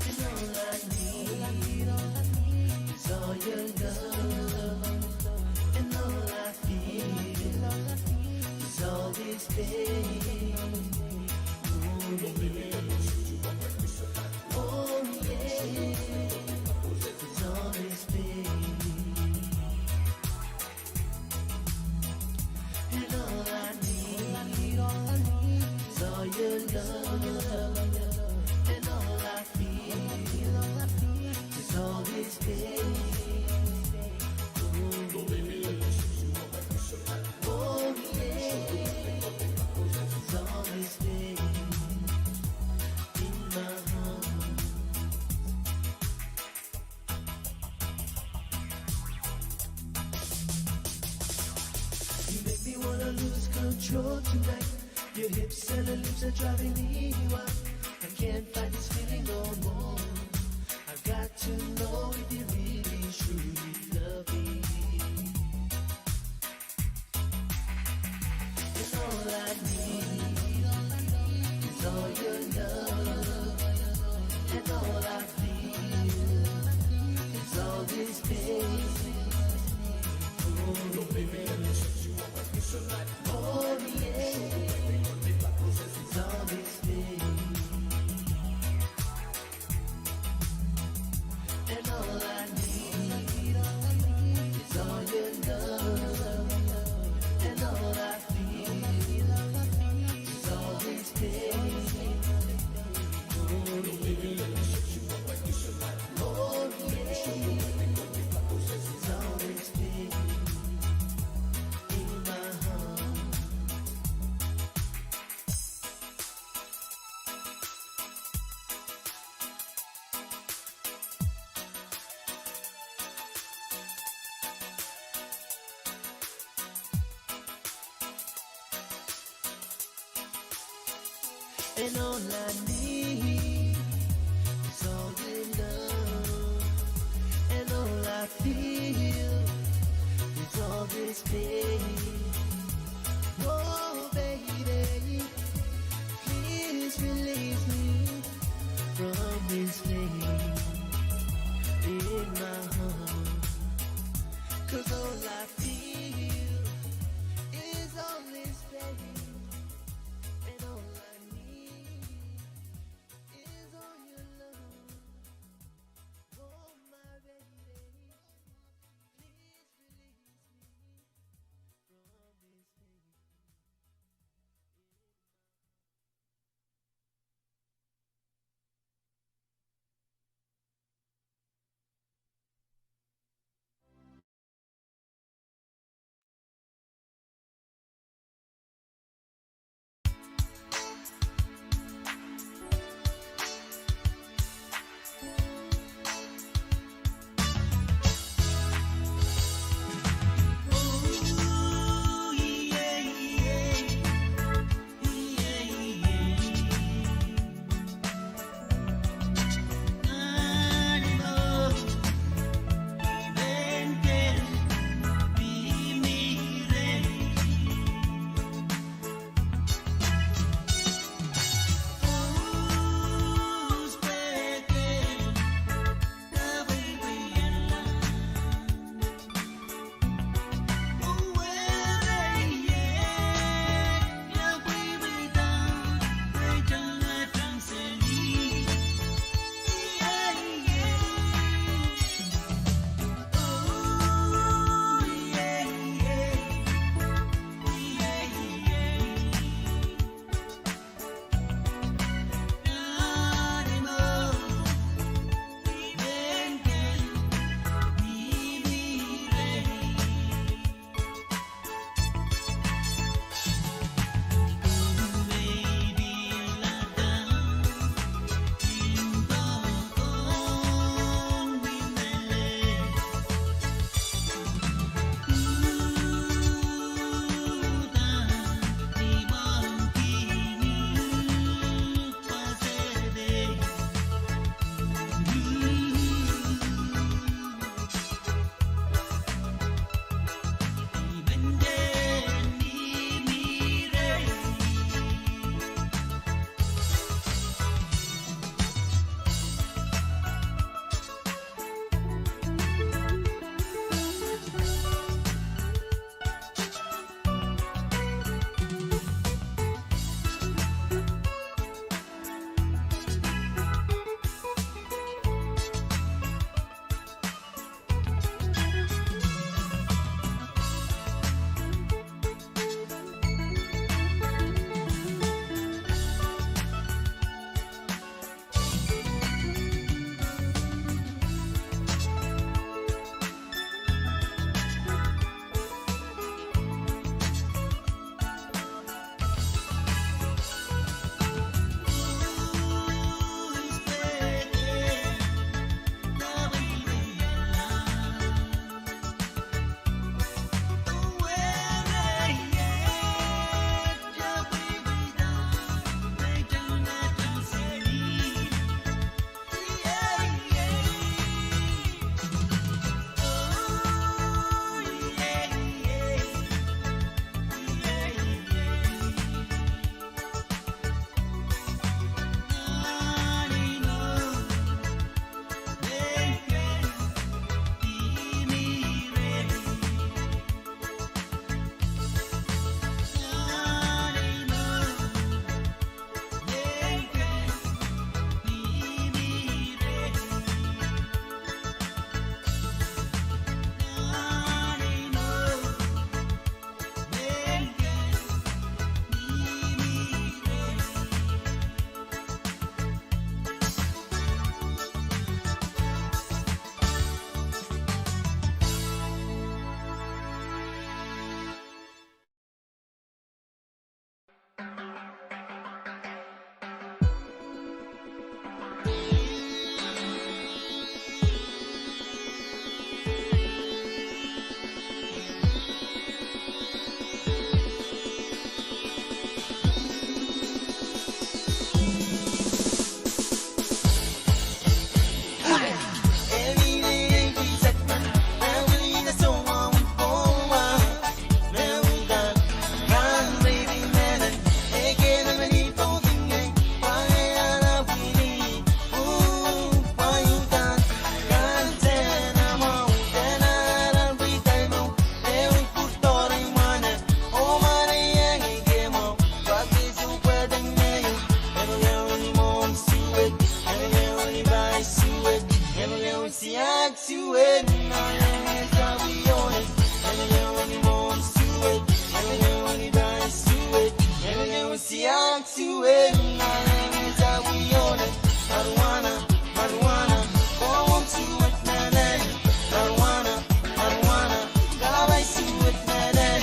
And all I need, all I need, all I need is all your love. And all I feel, all I feel is all this pain. Oh, yeah. Oh, yeah. It's all this pain. And all I need, all I need is all your love. And all I feel, all I feel is all this pain. Oh, baby, let me show you what I feel. Oh, yeah. It's all this pain in my heart. You make me wanna lose control tonight. Your hips and your lips are driving me wild. I can't fight this feeling no more. I've got to know if you really, truly love me. And all I need is all your love. And all I feel is all this pain. Oh, baby, let me show you what I feel tonight. Oh, yeah. It's all this pain. And all I need is all your love. And all I feel is all this pain. Oh, baby, let me show you what I feel tonight. Oh, yeah. It's all this pain in my heart. And all I need is all your love. And all I feel is all this pain. Oh, baby, please release me from this pain in my heart. 'Cause all I feel is all this pain. And all I need is all your love. Oh, my baby, please release me. Siang suwed, ngalek ngehi sapwiohng marijuana, marijuana, kowe suwed mehlel, marijuana, marijuana, kapai suwed mehlel,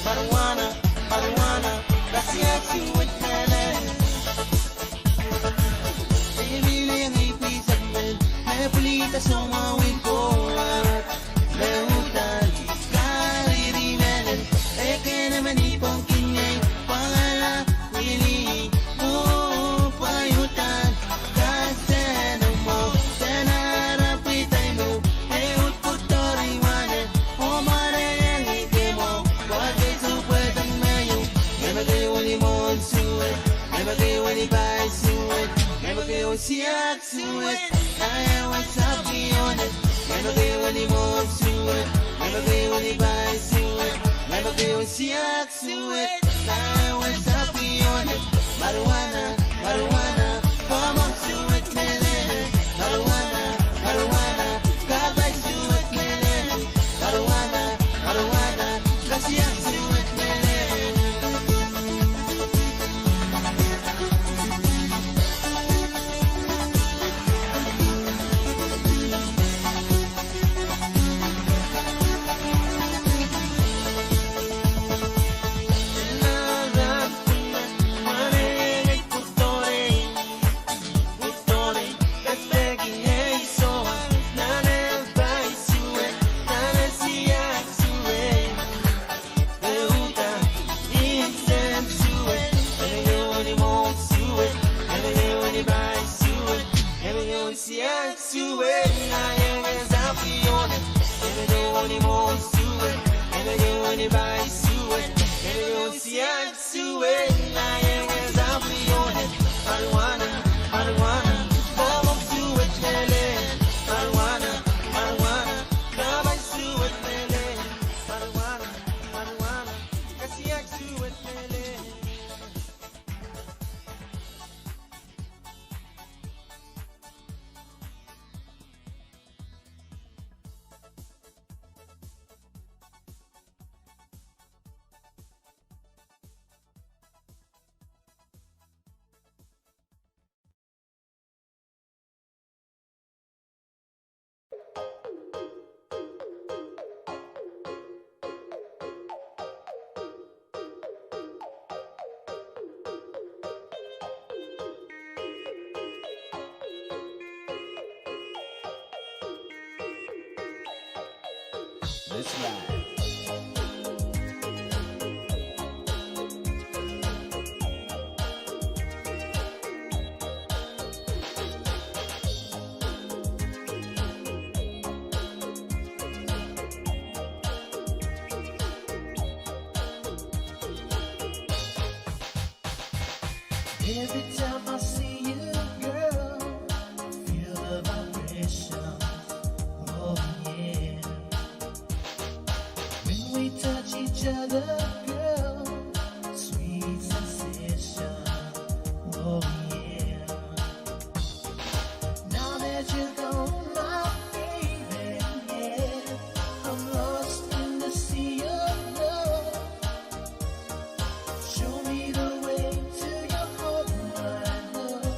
marijuana, marijuana, kasiang suwed mehlel. Emi leng ih pwisekmen, me pwilihda soumwahu en Koht. Me uhdahn kariri mehlel, ekei nemen ih pwongki ngehi, pwangala, wili, oh, pwe uhdahn, kaseno mwo, sena rapwi taimo, e uhd pwutori wane, oh, mwarehiong ih kemwo, pwe ke sohpeiong me ieu, ngehi me keieu ni mwohn suwed, ngehi me keieu ni pai suwed, ngehi me keieu siang suwed, ngehi me keieu sapwiohng, ngehi me keieu ni mwohn suwed, ngehi me keieu ni pai suwed, ngehi me keieu siang suwed, ngehi me keieu sapwiohng, marijuana, marijuana, kamwong suwed mehlel, marijuana, marijuana, kapai suwed mehlel, marijuana, marijuana, kasiang suwed mehlel. Siang suwed, ngalek ngehi sapwiohng, ngehi me keieu ni mwohn suwed, ngehi me keieu ni pai suwed, ngehi me keieu siang suwed, ngalek ngehi sapwiohng, marijuana, marijuana, kamwong suwed mehlel, marijuana, marijuana, kapai suwed mehlel, marijuana, marijuana, kasiang suwed mehlel. This ride. Every time I see you, girl, I feel a vibration. Oh, yeah. When we touch each other, girl, sweet sensation. Oh, yeah. Now that you're gone, my baby, yeah, I'm lost in the sea of love. Show me the way to your heart, my love.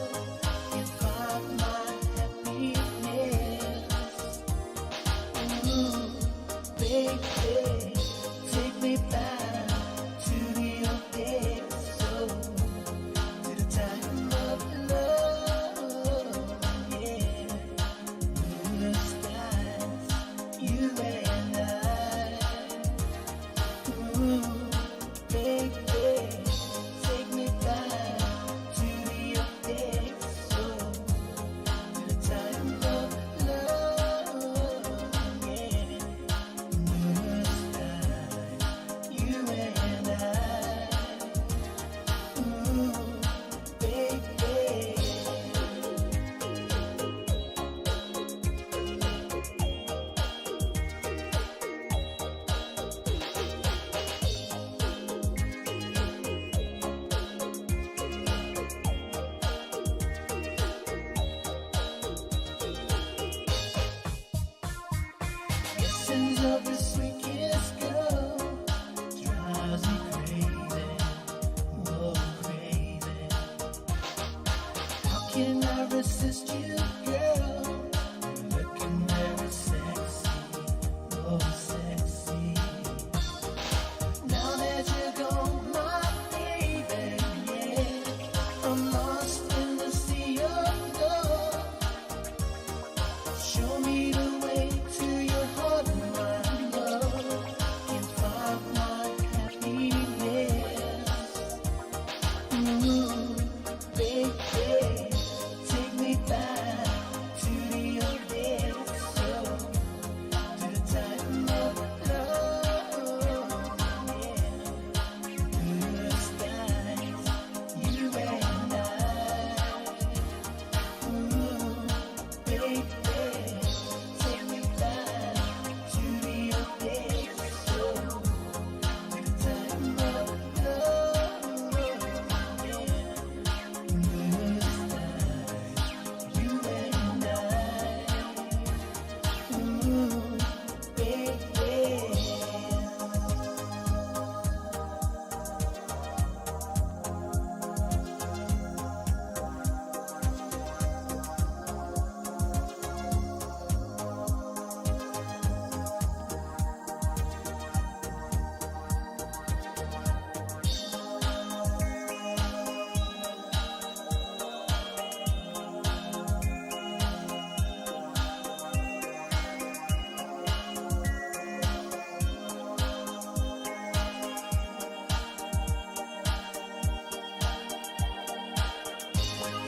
Assist you, girl. Looking very sexy, oh, sexy. Now that you're gone, my baby, yeah, I'm lost in the sea of love. Show me the way to your heart, my love. Can't find my happiness. Ooh, baby, take me back to the old days, so, to the time of love, yeah. Blue skies, you and I. Ooh, baby, take me back to the old days, so, to the time of love, yeah. Blue skies, you and I. Ooh, baby.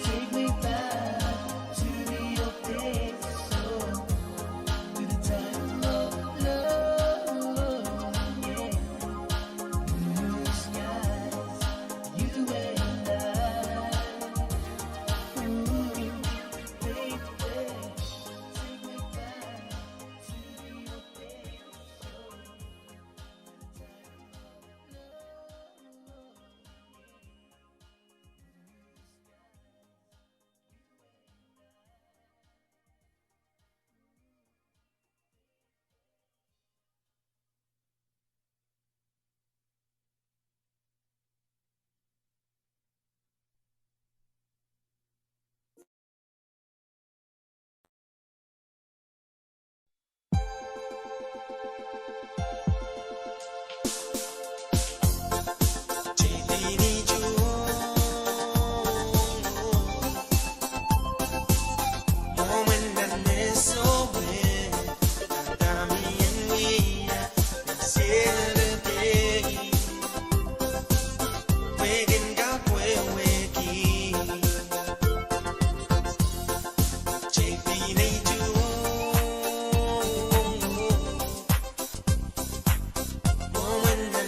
Take me back to the old days, so, to the time of love, yeah. Blue skies, you and I. Ooh, baby, take me back to the old days, so,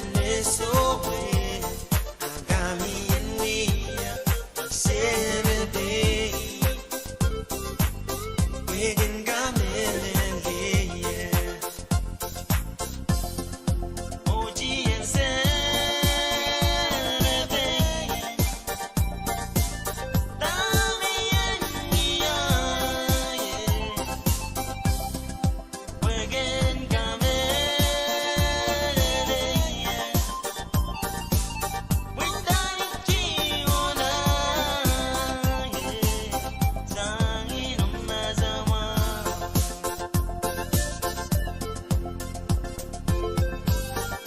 to the time of love, yeah.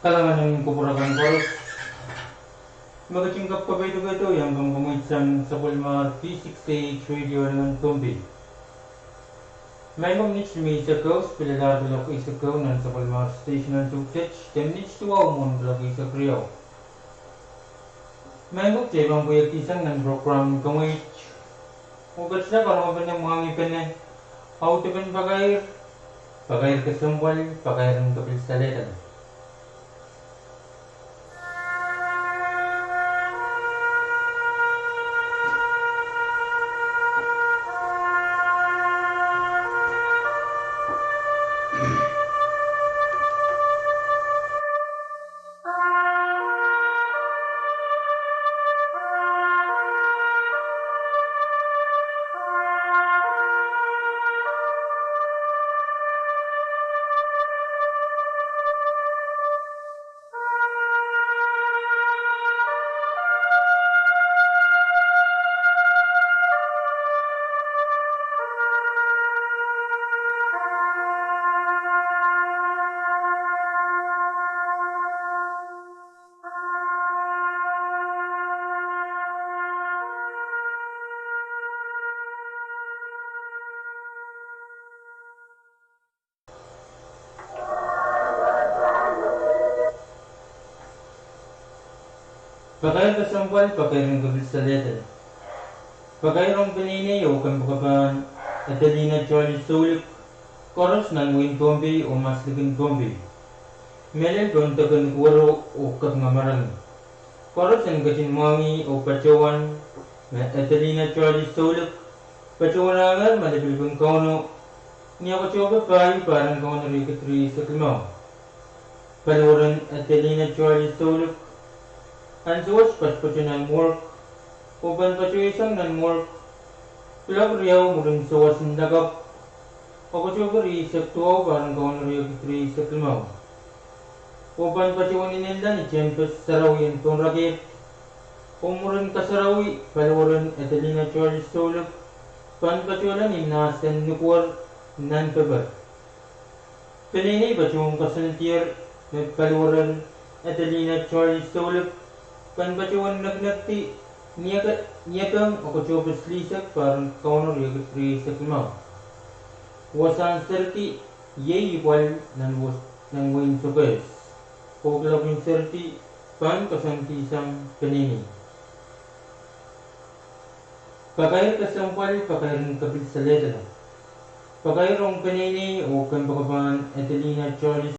Kalahngan en kupwur akan koaros. Me ketin kapkapaiada kitail iang komwi sang sapwellimen V six A H radio nan Pohnpei. Maing ko, minit me eisek ehu, pil lel kuloak eisek ehu nan sapwellimen station en Suksej, de minit duwau mwohn kuloak eisek riau. Maing ko, kitail pahn pweiekdi sang nan program Komwi Pwukat karonge pene, mwahngih pene, audepen pakair, pakair kesempwal, pakair en kepil salehda. Pakair kesempwal, pakair en kepil salehda. Pakair ong peneinei oh kempoakepahn Adelina Charlie Soulik, koaros nan wehin Pohnpei oh maslikin Pohnpei. Mehlel pohn deke Nukuoro oh kapinga Marangi. Koaros en ketin mwahngih oh patohwan me Adelina Charlie Soulik patohwanahngehr malipilipin Kauno ni e katohpe pahieu pahr en Kauno riekid rieisek limau. Paliwaren Adelina Charlie Soulik, ansou wet patopato nan morgue, oh pahn patohsang nan morgue kuloak riau mwurin sawas en lakapw, Oktohpe rieisek duwau pahr en Kauno riekid rieisek limau. Oh pahn patohwan inenla ni tehnpas sarawi en Pohnrakehp, oh mwurin kasarawi paliwaren Adelina Charlie Soulik pahn patohla ni mahsen nukuwer nan pepper. Peneinei patohwan koasoandier me paliwaren Adelina Charlie Soulik pahn patohwan nekinekdi ni epeng Oktohpe silihsek pahr en Kauno riekid rieisek limau. Wasahn serki iei ipwal nan wehin Sokehs, oh kuloakin serki pahn koasoandihsang peneinei. Pakair kesempwal, pakair en kepil salehda. Pakair ong peneinei oh kempoakepahn Adelina Charlie